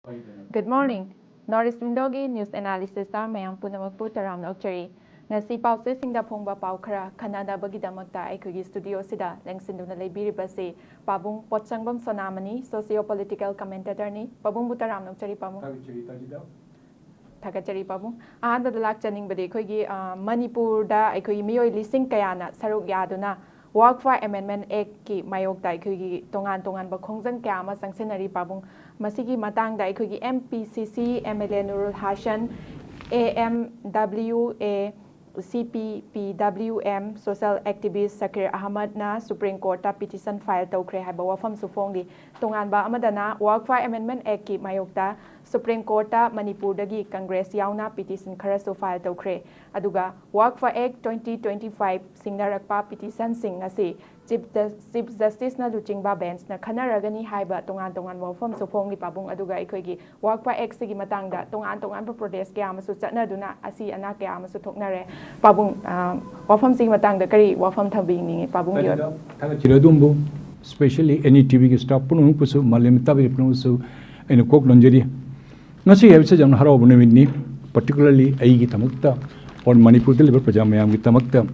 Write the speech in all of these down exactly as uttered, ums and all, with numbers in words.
Good morning. North East Windowꯒꯤ news analysisꯇ ꯃꯌꯥꯝ ꯄꯨꯝꯅꯃꯛꯄꯨ ꯇꯔꯥꯝꯅ ꯑꯣꯛꯆꯔꯤ꯫ ꯉꯁꯤ ꯄꯥꯎꯆꯦꯁꯤꯡꯗ ꯐꯣꯡꯕ ꯄꯥꯎ ꯈꯔ ꯈꯟꯅꯅꯕꯒꯤꯗꯃꯛꯇ ꯑꯩꯈꯣꯏꯒꯤ studioꯁꯤꯗ ꯂꯦꯡꯁꯤꯟꯗꯨꯅ ꯂꯩꯕꯤꯔꯤꯕꯁꯤ ꯄꯥꯕꯨꯡ ꯄꯣꯠꯁꯪꯕꯝ ꯁꯣꯅꯥꯃꯅꯤ, socio political commentatorꯅꯤ꯫ ꯄꯥꯕꯨꯡꯕꯨ ꯇꯔꯥꯝꯅ ꯑꯣꯛꯆꯔꯤ, ꯄꯥꯕꯨꯡ꯫ ꯊꯥꯒꯠꯆꯔꯤ, ꯇꯥꯖꯤꯗ꯫ ꯊꯥꯒꯠꯆꯔꯤ, ꯄꯥꯕꯨꯡ꯫ ꯑꯍꯥꯟꯕꯗ ꯂꯥꯛꯆꯅꯤꯡꯕꯗꯤ ꯑꯩꯈꯣꯏꯒꯤ, ꯑ, ꯃꯅꯤꯄꯨꯔꯗ ꯑꯩꯈꯣꯏꯒꯤ ꯃꯤꯑꯣꯏ ꯂꯤꯁꯤꯡ ꯀꯌꯥꯅ ꯁꯔꯨꯛ ꯌꯥꯗꯨꯅ Waqf Amendment Actꯀꯤ ꯃꯥꯌꯣꯛꯇ ꯑꯩꯈꯣꯏꯒꯤ ꯇꯣꯉꯥꯟ ꯇꯣꯉꯥꯟꯕ ꯈꯣꯡꯖꯪ ꯀꯌꯥ ꯑꯃ ꯆꯪꯁꯤꯟꯅꯔꯤ, ꯄꯥꯕꯨꯡ꯫ ꯃꯁꯤꯒꯤ ꯃꯇꯥꯡꯗ ꯑꯩꯈꯣꯏꯒꯤ M P C C MLA ꯅꯨꯔꯨꯜ Hasan, A M W A, C P P W M social activist ꯁꯀꯤꯔ ꯑꯍꯃꯗꯅ Supreme Courtꯇ petition file ꯇꯧꯈ꯭ꯔꯦ ꯍꯥꯏꯕ ꯋꯥꯐꯝꯁꯨ ꯐꯣꯡꯂꯤ꯫ ꯇꯣꯉꯥꯟꯕ ꯑꯃꯗꯅ Waqf Amendment Actꯀꯤ ꯃꯥꯌꯣꯛꯇ Supreme Courtꯇ ꯃꯅꯤꯄꯨꯔꯗꯒꯤ Congress ꯌꯥꯎꯅ petition ꯈꯔꯁꯨ file ꯇꯧꯈ꯭ꯔꯦ꯫ ꯑꯗꯨꯒ Waqf Act twenty twenty five ꯁꯤꯡꯅꯔꯛꯄ petitionꯁꯤꯡ ꯑꯁꯤ Chief Jus-, Chief Justiceꯅ ꯂꯨꯆꯤꯡꯕ benchꯅ ꯈꯟꯅꯔꯒꯅꯤ ꯍꯥꯏꯕ ꯇꯣꯉꯥꯟ ꯇꯣꯉꯥꯟꯕ ꯋꯥꯐꯝꯁꯨ ꯐꯣꯡꯂꯤ, ꯄꯥꯕꯨꯡ꯫ ꯑꯗꯨꯒ ꯑꯩꯈꯣꯏꯒꯤ Waqf Actꯁꯤꯒꯤ ꯃꯇꯥꯡꯗ ꯇꯣꯉꯥꯟ ꯇꯣꯉꯥꯟꯕ protest ꯀꯌꯥ ꯑꯃꯁꯨ ꯆꯠꯅꯗꯨꯅ ꯑꯁꯤ ꯑꯅꯥ ꯀꯌꯥ ꯑꯃꯁꯨ ꯊꯣꯛꯅꯔꯦ꯫ ꯄꯥꯕꯨꯡ, ꯑ, ꯋꯥꯐꯝꯁꯤꯒꯤ ꯃꯇꯥꯡꯗ ꯀꯔꯤ ꯋꯥꯐꯝ ꯊꯝꯕꯤꯅꯤꯡꯉꯤ, ꯄꯥꯕꯨꯡꯒꯤ ꯑꯣꯏꯕ? ꯊꯥꯒꯠꯆꯔꯤ ꯑꯗꯣꯝꯕꯨ, specially N E T Vꯒꯤ staff ꯄꯨꯝꯅꯃꯛꯄꯨꯁꯨ, ꯃꯥꯂꯦꯝ ꯇꯥꯕꯤꯔꯤꯕ ꯄꯨꯝꯅꯃꯛꯄꯨꯁꯨ ꯑꯩꯅ ꯀꯣꯛ ꯅꯣꯟꯖꯔꯤ꯫ ꯉꯁꯤ ꯍꯥꯏꯕꯁꯤ ꯌꯥꯝꯅ ꯍꯔꯥꯎꯕ ꯅꯨꯃꯤꯠꯅꯤ, particularly ꯑꯩꯒꯤꯗꯃꯛꯇ, or ꯃꯅꯤꯄꯨꯔꯗ ꯂꯩꯕ ꯄ꯭ꯔꯖꯥ ꯃꯌꯥꯝꯒꯤꯗꯃꯛꯇ꯫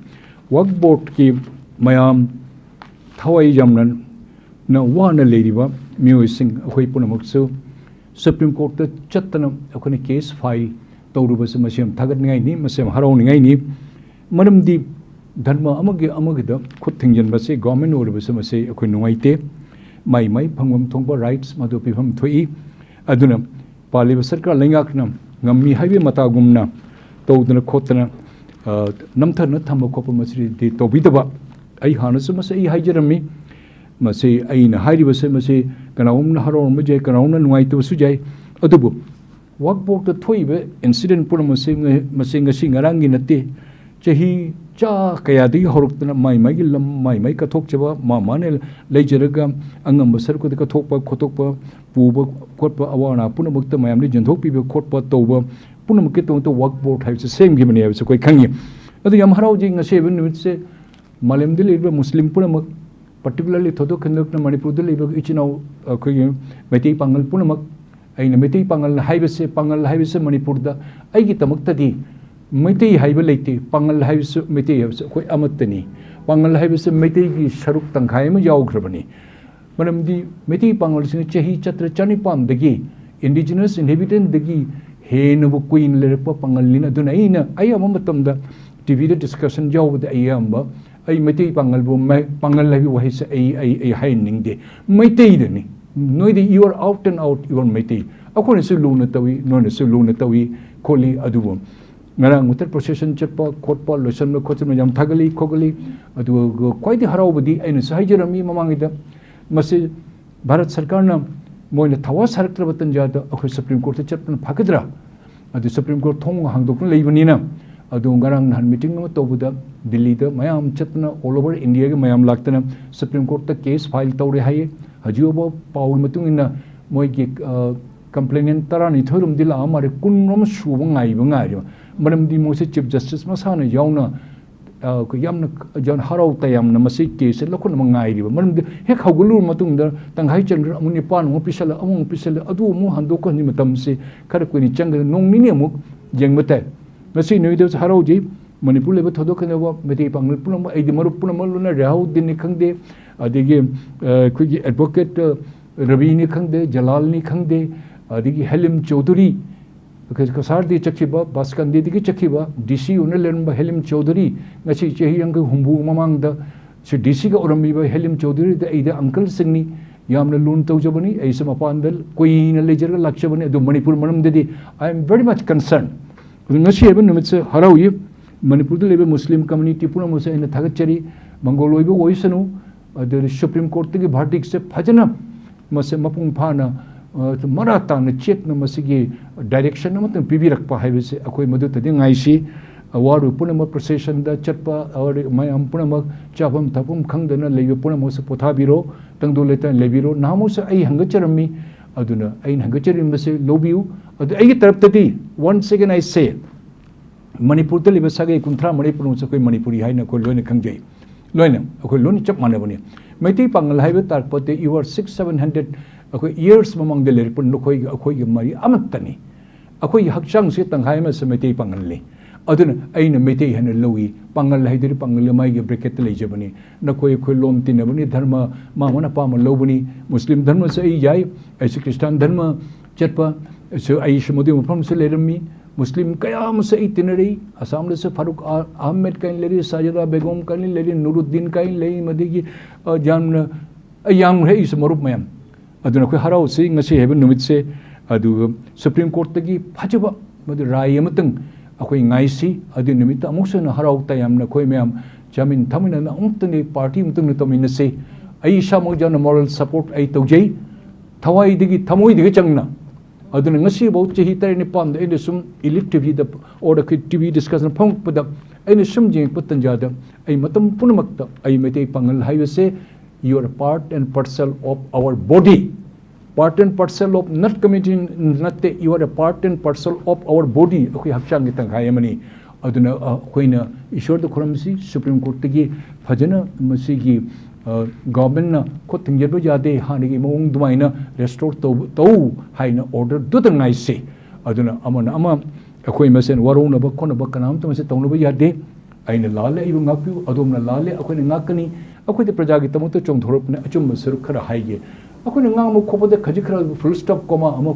Waqf Boardꯀꯤ ꯃꯌꯥꯝ ꯊꯋꯥꯏ ꯌꯥꯝꯅ ꯅ ꯋꯥꯅ ꯂꯩꯔꯤꯕ ꯃꯤꯑꯣꯏꯁꯤꯡ ꯑꯩꯈꯣꯏ ꯄꯨꯝꯅꯃꯛꯁꯨ Supreme Courtꯇ ꯆꯠꯇꯅ ꯑꯩꯈꯣꯏꯅ case file ꯇꯧꯔꯨꯕꯁꯤ ꯃꯁꯤ ꯌꯥꯝ ꯊꯥꯒꯠꯅꯤꯡꯉꯥꯏꯅꯤ, ꯃꯁꯤ ꯌꯥꯝ ꯍꯔꯥꯎꯅꯤꯡꯉꯥꯏꯅꯤ꯫ ꯃꯔꯝꯗꯤ ꯙꯔꯃ ꯑꯃꯒꯤ ꯑꯃꯒꯤꯗ ꯈꯨꯠ ꯊꯤꯡꯖꯤꯟꯕꯁꯤ government ꯑꯣꯏꯔꯕꯁꯤ ꯃꯁꯤ ꯑꯩꯈꯣꯏ ꯅꯨꯡꯉꯥꯏꯇꯦ꯫ ꯃꯥꯏ ꯃꯥꯏ ꯐꯪꯐꯝ ꯊꯣꯛꯄ rights ꯃꯗꯨ ꯄꯤꯐꯝ ꯊꯣꯛꯏ꯫ ꯑꯗꯨꯅ ꯄꯥꯜꯂꯤꯕ ꯁꯔꯀꯥꯔ ꯂꯩꯉꯥꯛꯅ ꯉꯝꯃꯤ ꯍꯥꯏꯕꯒꯤ ꯃꯇꯥꯒꯨꯝꯅ ꯇꯧꯗꯅ ꯈꯣꯠꯇꯅ, ꯑ, ꯅꯝꯊꯅ ꯊꯝꯕ ꯈꯣꯠꯄ ꯃꯁꯤꯗꯤ ꯇꯧꯕꯤꯗꯕ꯫ ꯑꯩ ꯍꯥꯟꯅꯁꯨ ꯃꯁꯤ ꯑꯩ ꯍꯥꯏꯖꯔꯝꯃꯤ꯫ ꯃꯁꯤ ꯑꯩꯅ ꯍꯥꯏꯔꯤꯕꯁꯦ ꯃꯁꯤ ꯀꯅꯥꯒꯨꯝꯕꯅ ꯍꯔꯥꯎꯔꯝꯕꯁꯨ ꯌꯥꯏ, ꯀꯅꯥꯒꯨꯝꯕꯅ ꯅꯨꯡꯉꯥꯏꯇꯕꯁꯨ ꯌꯥꯏ꯫ ꯑꯗꯨꯕꯨ Waqf Boardꯇ ꯊꯣꯛꯏꯕ incident ꯄꯨꯝꯅꯃꯛ ꯑꯁꯤ ꯉ-, ꯃꯁꯤ ꯉꯁꯤ ꯉꯔꯥꯡꯒꯤ ꯅꯠꯇꯦ꯫ ꯆꯍꯤ ꯆꯥ ꯀꯌꯥꯗꯒꯤ ꯍꯧꯔꯛꯇꯅ ꯃꯥꯏ ꯃꯥꯏꯒꯤ ꯂꯝ, ꯃꯥꯏ ꯃꯥꯏ ꯀꯠꯊꯣꯛꯆꯕ, ꯃꯥ ꯃꯥꯅ ꯂꯩꯖꯔꯒ ꯑꯉꯝꯕ ꯁꯔꯨꯛ ꯑꯗꯨ ꯀꯠꯊꯣꯛꯄ ꯈꯣꯠꯇꯣꯛꯄ, ꯄꯨꯕ ꯈꯣꯠꯄ, ꯑꯋꯥ ꯑꯅꯥ ꯄꯨꯝꯅꯃꯛꯇ ꯃꯌꯥꯝꯗ ꯌꯦꯟꯊꯣꯛꯄꯤꯕ ꯈꯣꯠꯄ ꯇꯧꯕ ꯄꯨꯝꯅꯃꯛꯀꯤꯗꯃꯛꯇ Waqf Board ꯍꯥꯏꯕꯁꯤ ꯁꯦꯝꯈꯤꯕꯅꯤ ꯍꯥꯏꯕꯁꯤ ꯑꯩꯈꯣꯏ ꯈꯪꯉꯤ꯫ ꯑꯗꯨ ꯌꯥꯝ ꯍꯔꯥꯎꯖꯩ ꯉꯁꯤ ꯍꯥꯏꯕ ꯅꯨꯃꯤꯠꯁꯦ ꯃꯥꯂꯦꯝꯗ ꯂꯩꯔꯤꯕ ꯃꯨꯁꯂꯤꯝ ꯄꯨꯝꯅꯃꯛ, particularly ꯊꯣꯏꯗꯣꯛ ꯍꯦꯟꯗꯣꯛꯅ ꯃꯅꯤꯄꯨꯔꯗ ꯂꯩꯕ ꯏꯆꯤꯟ ꯏꯅꯥꯎ ꯑꯩꯈꯣꯏꯒꯤ ꯃꯩꯇꯩ ꯄꯥꯉꯜ ꯄꯨꯝꯅꯃꯛ ꯑꯩꯅ ꯃꯩꯇꯩ ꯄꯥꯉꯜ ꯍꯥꯏꯕꯁꯦ, ꯄꯥꯉꯜ ꯍꯥꯏꯕꯁꯦ ꯃꯅꯤꯄꯨꯔꯗ ꯑꯩꯒꯤꯗꯃꯛꯇꯗꯤ ꯃꯩꯇꯩ ꯍꯥꯏꯕ ꯂꯩꯇꯦ꯫ ꯄꯥꯉꯜ ꯍꯥꯏꯕꯁꯨ, ꯃꯩꯇꯩ ꯍꯥꯏꯕꯁꯨ ꯑꯩꯈꯣꯏ ꯑꯃꯠꯇꯅꯤ꯫ ꯄꯥꯉꯜ ꯍꯥꯏꯕꯁꯦ ꯃꯩꯇꯩꯒꯤ ꯁꯔꯨꯛ ꯇꯪꯈꯥꯏ ꯑꯃ ꯌꯥꯎꯈ꯭ꯔꯕꯅꯤ꯫ ꯃꯔꯝꯗꯤ ꯃꯩꯇꯩ ꯄꯥꯉꯜꯁꯤꯅ ꯆꯍꯤ ꯆꯥꯇ꯭ꯔꯦꯠ ꯆꯅꯤꯄꯥꯟꯗꯒꯤ indigenous inhabitantꯗꯒꯤ ꯍꯦꯟꯅꯕꯨ ꯀꯨꯏꯅ ꯂꯩꯔꯛꯄ ꯄꯥꯉꯜꯅꯤꯅ꯫ ꯑꯗꯨꯅ ꯑꯩꯅ ꯑꯌꯥꯝꯕ ꯃꯇꯝꯗ TVꯗ discussion ꯌꯥꯎꯕꯗ ꯑꯩ ꯑꯌꯥꯝꯕ ꯑꯩ ꯃꯩꯇꯩ ꯄꯥꯉꯜꯕꯨ ꯃꯩ-, ꯄꯥꯉꯜ ꯍꯥꯏꯕ ꯋꯥꯍꯩꯁꯦ ꯑꯩ, ꯑꯩ, ꯑꯩ ꯍꯥꯏꯍꯟꯅꯤꯡꯗꯦ꯫ ꯃꯩꯇꯩꯗꯅꯤ꯫ ꯅꯣꯏꯗꯤ you are out and out, you are Meitei. ꯑꯩꯈꯣꯏꯅꯁꯨ ꯂꯨꯅ ꯇꯧꯏ, ꯅꯣꯏꯅꯁꯨ ꯂꯨꯅ ꯇꯧꯏ ꯈꯣꯠꯂꯤ꯫ ꯑꯗꯨꯕꯨ ꯉꯔꯥꯡ ꯃꯨꯊꯠ procession ꯆꯠꯄ ꯈꯣꯠꯄ, ꯂꯣꯏꯁꯟꯕ ꯈꯣꯠꯆꯟꯕ ꯌꯥꯝ ꯊꯥꯒꯠꯂꯤ ꯈꯣꯠꯀꯠꯂꯤ꯫ ꯑꯗꯨꯒ ꯈ꯭ꯋꯥꯏꯗꯒꯤ ꯍꯔꯥꯎꯕꯗꯤ ꯑꯩꯅꯁꯨ ꯍꯥꯏꯖꯔꯝꯃꯤ ꯃꯃꯥꯡꯒꯤꯗ, ꯃꯁꯤ ꯚꯥꯔꯠ ꯁꯔꯀꯥꯔꯅ ꯃꯣꯏꯅ ꯊꯋꯥ ꯁꯥꯔꯛꯇ꯭ꯔꯕ ꯇꯟꯖꯥꯗ ꯑꯩꯈꯣꯏ Supreme Courtꯇ ꯆꯠꯄꯅ ꯐꯒꯗ꯭ꯔꯥ? ꯑꯗꯨ Supreme Court ꯊꯣꯡ ꯍꯥꯡꯗꯣꯛꯇꯨꯅ ꯂꯩꯕꯅꯤꯅ꯫ ꯑꯗꯨ ꯉꯔꯥꯡ ꯅꯍꯥꯟ meeting ꯑꯃ ꯇꯧꯕꯗ ꯗꯤꯜꯂꯤꯗ ꯃꯌꯥꯝ ꯆꯠꯇꯅ, all over Indiaꯒꯤ ꯃꯌꯥꯝ ꯂꯥꯛꯇꯅ Supreme Courtꯇ case file ꯇꯧꯔꯦ ꯍꯥꯏꯌꯦ꯫ ꯍꯧꯖꯤꯛ ꯐꯥꯎꯕ ꯄꯥꯎꯒꯤ ꯃꯇꯨꯡ ꯏꯟꯅ ꯃꯣꯏꯒꯤ, ꯑ, complainant ꯇꯔꯥꯅꯤꯊꯣꯏꯔꯣꯝꯗꯤ ꯂꯥꯛꯑ ꯃꯥꯜꯂꯦ, ꯀꯨꯟꯔꯣꯝ ꯁꯨꯕ ꯉꯥꯏꯕ ꯉꯥꯏꯔꯦꯕ꯫ ꯃꯔꯝꯗꯤ ꯃꯣꯏꯁꯦ Chief Justice ꯃꯁꯥꯅ ꯌꯥꯎꯅ, ꯑ, ꯑꯩꯈꯣꯏ ꯌꯥꯝꯅ, ꯌꯥꯝꯅ ꯍꯔꯥꯎ ꯇꯌꯥꯝꯅ ꯃꯁꯤ caseꯁꯦ ꯂꯧꯈꯠꯅꯕ ꯉꯥꯏꯔꯤꯕ꯫ ꯃꯔꯝꯗꯤ ꯍꯦꯛ ꯍꯧꯒꯠꯂꯨꯔ ꯃꯇꯨꯡꯗ ꯇꯪꯈꯥꯏ ꯆꯟꯈ꯭ꯔ ꯑꯃꯨꯛ ꯅꯤꯄꯥꯟ ꯑꯃꯨꯛ ꯄꯤꯁꯜꯂ, ꯑꯃꯨꯛ ꯄꯤꯁꯜꯂ, ꯑꯗꯨ ꯑꯃꯨꯛ ꯍꯟꯗꯣꯛ ꯍꯟꯖꯤꯟ ꯃꯇꯝꯁꯤ ꯈꯔ ꯀꯨꯏꯅ ꯆꯪꯒꯅꯤ꯫ ꯅꯣꯡ ꯅꯤꯅꯤ ꯑꯃꯨꯛ ꯌꯦꯡꯕ ꯇꯥꯏ꯫ ꯉꯁꯤ ꯅꯨꯃꯤꯠꯇꯁꯨ ꯍꯔꯥꯎꯖꯩ꯫ ꯃꯅꯤꯄꯨꯔ ꯂꯩꯕ ꯊꯧꯗꯣꯛ ꯈꯦꯟꯗꯣꯛꯄ ꯃꯩꯇꯩ ꯄꯥꯉꯜ ꯄꯨꯝꯅꯃꯛ, ꯑꯩꯗꯤ ꯃꯔꯨꯞ ꯄꯨꯝꯅꯃꯛ ꯂꯣꯏꯅ, ꯔꯦꯍꯥꯎꯗꯤꯟꯅꯤ ꯈꯪꯗꯦ, ꯑꯗꯒꯤ, ꯑ, ꯑꯩꯈꯣꯏꯒꯤ advocate, ꯑ, ꯔꯕꯤꯅꯤ ꯈꯪꯗꯦ, ꯖꯂꯥꯜꯅꯤ ꯈꯪꯗꯦ, ꯑꯗꯒꯤ ꯍꯦꯂꯤꯝ ꯆꯧꯙꯨꯔꯤ, ꯀꯁꯥꯔꯗꯒꯤ ꯆꯠꯈꯤꯕ, ꯕꯥꯁꯀꯟꯗꯤꯗꯒꯤ ꯆꯠꯈꯤꯕ, DC ꯑꯣꯏꯅ ꯂꯩꯔꯝꯕ ꯍꯦꯂꯤꯝ ꯆꯧꯙꯨꯔꯤ, ꯉꯁꯤ ꯆꯍꯤ ꯌꯥꯡꯈꯩ ꯍꯨꯝꯐꯨ ꯃꯃꯥꯡꯗ ꯁꯤ DCꯒ ꯑꯣꯏꯔꯝꯃꯤꯕ ꯍꯦꯂꯤꯝ ꯆꯧꯙꯨꯔꯤꯗ ꯑꯩꯗꯤ uncleꯁꯤꯡꯅꯤ, ꯌꯥꯝꯅ ꯂꯨꯅ ꯇꯧꯖꯕꯅꯤ꯫ ꯑꯩꯁꯨ ꯃꯄꯥꯟꯗ ꯀꯨꯏꯅ ꯂꯩꯖꯔꯒ ꯂꯥꯛꯆꯕꯅꯤ, ꯑꯗꯨ ꯃꯅꯤꯄꯨꯔ ꯃꯔꯝꯗꯗꯤ I am very much concerned꯫ ꯑꯗꯨ ꯉꯁꯤ ꯍꯥꯏꯕ ꯅꯨꯃꯤꯠꯁꯦ ꯍꯔꯥꯎꯏ꯫ ꯃꯅꯤꯄꯨꯔꯗ ꯂꯩꯕ ꯃꯨꯁꯂꯤꯝ community ꯄꯨꯝꯅꯃꯛꯁꯦ ꯑꯩꯅ ꯊꯥꯒꯠꯆꯔꯤ꯫ ꯃꯪꯒꯣꯜ ꯑꯣꯏꯕ ꯑꯣꯏꯁꯅꯨ, ꯑꯗꯨꯗꯤ Supreme Courtꯇꯒꯤ verdictꯁꯦ ꯐꯖꯅ ꯃꯁꯦ ꯃꯄꯨꯡ ꯐꯥꯅ, ꯑ, ꯃꯔꯥ ꯇꯥꯡꯅ ꯆꯦꯠꯅ ꯃꯁꯤꯒꯤ direction ꯑꯃꯇꯪ ꯄꯤꯕꯤꯔꯛꯄ ꯍꯥꯏꯕꯁꯦ ꯑꯩꯈꯣꯏ ꯃꯗꯨꯇꯗꯤ ꯉꯥꯏꯁꯤ꯫ ꯑꯋꯥꯔꯕ ꯄꯨꯝꯅꯃꯛ processionꯗ ꯆꯠꯄ, ꯑꯋꯥꯔ ꯃꯌꯥꯝ ꯄꯨꯝꯅꯃꯛ ꯆꯥꯐꯝ ꯊꯛꯐꯝ ꯈꯪꯗꯅ ꯂꯩꯕ ꯄꯨꯝꯅꯃꯛꯁꯨ ꯄꯣꯊꯥꯕꯤꯔꯣ, ꯇꯪꯗꯨ ꯂꯩꯇꯥꯅ ꯂꯩꯕꯤꯔꯣ꯫ ꯅꯍꯥꯟꯃꯨꯛꯁꯨ ꯑꯩ ꯍꯪꯒꯠꯆꯔꯝꯃꯤ, ꯑꯗꯨꯅ ꯑꯩꯅ ꯍꯪꯒꯠꯆꯔꯝꯕꯁꯦ ꯂꯧꯕꯤꯌꯨ꯫ ꯑꯗꯨ ꯑꯩꯒꯤ ꯇꯔꯞꯇꯗꯤ, once again I say, ꯃꯅꯤꯄꯨꯔꯗ ꯂꯩꯕ ꯁꯥꯒꯩ ꯀꯨꯟꯊ꯭ꯔꯥ ꯃꯔꯤ ꯄꯨꯝꯅꯃꯛꯁꯨ ꯑꯩꯈꯣꯏ ꯃꯅꯤꯄꯨꯔꯤ ꯍꯥꯏꯅ ꯑꯩꯈꯣꯏ ꯂꯣꯏꯅ ꯈꯪꯖꯩ꯫ ꯂꯣꯏꯅ, ꯑꯩꯈꯣꯏ ꯂꯣꯏꯅ ꯆꯞ ꯃꯥꯟꯅꯕꯅꯤ꯫ ꯃꯩꯇꯩ ꯄꯥꯉꯜ ꯍꯥꯏꯕ ꯇꯥꯔꯛꯄꯗꯤ you are six, seven hundred ꯑꯩꯈꯣꯏ ꯏꯌꯔꯁ ꯃꯃꯥꯡꯗ ꯂꯩꯔꯛꯄ ꯅꯈꯣꯏꯒ ꯑꯩꯈꯣꯏꯒ ꯃꯔꯤ ꯑꯃꯠꯇꯅꯤ꯫ ꯑꯩꯈꯣꯏꯒꯤ ꯍꯛꯆꯥꯡꯁꯦ ꯇꯪꯈꯥꯏ ꯑꯃꯁꯦ ꯃꯩꯇꯩ ꯄꯥꯉꯜꯅꯤ꯫ ꯑꯗꯨꯅ ꯑꯩꯅ ꯃꯩꯇꯩ ꯍꯥꯏꯅ ꯂꯧꯏ꯫ ꯄꯥꯉꯜ ꯍꯥꯏꯗꯨꯗꯤ ꯄꯥꯉꯜ ꯃꯥꯒꯤ ꯕ꯭ꯔꯦꯀꯦꯠꯇ ꯂꯩꯖꯕꯅꯤ꯫ ꯅꯈꯣꯏ ꯑꯩꯈꯣꯏ ꯂꯣꯟ ꯇꯤꯟꯅꯕꯅꯤ, ꯙꯔꯃ ꯃꯥ ꯃꯥꯅ ꯑꯄꯥꯝꯕ ꯂꯧꯕꯅꯤ꯫ ꯃꯨꯁꯂꯤꯝ ꯙꯔꯃꯁꯨ ꯑꯩ ꯌꯥꯏ, ꯑꯩꯁꯨ ꯈ꯭ꯔꯤꯁꯇꯥꯟ ꯙꯔꯃ ꯆꯠꯄ ꯁꯨ ꯑꯩꯁꯨ ꯃꯗꯨꯒꯤ ꯃꯐꯝꯁꯨ ꯂꯩꯔꯝꯃꯤ꯫ ꯃꯨꯁꯂꯤꯝ ꯀꯌꯥ ꯑꯃꯁꯨ ꯑꯩ ꯇꯤꯟꯅꯔꯛꯏ꯫ ꯑꯁꯥꯝꯗꯁꯨ ꯐꯥꯔꯨꯛ ꯑ-, ꯑꯍꯃꯦꯗ ꯀꯥꯏꯅ ꯂꯩꯔꯤ, ꯁꯥꯖꯗꯥ ꯕꯦꯒꯝ ꯀꯥꯏꯅ ꯂꯩꯔꯤ, ꯅꯨꯔꯨꯗꯤꯟ ꯀꯥꯏꯅ ꯂꯩꯔꯤ, ꯃꯗꯒꯤ, ꯑ, ꯌꯥꯝꯅ, ꯑꯩ ꯌꯥꯝꯈ꯭ꯔꯦ ꯑꯩꯁꯨ ꯃꯔꯨꯞ ꯃꯌꯥꯝ꯫ ꯑꯗꯨꯅ ꯑꯩꯈꯣꯏ ꯍꯔꯥꯎꯁꯤ ꯉꯁꯤ ꯍꯥꯏꯕ ꯅꯨꯃꯤꯠꯁꯦ, ꯑꯗꯨꯒ ꯁꯨꯄ꯭ꯔꯤꯝ ꯀꯣꯔꯠꯇꯒꯤ ꯐꯖꯕ ꯃꯗꯨ ꯔꯥꯏ ꯑꯃꯇꯪ ꯑꯩꯈꯣꯏ ꯉꯥꯏꯁꯤ꯫ ꯑꯗꯨ ꯅꯨꯃꯤꯠꯇ ꯑꯃꯨꯛꯁꯨ ꯍꯟꯅ ꯍꯔꯥꯎ ꯇꯌꯥꯝꯅ ꯑꯩꯈꯣꯏ ꯃꯌꯥꯝ ꯆꯥꯃꯤꯟ ꯊꯛꯃꯤꯟꯅꯅ ꯑꯃꯨꯛꯇꯪꯗꯤ ꯄꯥꯔꯇꯤ ꯑꯃꯇꯪꯗ ꯇꯧꯃꯤꯟꯅꯁꯤ꯫ ꯑꯩ ꯏꯁꯥꯃꯛ ꯌꯥꯝꯅ ꯃꯣꯔꯦꯜ ꯁꯄꯣꯔꯠ ꯑꯩ ꯇꯧꯖꯩ, ꯊꯋꯥꯏꯗꯒꯤ ꯊꯃꯣꯏꯗꯒꯤ ꯆꯪꯅ꯫ ꯑꯗꯨꯅ ꯉꯁꯤꯐꯥꯎ ꯆꯍꯤ ꯇꯔꯦꯠ ꯅꯤꯄꯥꯟꯗ ꯑꯩꯅ ꯁꯨꯝ ꯏꯂꯤꯠ ꯇꯤꯚꯤꯗ ꯑꯣꯔ ꯑꯩꯈꯣꯏ ꯇꯤꯚꯤ ꯗꯤꯁꯀꯁꯟ ꯐꯝꯃꯛꯄꯗ ꯑꯩꯅ ꯁꯨꯝ ꯌꯦꯡꯉꯛꯄ ꯇꯟꯖꯥꯗ ꯑꯩ ꯃꯇꯝ ꯄꯨꯝꯅꯃꯛꯇ ꯑꯩ ꯃꯩꯇꯩ ꯄꯥꯉꯜ ꯍꯥꯏꯕꯁꯦ, you are part and parcel of our body, part and parcel of not community ꯅꯠꯇꯦ, you are a part and parcel of our body, ꯑꯩꯈꯣꯏ ꯍꯛꯆꯥꯡꯒꯤ ꯇꯪꯈꯥꯏ ꯑꯃꯅꯤ꯫ ꯑꯗꯨꯅ, ꯑ, ꯑꯩꯈꯣꯏꯅ ꯏꯁꯣꯔꯗ ꯈꯨꯔꯨꯝꯁꯤ, ꯁꯨꯄ꯭ꯔꯤꯝ ꯀꯣꯔꯠꯇꯒꯤ ꯐꯖꯅ ꯃꯁꯤꯒꯤ, ꯑ, ꯒꯚꯔꯟꯃꯦꯟꯠꯅ ꯈꯨꯠ ꯊꯤꯡꯖꯤꯟꯕ ꯌꯥꯗꯦ, ꯍꯥꯟꯅꯒꯤ ꯃꯑꯣꯡ ꯑꯗꯨꯃꯥꯏꯅ ꯔꯦꯁꯇꯣꯔ ꯇꯧ, ꯇꯧ ꯍꯥꯏꯅ ꯑꯣꯔꯗꯔꯗꯨꯗ ꯉꯥꯏꯁꯤ꯫ ꯑꯗꯨꯅ ꯑꯃꯅ ꯑꯃ ꯑꯩꯈꯣꯏ ꯃꯁꯦꯟ ꯋꯥꯔꯧꯅꯕ ꯈꯣꯠꯅꯕ ꯀꯅꯥꯝꯇ ꯃꯁꯦꯟ ꯇꯧꯅꯕ ꯌꯥꯗꯦ꯫ ꯑꯩꯅ ꯂꯥꯜꯂꯦ, ꯑꯩꯕꯨ ꯉꯥꯛꯄꯤꯌꯨ, ꯑꯗꯣꯝꯅ ꯂꯥꯜꯂꯦ, ꯑꯩꯈꯣꯏꯅ ꯉꯥꯛꯀꯅꯤ꯫ ꯑꯩꯈꯣꯏꯗꯤ ꯄ꯭ꯔꯖꯥꯒꯤꯗꯃꯛꯇ ꯆꯣꯡꯊꯣꯔꯛꯄꯅ ꯑꯆꯨꯝꯕ ꯁꯔꯨꯛ ꯈꯔ ꯍꯥꯏꯒꯦ꯫ ꯑꯩꯈꯣꯏꯅ ꯉꯥꯡꯕ ꯈꯣꯠꯄꯗ ꯈꯖꯤꯛ ꯈꯔ ꯐꯨꯜ ꯁ꯭ꯇꯣꯞ ꯀꯣꯃꯥ ꯑꯃ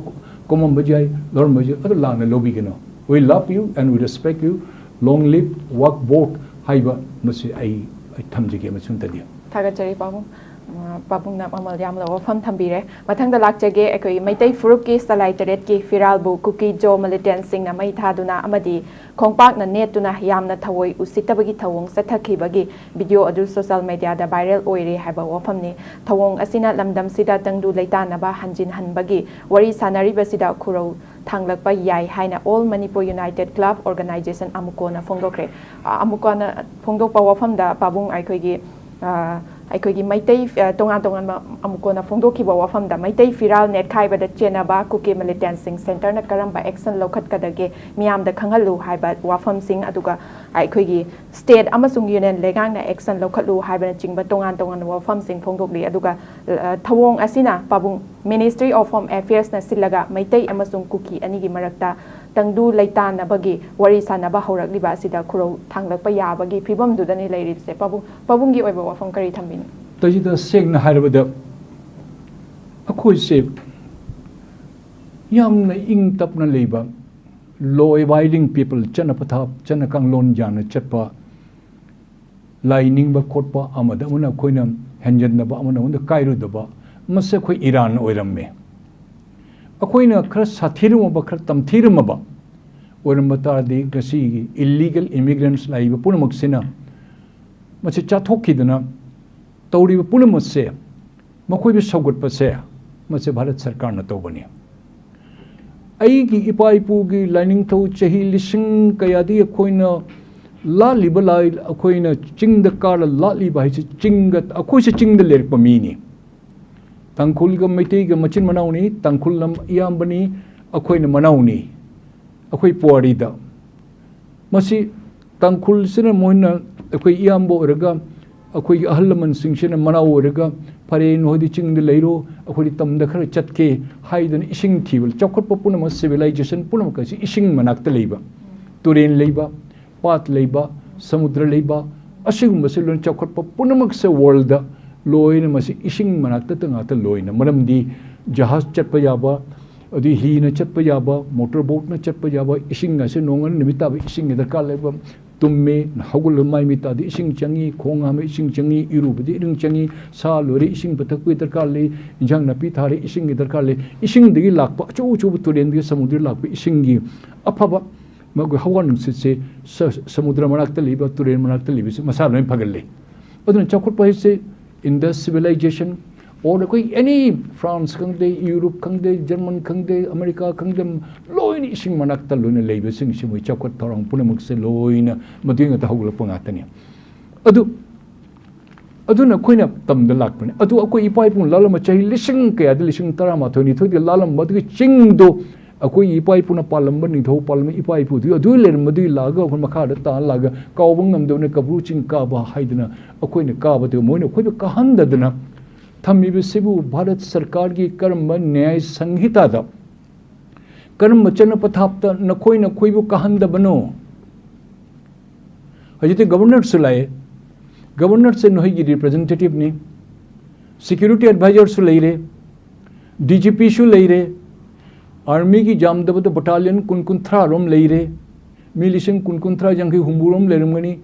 ꯀꯣꯃꯝꯕ ꯌꯥꯏ, ꯂꯧꯔꯝꯕ ꯌꯥꯏ, ꯑꯗꯨ ꯂꯥꯟꯅ ꯂꯧꯕꯤꯒꯅꯨ꯫ We love you and we respect you. Long live Waqf Board ꯍꯥꯏꯕ ꯃꯁꯤ ꯑꯩ, ꯑꯩ ꯊꯝꯖꯒꯦ ꯃꯁꯤꯃꯇꯗꯤ꯫ ꯊꯥꯒꯠꯆꯔꯤ ꯄꯥꯕꯨꯡ꯫ ꯑ, ꯄꯥꯕꯨꯡꯅ ꯃꯃꯜ ꯌꯥꯝꯂꯕ ꯋꯥꯐꯝ ꯊꯝꯕꯤꯔꯦ꯫ ꯃꯊꯪꯗ ꯂꯥꯛꯆꯒꯦ꯫ ꯑꯩꯈꯣꯏ ꯃꯩꯇꯩ ꯐꯨꯔꯨꯞꯀꯤ ꯁꯂꯥꯏ ꯇꯔꯦꯠꯀꯤ ꯐꯤꯔꯥꯜꯕꯨ ꯀꯨꯀꯤ ꯖꯣ ꯃꯤꯂꯤꯇꯦꯟꯠꯁꯤꯡꯅ ꯃꯩ ꯊꯥꯗꯨꯅ ꯑꯃꯗꯤ ꯈꯣꯡꯄꯥꯛꯅ ꯅꯦꯠꯇꯨꯅ ꯌꯥꯝꯅ ꯊꯑꯣꯏ ꯎꯁꯤꯠꯇꯕꯒꯤ ꯊꯧꯑꯣꯡ ꯆꯠꯊꯈꯤꯕꯒꯤ ꯚꯤꯗꯤꯑꯣ ꯑꯗꯨ ꯁꯣꯁꯤꯌꯦꯜ ꯃꯦꯗꯤꯌꯥꯗ ꯚꯥꯏꯔꯦꯜ ꯑꯣꯏꯔꯦ ꯍꯥꯏꯕ ꯋꯥꯐꯝꯅꯤ꯫ ꯊꯧꯑꯣꯡ ꯑꯁꯤꯅ ꯂꯝꯗꯝꯁꯤꯗ ꯇꯪꯗꯨ ꯂꯩꯇꯥꯅꯕ ꯍꯟꯖꯤꯟ ꯍꯟꯕꯒꯤ ꯋꯥꯔꯤ ꯁꯥꯅꯔꯤꯕꯁꯤꯗ ꯈꯨꯔꯧ ꯊꯥꯡꯂꯛꯄ ꯌꯥꯏ ꯍꯥꯏꯅ All Manipur United Club Organization, ꯑꯃꯨꯀꯣꯅ ꯐꯣꯡꯗꯣꯛꯈ꯭ꯔꯦ꯫ ꯑ, ꯑꯃꯨꯀꯣꯅ ꯐꯣꯡꯗꯣꯛꯄ ꯋꯥꯐꯝꯗ ꯄꯥꯕꯨꯡ ꯑꯩꯈꯣꯏꯒꯤ, ꯑ, ꯑꯩꯈꯣꯏꯒꯤ ꯃꯩꯇꯩ ꯑ, ꯇꯣꯉꯥꯟ ꯇꯣꯉꯥꯟꯕ ꯑꯃꯨꯛ ꯀꯣꯟꯅ ꯐꯣꯡꯗꯣꯛꯈꯤꯕ ꯋꯥꯐꯝꯗ ꯃꯩꯇꯩ ꯐꯤꯔꯥꯜ ꯅꯦꯠꯈꯥꯏꯕꯗ ꯆꯦꯟꯅꯕ ꯀꯨꯀꯤ ꯃꯤꯂꯤꯇꯦꯟꯁꯤꯡ ꯁꯦꯟꯇꯔꯅ ꯀꯔꯝꯕ ꯑꯦꯛꯁꯟ ꯂꯧꯈꯠꯀꯗꯒꯦ ꯃꯤꯌꯥꯝꯗ ꯈꯪꯍꯜꯂꯨ ꯍꯥꯏꯕ ꯋꯥꯐꯝꯁꯤꯡ, ꯑꯗꯨꯒ ꯑꯩꯈꯣꯏꯒꯤ ꯁ꯭ꯇꯦꯠ ꯑꯃꯁꯨꯡ ꯌꯨꯅꯤꯌꯟ ꯂꯩꯉꯥꯛꯅ ꯑꯦꯛꯁꯟ ꯂꯧꯈꯠꯂꯨ ꯍꯥꯏꯕꯅꯆꯤꯡꯕ ꯇꯣꯉꯥꯟ ꯇꯣꯉꯥꯟꯕ ꯋꯥꯐꯝꯁꯤꯡ ꯐꯣꯡꯗꯣꯛꯂꯤ꯫ ꯑꯗꯨꯒ ꯑ, ꯊꯧꯑꯣꯡ ꯑꯁꯤꯅ ꯄꯥꯕꯨꯡ Ministry of Home Affairsꯅ ꯁꯤꯜꯂꯒ ꯃꯩꯇꯩ ꯑꯃꯁꯨꯡ ꯀꯨꯀꯤ ꯑꯅꯤꯒꯤ ꯃꯔꯛꯇ ꯇꯪꯗꯨ ꯂꯩꯇꯥꯅꯕꯒꯤ ꯋꯥꯔꯤ ꯁꯥꯅꯕ ꯍꯧꯔꯛꯂꯤꯕ ꯑꯁꯤꯗ ꯈꯨꯔꯧ ꯊꯥꯡꯂꯛꯄ ꯌꯥꯕꯒꯤ ꯐꯤꯕꯝꯗꯨꯗꯅꯤ ꯂꯩꯔꯤꯕꯁꯦ꯫ ꯄꯥꯕꯨꯡ, ꯄꯥꯕꯨꯡꯒꯤ ꯑꯣꯏꯕ ꯋꯥꯐꯝ ꯀꯔꯤ ꯊꯝꯕꯤꯅꯤ? ꯇꯁꯦꯡꯅ ꯍꯥꯏꯔꯕꯗ ꯑꯩꯈꯣꯏꯁꯦ ꯌꯥꯝꯅ ꯏꯪ ꯇꯞꯅ ꯂꯩꯕ, law abiding people, ꯆꯠꯅ ꯄꯊꯥꯞ, ꯆꯠꯅ ꯀꯥꯡꯂꯣꯟ ꯌꯥꯅ ꯆꯠꯄ, ꯂꯥꯏ ꯅꯤꯡꯕ ꯈꯣꯠꯄ, ꯑꯃꯗ ꯑꯃꯅ ꯑꯩꯈꯣꯏꯅ ꯍꯦꯟꯖꯟꯗꯕ, ꯑꯃꯅ ꯑꯃꯗ ꯀꯥꯏꯔꯣꯏꯗꯕ, ꯃꯁꯤ ꯑꯩꯈꯣꯏ ꯏꯔꯥꯟ ꯑꯣꯏꯔꯝꯃꯦ꯫ ꯑꯩꯈꯣꯏꯅ ꯈꯔ ꯁꯥꯊꯤꯔꯝꯃꯕ, ꯈꯔ ꯇꯝꯊꯤꯔꯝꯃꯕ ꯑꯣꯏꯔꯝꯕ ꯇꯥꯔꯗꯤ, ꯉꯁꯤꯒꯤ illegal immigrants ꯂꯥꯛꯏꯕ ꯄꯨꯝꯅꯃꯛꯁꯤꯅ ꯃꯁꯤ ꯆꯥꯊꯣꯛꯈꯤꯗꯅ ꯇꯧꯔꯤꯕ ꯄꯨꯝꯅꯃꯛꯁꯦ, ꯃꯈꯣꯏꯕꯨ ꯁꯧꯒꯠꯄꯁꯦ, ꯃꯁꯤ ꯚꯥꯔꯠ ꯁꯔꯀꯥꯔꯅ ꯇꯧꯕꯅꯤ꯫ ꯑꯩꯒꯤ ꯏꯄꯥ ꯏꯄꯨꯒꯤ ꯂꯥꯏꯅꯤꯡꯊꯧ ꯆꯍꯤ ꯂꯤꯁꯤꯡ ꯀꯌꯥꯗꯒꯤ ꯑꯩꯈꯣꯏꯅ ꯂꯥꯠꯂꯤꯕ ꯂꯥꯏ, ꯑꯩꯈꯣꯏꯅ ꯆꯤꯡꯗ ꯀꯥꯔ ꯂꯥꯠꯂꯤꯕ ꯍꯥꯏꯁꯦ, ꯆꯤꯡꯗ, ꯑꯩꯈꯣꯏꯁꯦ ꯆꯤꯡꯗ ꯂꯩꯔꯛꯄ ꯃꯤꯅꯤ꯫ ꯇꯥꯡꯈꯨꯜꯒ ꯃꯩꯇꯩꯒ ꯃꯆꯤꯟ ꯃꯅꯥꯎꯅꯤ, ꯇꯥꯡꯈꯨꯜ ꯂꯝ ꯏꯌꯥꯝꯕꯅꯤ, ꯑꯩꯈꯣꯏꯅ ꯃꯅꯥꯎꯅꯤ, ꯑꯩꯈꯣꯏ ꯄꯨꯋꯥꯔꯤꯗ꯫ ꯃꯁꯤ ꯇꯥꯡꯈꯨꯜꯁꯤꯅ ꯃꯣꯏꯅ ꯑꯩꯈꯣꯏ ꯏꯌꯥꯝꯕ ꯑꯣꯏꯔꯒ, ꯑꯩꯈꯣꯏꯒꯤ ꯑꯍꯜ ꯂꯃꯟꯁꯤꯡꯁꯤꯅ ꯃꯅꯥꯎ ꯑꯣꯏꯔꯒ, "ꯐꯔꯦ, ꯅꯈꯣꯏꯗꯤ ꯆꯤꯡꯗ ꯂꯩꯔꯣ, ꯑꯩꯈꯣꯏꯗꯤ ꯇꯝꯗ ꯈꯔ ꯆꯠꯀꯦ" ꯍꯥꯏꯗꯅ ꯏꯁꯤꯡ ꯊꯤꯕ, ꯆꯥꯎꯈꯠꯄ ꯄꯨꯝꯅꯃꯛ, civilization ꯄꯨꯝꯅꯃꯛ ꯑꯁꯤ ꯏꯁꯤꯡ ꯃꯅꯥꯛꯇ ꯂꯩꯕ, ꯇꯨꯔꯦꯟ ꯂꯩꯕ, ꯄꯥꯠ ꯂꯩꯕ, ꯁꯃꯨꯗ꯭ꯔ ꯂꯩꯕ, ꯑꯁꯤꯒꯨꯝꯕꯁꯦ ꯂꯣꯏꯅ ꯆꯥꯎꯈꯠꯄ ꯄꯨꯝꯅꯃꯛꯁꯦ worldꯗ ꯂꯣꯏꯅ ꯃꯁꯤ ꯏꯁꯤꯡ ꯃꯅꯥꯛꯇ ꯉꯥꯛꯇ ꯂꯣꯏꯅ꯫ ꯃꯔꯝꯗꯤ ꯖꯍꯥꯖ ꯆꯠꯄ ꯌꯥꯕ, ꯑꯗꯨꯗꯤ ꯍꯤꯅ ꯆꯠꯄ ꯌꯥꯕ, motor boatꯅ ꯆꯠꯄ ꯌꯥꯕ, ꯏꯁꯤꯡ ꯑꯁꯦ ꯅꯣꯡꯉꯥꯟ ꯅꯨꯃꯤꯠ ꯇꯥꯕ ꯏꯁꯤꯡꯒꯤ ꯗꯔꯀꯥꯔ ꯂꯩꯕ, ꯇꯨꯝꯃꯦ, ꯍꯧꯒꯠꯂꯒ ꯃꯥꯏ ꯃꯤꯠ ꯇꯥꯗꯤ ꯏꯁꯤꯡ ꯆꯪꯉꯤ, ꯈꯣꯡ ꯍꯥꯝꯕ ꯏꯁꯤꯡ ꯆꯪꯉꯤ, ꯏꯔꯨꯕꯗꯤ ꯏꯁꯤꯡ ꯆꯪꯉꯤ, ꯁꯥ ꯂꯣꯏꯔꯦ ꯏꯁꯤꯡ ꯄꯤꯊꯛꯄꯒꯤ ꯗꯔꯀꯥꯔ ꯂꯩ, ꯏꯟꯖꯥꯡ ꯅꯥꯄꯤ ꯊꯥꯔꯦ ꯏꯁꯤꯡꯒꯤ ꯗꯔꯀꯥꯔ ꯂꯩ꯫ ꯏꯁꯤꯡꯗꯒꯤ ꯂꯥꯛꯄ ꯑꯆꯧ ꯑꯆꯧꯕ ꯇꯨꯔꯦꯟꯗꯒꯤ, ꯁꯃꯨꯗ꯭ꯔꯗꯒꯤ ꯂꯥꯛꯄ ꯏꯁꯤꯡꯒꯤ ꯑꯐꯕ ꯃꯥꯒꯤ ꯍꯋꯥ ꯅꯨꯡꯁꯤꯠꯁꯦ ꯁ-, ꯁꯃꯨꯗ꯭ꯔ ꯃꯅꯥꯛꯇ ꯂꯩꯕ, ꯇꯨꯔꯦꯟ ꯃꯅꯥꯛꯇ ꯂꯩꯕꯁꯦ ꯃꯁꯥ ꯂꯣꯏꯅ ꯐꯒꯠꯂꯤ꯫ ꯑꯗꯨꯅ ꯆꯥꯎꯈꯠꯄ ꯍꯥꯏꯁꯦ Indus civilization, or ꯑꯩꯈꯣꯏ any France ꯈꯪꯗꯦ, ꯌꯨꯔꯣꯞ ꯈꯪꯗꯦ, ꯖꯔꯃꯟ ꯈꯪꯗꯦ, ꯑꯃꯦꯔꯤꯀꯥ ꯈꯪꯗꯦ, ꯂꯣꯏꯅ ꯏꯁꯤꯡ ꯃꯅꯥꯛꯇ ꯂꯣꯏꯅ ꯂꯩꯕꯁꯤꯡꯁꯤ ꯃꯣꯏ ꯆꯥꯎꯈꯠ ꯊꯧꯔꯥꯡ ꯄꯨꯝꯅꯃꯛꯁꯦ ꯂꯣꯏꯅ ꯃꯗꯨꯒꯤ ꯉꯥꯛꯇ ꯍꯧꯒꯠꯂꯛꯄ ꯉꯥꯛꯇꯅꯤ꯫ ꯑꯗꯨ ꯑꯗꯨꯅ ꯑꯩꯈꯣꯏꯅ ꯇꯝꯗ ꯂꯥꯛꯄꯅꯤ꯫ ꯑꯗꯨ ꯑꯩꯈꯣꯏ ꯏꯄꯥ ꯏꯄꯨꯅ ꯂꯥꯜꯂꯝꯕ ꯆꯍꯤ ꯂꯤꯁꯤꯡ ꯀꯌꯥꯗ, ꯂꯤꯁꯤꯡ ꯇꯔꯥꯃꯥꯊꯣꯏ ꯅꯤꯊꯣꯏꯗ ꯂꯥꯜꯂꯝꯕ ꯑꯗꯨꯒꯤ ꯆꯤꯡꯗꯣ, ꯑꯩꯈꯣꯏꯒꯤ ꯏꯄꯥ ꯏꯄꯨꯅ ꯄꯥꯜꯂꯝꯕ, ꯅꯤꯡꯊꯧ ꯄꯥꯜꯂꯝꯕ ꯏꯄꯥ ꯏꯄꯨꯗꯨ ꯑꯗꯨ ꯂꯩꯔꯝꯕꯗꯨꯒꯤ ꯂꯥꯛꯑꯒ ꯑꯩꯈꯣꯏ ꯃꯈꯥꯗ ꯇꯥ ꯂꯥꯛꯑꯒ ꯀꯥꯎꯕ ꯉꯝꯗꯕꯅ ꯀꯕ꯭ꯔꯨ ꯆꯤꯡ ꯀꯥꯕ ꯍꯥꯏꯗꯅ ꯑꯩꯈꯣꯏꯅ ꯀꯥꯕꯗꯨ ꯃꯣꯏꯅ ꯑꯩꯈꯣꯏꯕꯨ ꯀꯥꯍꯟꯗꯗꯅ ꯊꯝꯃꯤꯕꯁꯤꯕꯨ ꯚꯥꯔꯠ ꯁꯔꯀꯥꯔꯒꯤ ꯀꯔꯝꯕ ꯅ꯭ꯌꯥꯌ ꯁꯪꯍꯤꯇꯥꯗ, ꯀꯔꯝꯕ ꯆꯠꯅ ꯄꯊꯥꯞꯇ ꯅꯈꯣꯏꯅ ꯑꯩꯈꯣꯏꯕꯨ ꯀꯥꯍꯟꯗꯕꯅꯣ? ꯍꯧꯖꯤꯛꯇꯤ ꯒꯕꯔꯅꯔꯁꯨ ꯂꯥꯛꯑꯦ꯫ ꯒꯕꯔꯅꯔꯁꯦ ꯅꯈꯣꯏꯒꯤ ꯔꯤꯄ꯭ꯔꯖꯦꯟꯇꯦꯇꯤꯚꯅꯤ꯫ ꯁꯦꯀ꯭ꯌꯨꯔꯤꯇꯤ ꯑꯦꯗꯚꯥꯏꯖꯔꯁꯨ ꯂꯩꯔꯦ, ꯗꯤ ꯖꯤ ꯄꯤꯁꯨ ꯂꯩꯔꯦ, ꯑꯥꯔꯃꯤꯒꯤ ꯌꯥꯝꯗꯕꯗ ꯕꯇꯥꯂꯤꯌꯟ ꯀꯨꯟ ꯀꯨꯟꯊ꯭ꯔꯥ ꯔꯣꯝ ꯂꯩꯔꯦ, ꯃꯤ ꯂꯤꯁꯤꯡ ꯀꯨꯟ, ꯀꯨꯟꯊ꯭ꯔꯥ, ꯌꯥꯡꯈꯩ, ꯍꯨꯝꯐꯨ ꯔꯣꯝ ꯂꯩꯔꯝꯒꯅꯤ꯫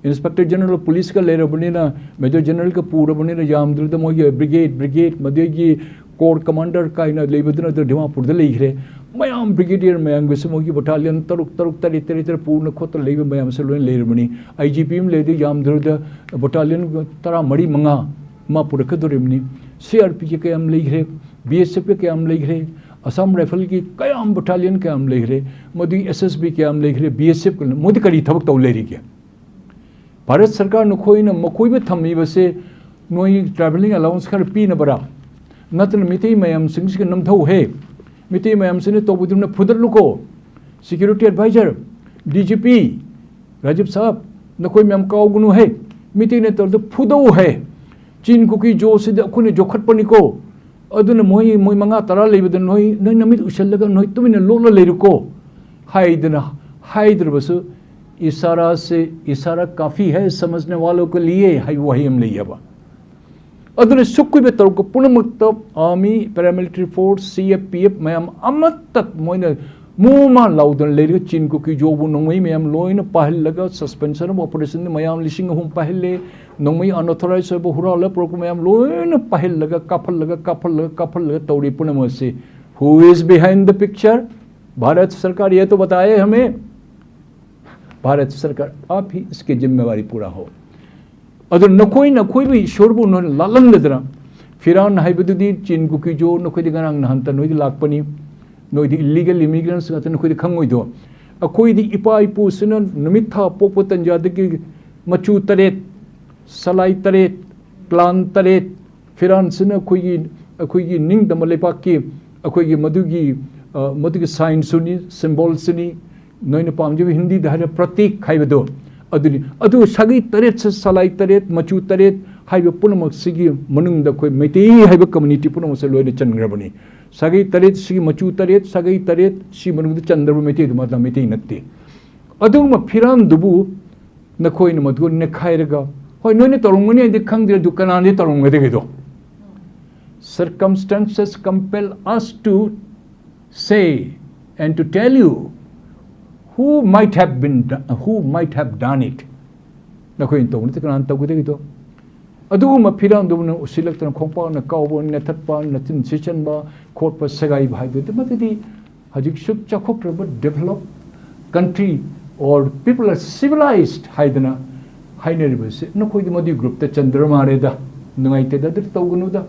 ꯏꯟꯁꯄꯦꯛꯇꯔ ꯖꯦꯅꯔꯦꯜ ꯄꯨꯂꯤꯁꯀ ꯂꯩꯔꯕꯅꯤꯅ, ꯃꯦꯖꯔ ꯖꯦꯅꯔꯦꯜꯒ ꯄꯨꯔꯕꯅꯤꯅ, ꯌꯥꯝꯗ꯭ꯔꯕꯗ ꯃꯣꯏꯒꯤ ꯕ꯭ꯔꯤꯒꯦꯗ, ꯕ꯭ꯔꯤꯒꯦꯗ, ꯃꯗꯨꯒꯤ ꯀꯣꯔ ꯀꯃꯥꯟꯗꯔ ꯀꯥꯏꯅ ꯂꯩꯕꯗꯨꯅ ꯑꯗꯨ ꯗꯤꯃꯥꯄꯨꯔꯗ ꯂꯩꯈ꯭ꯔꯦ꯫ ꯃꯌꯥꯝ ꯕ꯭ꯔꯤꯒꯦꯗꯤꯌꯔ ꯃꯌꯥꯝꯒꯁꯨ ꯃꯣꯏꯒꯤ ꯕꯇꯥꯂꯤꯌꯟ ꯇꯔꯨꯛ, ꯇꯔꯨꯛ, ꯇꯔꯦꯠ, ꯇꯔꯦꯠ, ꯇꯔꯦꯠ ꯄꯨꯅ ꯈꯣꯠꯇ ꯂꯩꯕ ꯃꯌꯥꯝꯁꯦ ꯂꯣꯏꯅ ꯂꯩꯔꯕꯅꯤ꯫ ꯑꯥꯏ ꯖꯤ ꯄꯤ ꯑꯃ ꯂꯩꯔꯗꯤ ꯌꯥꯝꯗ꯭ꯔꯕꯗ ꯕꯇꯥꯂꯤꯌꯟ ꯇꯔꯥ ꯃꯔꯤ, ꯃꯉꯥ ꯃꯥ ꯄꯨꯔꯛꯀꯗꯧꯔꯤꯕꯅꯤ꯫ ꯁꯤ ꯑꯥꯔ ꯄꯤꯒꯤ ꯀꯌꯥꯝ ꯂꯩꯈ꯭ꯔꯦ, ꯕꯤ ꯑꯦꯁ ꯑꯦꯐꯀꯤ ꯀꯌꯥꯝ ꯂꯩꯈ꯭ꯔꯦ, ꯑꯁꯥꯝ ꯔꯥꯏꯐꯜꯒꯤ ꯀꯌꯥꯝ ꯕꯇꯥꯂꯤꯌꯟ ꯀꯌꯥꯝ ꯂꯩꯈ꯭ꯔꯦ, ꯃꯗꯨꯒꯤ ꯑꯦꯁ ꯑꯦꯁ ꯕꯤ ꯀꯌꯥꯝ ꯂꯩꯈ꯭ꯔꯦ, ꯕꯤ ꯑꯦꯁ ꯑꯦꯐ ꯃꯣꯏꯗꯤ ꯀꯔꯤ ꯊꯕꯛ ꯇꯧ ꯂꯩꯔꯤꯒꯦ? ꯚꯥꯔꯠ ꯁꯔꯀꯥꯔ ꯅꯈꯣꯏꯅ ꯃꯈꯣꯏꯕꯨ ꯊꯝꯃꯤꯕꯁꯦ ꯅꯣꯏ ꯇ꯭ꯔꯥꯚꯦꯂꯤꯡ ꯑꯦꯂꯥꯎꯟꯁ ꯈꯔ ꯄꯤꯅꯕꯔꯥ? ꯅꯠꯇꯅ ꯃꯤꯇꯩ ꯃꯌꯥꯝꯁꯤꯡꯁꯤꯒ ꯅꯝꯊꯧꯍꯦ꯫ ꯃꯤꯇꯩ ꯃꯌꯥꯝꯁꯤꯅ ꯇꯧꯕꯗꯨꯅ ꯐꯨꯗꯠꯂꯨꯀꯣ꯫ Security adviser, D G P, Rajiv ꯁꯥꯍꯕ, ꯅꯈꯣꯏ ꯃꯌꯥꯝ ꯀꯥꯎꯒꯅꯨꯍꯦ꯫ ꯃꯤꯇꯩꯅ ꯇꯧꯔꯤꯗ ꯐꯨꯗꯧꯍꯦ꯫ ꯆꯤꯟ ꯀꯨꯀꯤ ꯖꯣꯁꯤꯗꯤ ꯑꯩꯈꯣꯏꯅ ꯌꯣꯛꯈꯠꯄꯅꯤꯀꯣ꯫ ꯑꯗꯨꯅ ꯃꯣꯏ, ꯃꯣꯏ ꯃꯉꯥ ꯇꯔꯥ ꯂꯩꯕꯗ ꯅꯣꯏ, ꯅꯣꯏ ꯅꯃꯤꯠ ꯎꯏꯁꯜꯂꯒ ꯅꯣꯏ ꯇꯨꯃꯤꯟꯅ ꯂꯣꯠꯂ ꯂꯩꯔꯨꯀꯣ ꯍꯥꯏꯗꯅ ꯍꯥꯏꯗ꯭ꯔꯕꯁꯨ, ꯏꯁꯥꯔꯥꯁꯦ, ꯏꯁꯥꯔꯥ ꯀꯥꯐꯤ ꯍꯦ ꯁꯃꯖꯅꯦ ꯋꯥꯂꯣ ꯀ ꯂꯤꯌꯦ ꯍꯥꯏꯕ ꯋꯥꯍꯩ ꯑꯃ ꯂꯩꯌꯦꯕ꯫ ꯑꯗꯨꯅ ꯁꯨꯛꯀꯨꯏꯕ ꯇꯧꯔꯛꯄ ꯄꯨꯝꯅꯃꯛꯇ army, paramilitary force, C F P F ꯃꯌꯥꯝ ꯑꯃꯠꯇ ꯃꯣꯏꯅ ꯃꯨ ꯃꯥ ꯂꯥꯎꯗꯅ ꯂꯩꯔꯒ ꯆꯤꯟ ꯀꯨꯀꯤ ꯖꯣꯕꯨ ꯅꯣꯡꯃꯩ ꯃꯌꯥꯝ ꯂꯣꯏꯅ ꯄꯥꯏꯍꯜꯂꯒ, ꯁꯁꯄꯦꯟꯁꯟ ꯑꯣꯐ ꯑꯣꯄꯔꯦꯁꯟꯗ ꯃꯌꯥꯝ ꯂꯤꯁꯤꯡ ꯑꯍꯨꯝ ꯄꯥꯏꯍꯜꯂꯦ꯫ ꯅꯣꯡꯃꯩ ꯑꯟꯑꯣꯊꯣꯔꯥꯏꯖ ꯑꯣꯏꯕ ꯍꯨꯔꯥꯜꯂ ꯄꯨꯔꯛꯄ ꯃꯌꯥꯝ ꯂꯣꯏꯅ ꯄꯥꯏꯍꯜꯂꯒ, ꯀꯥꯞꯍꯜꯂꯒ, ꯀꯥꯞꯍꯜꯂꯒ, ꯀꯥꯞꯍꯜꯂꯒ ꯇꯧꯔꯤ ꯄꯨꯝꯅꯃꯛ ꯑꯁꯤ꯫ Who is behind the picture? Bharat ꯁꯔꯀꯥꯔ ꯌꯦ ꯇꯣ ꯕꯇꯥꯌꯦ ꯍꯃꯦ꯫ ꯚꯥꯔꯠ ꯁꯔꯀꯥꯔ, ꯑꯥꯞ ꯍꯤ ꯏꯁꯀꯤ ꯖꯤꯝꯃꯦꯋꯥꯔꯤ ꯄꯨꯔꯥ ꯍꯣ꯫ ꯑꯗꯨ ꯅꯈꯣꯏ, ꯅꯈꯣꯏꯕꯨ ꯏꯁꯣꯔꯕꯨ ꯅꯣꯏꯅ ꯂꯥꯠꯍꯟꯒꯗ꯭ꯔꯥ? ꯐꯤꯔꯥꯟ ꯍꯥꯏꯕꯗꯨꯗꯤ ꯆꯤꯟ ꯀꯨꯀꯤ ꯖꯣ ꯅꯈꯣꯏꯗꯤ ꯉꯔꯥꯡ ꯅꯍꯥꯟꯇ ꯅꯣꯏꯗꯤ ꯂꯥꯛꯄꯅꯤ꯫ ꯅꯣꯏꯗꯤ ꯏꯂꯤꯒꯦꯜ ꯏꯃꯤꯒ꯭ꯔꯦꯟꯠꯁ ꯉꯥꯛꯇ, ꯅꯈꯣꯏꯗꯤ ꯈꯪꯉꯣꯏꯗꯣ꯫ ꯑꯩꯈꯣꯏꯗꯤ ꯏꯄꯥ ꯏꯄꯨꯁꯤꯅ ꯅꯨꯃꯤꯠ ꯊꯥ ꯄꯣꯛꯄ ꯇꯟꯖꯥꯗꯒꯤ ꯃꯆꯨ ꯇꯔꯦꯠ, ꯁꯂꯥꯏ ꯇꯔꯦꯠ, ꯀ꯭ꯂꯥꯟ ꯇꯔꯦꯠ, ꯐꯤꯔꯥꯟꯁꯤꯅ ꯑꯩꯈꯣꯏꯒꯤ, ꯑꯩꯈꯣꯏꯒꯤ ꯅꯤꯡꯇꯝꯕ ꯂꯩꯕꯥꯛꯀꯤ ꯑꯩꯈꯣꯏꯒꯤ ꯃꯗꯨꯒꯤ, ꯑ, ꯃꯗꯨꯒꯤ ꯁꯥꯏꯟꯁꯨꯅꯤ, ꯁꯤꯝꯕꯣꯜꯁꯨꯅꯤ꯫ ꯅꯣꯏꯅ ꯄꯥꯝꯖꯕ ꯍꯤꯟꯗꯤꯗ ꯍꯥꯏꯔ ꯄ꯭ꯔꯇꯤꯛ ꯍꯥꯏꯕꯗꯣ ꯑꯗꯨꯅꯤ꯫ ꯑꯗꯨ ꯁꯥꯒꯩ ꯇꯔꯦꯠꯁꯦ, ꯁꯂꯥꯏ ꯇꯔꯦꯠ, ꯃꯆꯨ ꯇꯔꯦꯠ ꯍꯥꯏꯕ ꯄꯨꯝꯅꯃꯛꯁꯤꯒꯤ ꯃꯅꯨꯡꯗ ꯑꯩꯈꯣꯏ ꯃꯩꯇꯩ ꯍꯥꯏꯕ ꯀꯝꯃ꯭ꯌꯨꯅꯤꯇꯤ ꯄꯨꯝꯅꯃꯛꯁꯦ ꯂꯣꯏꯅ ꯆꯟꯈ꯭ꯔꯕꯅꯤ꯫ ꯁꯥꯒꯩ ꯇꯔꯦꯠꯁꯤꯒꯤ ꯃꯆꯨ ꯇꯔꯦꯠ, ꯁꯥꯒꯩ ꯇꯔꯦꯠ ꯁꯤ ꯃꯅꯨꯡꯗ ꯆꯟꯗ꯭ꯔꯕ ꯃꯩꯇꯩꯗꯨ ꯃꯥ ꯃꯩꯇꯩ ꯅꯠꯇꯦ꯫ ꯑꯗꯨꯒꯨꯝꯕ ꯐꯤꯔꯥꯟꯗꯨꯕꯨ ꯅꯈꯣꯏꯅ ꯃꯗꯨ ꯅꯦꯠꯈꯥꯏꯔꯒ, ꯍꯣꯏ, ꯅꯣꯏꯅ ꯇꯧꯔꯝꯒꯅꯤ ꯍꯥꯏꯗꯤ ꯈꯪꯗ꯭ꯔꯦ, ꯑꯗꯨ ꯀꯅꯥꯅꯗꯤ ꯇꯧꯔꯝꯒꯗꯒꯦꯗꯣ? Circumstances compel us to say and to tell you who might have been do-, who might have done it. ꯅꯈꯣꯏꯅ ꯇꯧꯕ ꯅꯠꯇꯦ, ꯀꯅꯥꯅ ꯇꯧꯒꯗꯒꯦꯗꯣ? ꯑꯗꯨꯒꯨꯝꯕ ꯐꯤꯔꯥꯟꯗꯨꯕꯨ ꯅꯪ ꯎꯁꯤꯜꯂꯛꯇꯅ ꯈꯣꯡꯄꯥꯛꯅ ꯀꯥꯎꯕ, ꯅꯦꯠꯊꯠꯄ, ꯅꯆꯤꯟ ꯁꯤꯆꯟꯕ, ꯈꯣꯠꯄ, ꯁꯦꯒꯥꯏꯕ ꯍꯥꯏꯕꯗꯨꯗꯤ ꯃꯗꯨꯗꯤ ꯍꯧꯖꯤꯛ ꯁꯨꯛ ꯆꯥꯎꯈꯠꯈ꯭ꯔꯕ developed country or people are civilized ꯍꯥꯏꯗꯅ ꯍꯥꯏꯅꯔꯤꯕꯁꯤ ꯅꯈꯣꯏꯗꯤ ꯃꯗꯨꯒꯤ ꯒ꯭ꯔꯨꯞꯇ ꯆꯟꯗ꯭ꯔ ꯃꯥꯜꯂꯦꯗ꯫ ꯅꯨꯡꯉꯥꯏꯇꯦꯗ, ꯑꯗꯨ ꯇꯧꯒꯅꯨꯗ꯫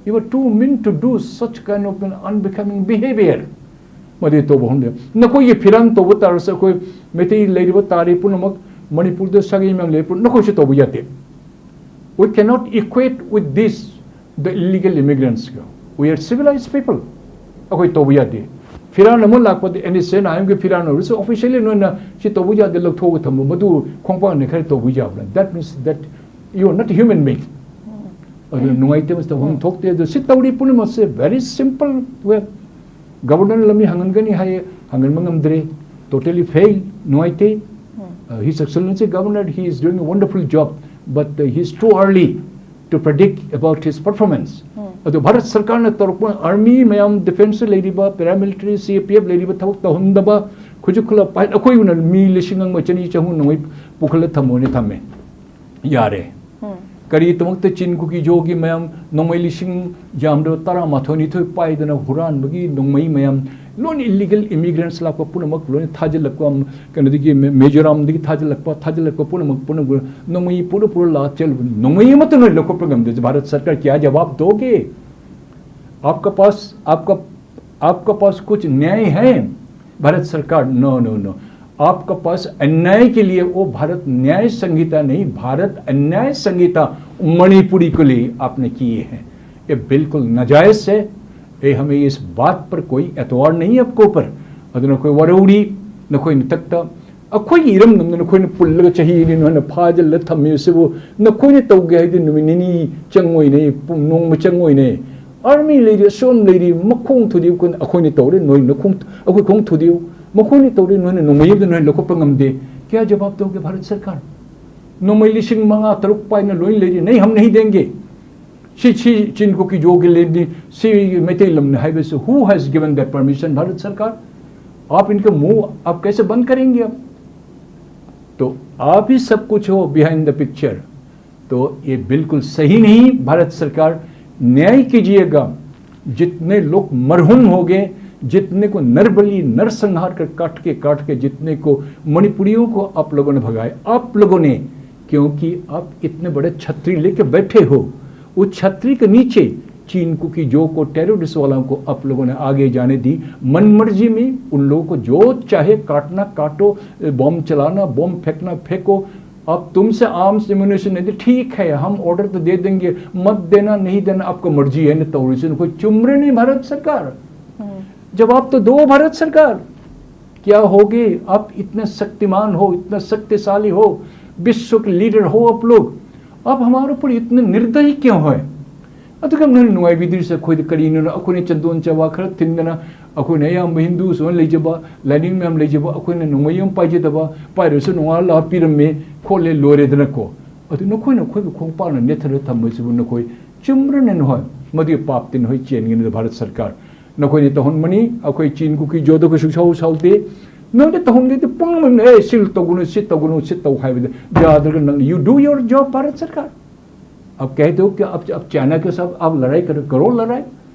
You are too mean to do such kind of an unbecoming behavior. ꯃꯗꯨ ꯇꯧꯕ ꯍꯧꯅꯗꯦ꯫ ꯅꯈꯣꯏꯒꯤ ꯐꯤꯔꯥꯟ ꯇꯧꯕ ꯇꯥꯔꯁꯨ ꯑꯩꯈꯣꯏ ꯃꯩꯇꯩ ꯂꯩꯔꯤꯕ ꯇꯥꯔꯤ ꯄꯨꯝꯅꯃꯛ, ꯃꯅꯤꯄꯨꯔꯗ ꯁꯥꯒꯩ ꯃꯌꯥꯝ ꯂꯩꯔꯤ ꯄꯨꯝꯅꯃꯛ ꯅꯈꯣꯏꯁꯨ ꯇꯧꯕ ꯌꯥꯗꯦ꯫ We cannot equate with this the illegal immigrants. We are civilized people. ꯑꯩꯈꯣꯏ ꯇꯧꯕ ꯌꯥꯗꯦ꯫ ꯐꯤꯔꯥꯟ ꯑꯃ ꯂꯥꯛꯄꯗ NSCN IM ꯒꯤ ꯐꯤꯔꯥꯟ ꯑꯣꯏꯔꯁꯨ officially ꯅꯣꯏꯅ ꯁꯤ ꯇꯧꯕ ꯌꯥꯗꯦ, ꯂꯧꯊꯣꯛꯑꯒ ꯊꯝꯕ, ꯃꯗꯨ ꯈꯣꯡꯄꯥꯛꯅ ꯈꯔ ꯇꯧꯕ ꯌꯥꯕ꯭ꯔꯥ? That means that you are not a human being. ꯑꯗꯨꯅ ꯅꯨꯡꯉꯥꯏꯇꯦ, ꯃꯁꯤ ꯇꯧꯐꯝ ꯊꯣꯛꯇꯦ꯫ ꯑꯗꯨ ꯁꯤ ꯇꯧꯔꯤ ꯄꯨꯝꯅꯃꯛꯁꯦ very simple way. ꯒꯕꯔꯅꯔ ꯂꯝꯕꯤ ꯍꯪꯍꯟꯒꯅꯤ ꯍꯥꯏꯌꯦ, ꯍꯪꯍꯟꯕ ꯉꯝꯗ꯭ꯔꯦ꯫ Totally fail, ꯅꯨꯡꯉꯥꯏꯇꯦ꯫ Uh, His Excellency Governor, he is doing a wonderful job, but uh, he is too early to predict about his performance. ꯑꯗꯣ ꯚꯥꯔꯠ ꯁꯔꯀꯥꯔꯅ ꯇꯧꯔꯛꯄ ꯑꯥꯔꯃꯤ ꯃꯌꯥꯝ, ꯗꯤꯐꯦꯟꯁꯇ ꯂꯩꯔꯤꯕ, ꯄꯦꯔꯥꯃꯤꯂꯤꯇꯔꯤ, CAPF ꯂꯩꯔꯤꯕ ꯊꯕꯛ ꯇꯧꯍꯟꯗꯕ, ꯈꯨꯠꯁꯨ ꯈꯨꯠꯂꯥꯏ ꯄꯥꯏ-, ꯑꯩꯈꯣꯏꯅ ꯃꯤ ꯂꯤꯁꯤꯡ ꯑꯃ ꯆꯅꯤ ꯆꯍꯨꯝ ꯅꯣꯡꯃꯩ ꯄꯨꯈꯠꯂ ꯊꯝꯃꯣꯅ ꯊꯝꯃꯦ꯫ ꯌꯥꯔꯦ꯫ ꯀꯔꯤꯗꯃꯛꯇ ꯆꯤꯟ ꯀꯨꯀꯤ ꯖꯣꯒꯤ ꯃꯌꯥꯝ ꯅꯣꯡꯃꯩ ꯂꯤꯁꯤꯡ ꯌꯥꯝꯗ꯭ꯔꯕ ꯇꯔꯥꯃꯥꯊꯣꯏ ꯅꯤꯊꯣꯏ ꯄꯥꯏꯗꯅ ꯍꯨꯔꯥꯟꯕꯒꯤ ꯅꯣꯡꯃꯩ ꯃꯌꯥꯝ, ꯂꯣꯏꯅ illegal immigrants ꯂꯥꯛꯄ ꯄꯨꯝꯅꯃꯛ ꯂꯣꯏꯅ ꯊꯥꯖꯤꯜꯂꯛꯄ, ꯀꯩꯅꯣꯗꯒꯤ ꯃꯦ-, ꯃꯤꯖꯣꯔꯥꯝꯗꯒꯤ ꯊꯥꯖꯤꯜꯂꯛꯄ, ꯊꯥꯖꯤꯜꯂꯛꯄ ꯄꯨꯝꯅꯃꯛ, ꯄꯨꯝꯅꯃꯛ ꯅꯣꯡꯃꯩ ꯄꯨꯔ ꯄꯨꯔ ꯂꯥꯛ ꯆꯦꯜꯂꯨꯕ, ꯅꯣꯡꯃꯩ ꯑꯃꯠꯇ ꯅꯣꯏ ꯂꯧꯈꯠꯄ ꯉꯝꯗꯦ꯫ ꯚꯥꯔꯠ ꯁꯔꯀꯥꯔ ꯀꯌꯥ ꯖꯋꯥꯕ ꯗꯣꯒꯦ? आपका पास, आपका, आपका पास कुछ न्याय है? भारत सरकार, no, no, no. आपका पास अन्याय के लिए वो भारत न्याय संहिता नहीं, भारत अन्याय संहिता मणिपुरी के लिए आपने किए हैं, ये बिल्कुल नाजायज है। ये हमें इस बात पर कोई एतवार नहीं है आपके ऊपर। ꯑꯗꯨꯅ ꯑꯩꯈꯣꯏ ꯋꯥꯔꯧꯔꯤ ꯅꯈꯣꯏ ꯃꯊꯛꯇ꯫ ꯑꯩꯈꯣꯏꯒꯤ ꯏꯔꯝꯗꯝꯗ ꯅꯈꯣꯏꯅ ꯄꯨꯜꯂꯒ ꯆꯍꯤ ꯑꯅꯤ ꯅꯈꯣꯏꯅ ꯐꯥꯖꯤꯜꯂ ꯊꯝꯃꯤꯕꯁꯤꯕꯨ ꯅꯈꯣꯏꯅ ꯇꯧꯒꯦ ꯍꯥꯏꯗꯤ ꯅꯨꯃꯤꯠ ꯅꯤꯅꯤ ꯆꯪꯉꯣꯏꯅꯦ, ꯄꯨꯡ ꯅꯣꯡꯃ ꯆꯪꯉꯣꯏꯅꯦ꯫ ꯑꯥꯔꯃꯤ ꯂꯩꯔꯤ, ꯑꯁꯣꯝ ꯂꯩꯔꯤ, ꯃꯈꯣꯡ ꯊꯨꯗꯦꯛꯎ꯫ ꯑꯩꯈꯣꯏꯅ ꯇꯧꯔꯦ, ꯅꯣꯏ ꯅꯈꯣꯡ, ꯑꯩꯈꯣꯏ ꯈꯣꯡ ꯊꯨꯗꯦꯛꯎ꯫ ꯃꯈꯣꯏꯅ ꯇꯧꯔꯦ, ꯅꯣꯏꯅ ꯅꯣꯡꯃꯩ ꯑꯃꯗ ꯅꯣꯏ ꯂꯧꯈꯠꯄ ꯉꯝꯗꯦ꯫ क्या जवाब दोगे भारत सरकार? ꯅꯣꯡꯃꯩ ꯂꯤꯁꯤꯡ ꯃꯉꯥ ꯇꯔꯨꯛ ꯄꯥꯏꯅ ꯂꯣꯏ ꯂꯩꯔꯤ, नहीं हम नहीं देंगे। ꯁꯤ, ꯁꯤ ꯆꯤꯟ ꯀꯨꯀꯤ ꯖꯣꯒꯤ ꯂꯦꯟꯅꯤ, ꯁꯤ ꯃꯩꯇꯩ ꯂꯝꯅꯤ ꯍꯥꯏꯕꯁꯤ who has given that permission? Bharat सरकार। आप इनका मुंह आप कैसे बंद करेंगे अब? तो आप ही सब कुछ हो behind the picture। तो ये बिल्कुल सही नहीं। भारत सरकार, न्याय कीजिएगा। जितने लोग मरहूम हो गए, जितने को नरबली नरसंहार कर काट के काट के जितने को मणिपुरियों को आप लोगों ने भगाए, आप लोगों ने, क्योंकि आप इतने बड़े छतरी लेके बैठे हो, उस छतरी के नीचे चीन कुकी जो को टेररिस्ट वालों को आप लोगों ने आगे जाने दी। मन मर्जी में उन लोगों को जो चाहे काटना काटो, बम चलाना बम फेंकना फेंको। अब तुमसे आर्म्स एम्यूनिशन नहीं, ठीक है, हम ऑर्डर तो दे देंगे, मत देना नहीं देना आपका मर्जी है। ꯅꯈꯣꯏ ꯆꯨꯝꯕ꯭ꯔꯅꯦ ꯚꯥꯔꯠ ꯁꯔꯀꯥꯔ? जवाब तो दो भारत सरकार। क्या हो गए? आप इतने शक्तिमान हो, इतना शक्तिशाली हो, विश्व के लीडर हो आप लोग, आप हमारे ऊपर इतने निर्दयी क्यों है? ꯑꯗꯨꯒ ꯅꯣꯏꯅ ꯅꯨꯡꯉꯥꯏꯕꯤꯗ꯭ꯔꯤꯁꯦ ꯑꯩꯈꯣꯏꯗ ꯀꯔꯤꯅꯣ? ꯑꯩꯈꯣꯏꯅ ꯆꯟꯗꯣꯟ ꯆꯋꯥ ꯈꯔ ꯊꯤꯟꯗꯅ, ꯑꯩꯈꯣꯏꯅ ꯑꯌꯥꯝꯕ ꯍꯤꯟꯗꯨꯁꯨ ꯂꯩꯖꯕ, ꯂꯥꯏꯅꯤꯡ ꯃꯌꯥꯝ ꯂꯩꯖꯕ, ꯑꯩꯈꯣꯏꯅ ꯅꯣꯡꯃꯩ ꯑꯃ ꯄꯥꯏꯖꯗꯕ, ꯄꯥꯏꯔꯁꯨ ꯅꯣꯡꯉꯥꯜꯂ ꯄꯤꯔꯝꯃꯦ, ꯈꯣꯠꯂꯦ, ꯂꯣꯏꯔꯦꯗꯅꯀꯣ꯫ ꯑꯗꯨ ꯅꯈꯣꯏꯅ ꯑꯩꯈꯣꯏꯕꯨ ꯈꯣꯡꯄꯥꯛꯅ ꯅꯦꯠꯊꯔ ꯊꯝꯕꯁꯤꯕꯨ ꯅꯈꯣꯏ ꯆꯨꯝꯕ꯭ꯔꯅꯦ? ꯅꯈꯣꯏ ꯃꯗꯨꯒꯤ ꯄꯥꯞꯇꯤ ꯅꯈꯣꯏ ꯆꯦꯟꯒꯅꯤꯗ ꯚꯥꯔꯠ ꯁꯔꯀꯥꯔ꯫ ꯅꯈꯣꯏꯅ ꯇꯧꯍꯟꯕꯅꯤ, ꯑꯩꯈꯣꯏ ꯆꯤꯟ ꯀꯨꯀꯤ ꯖꯣꯗ ꯑꯩꯈꯣꯏ ꯁꯨꯛꯁꯥꯎ ꯁꯥꯎꯗꯦ꯫ ꯅꯣꯏꯅ ꯇꯧꯍꯟꯒꯦꯗꯤ ꯄꯨꯡ ꯑꯃ, "ꯑꯦ, ꯁꯤ ꯇꯧꯒꯅꯨ, ꯁꯤ ꯇꯧꯒꯅꯨ, ꯁꯤ ꯇꯧ" ꯍꯥꯏꯕꯗ ꯌꯥꯗ꯭ꯔꯒ ꯅꯪ, you do your job, Bharat ꯁꯔꯀꯥꯔ꯫ अब कह दो कि अब, अब चाइना के साथ आप लड़ाई कर, करो लड़ाई,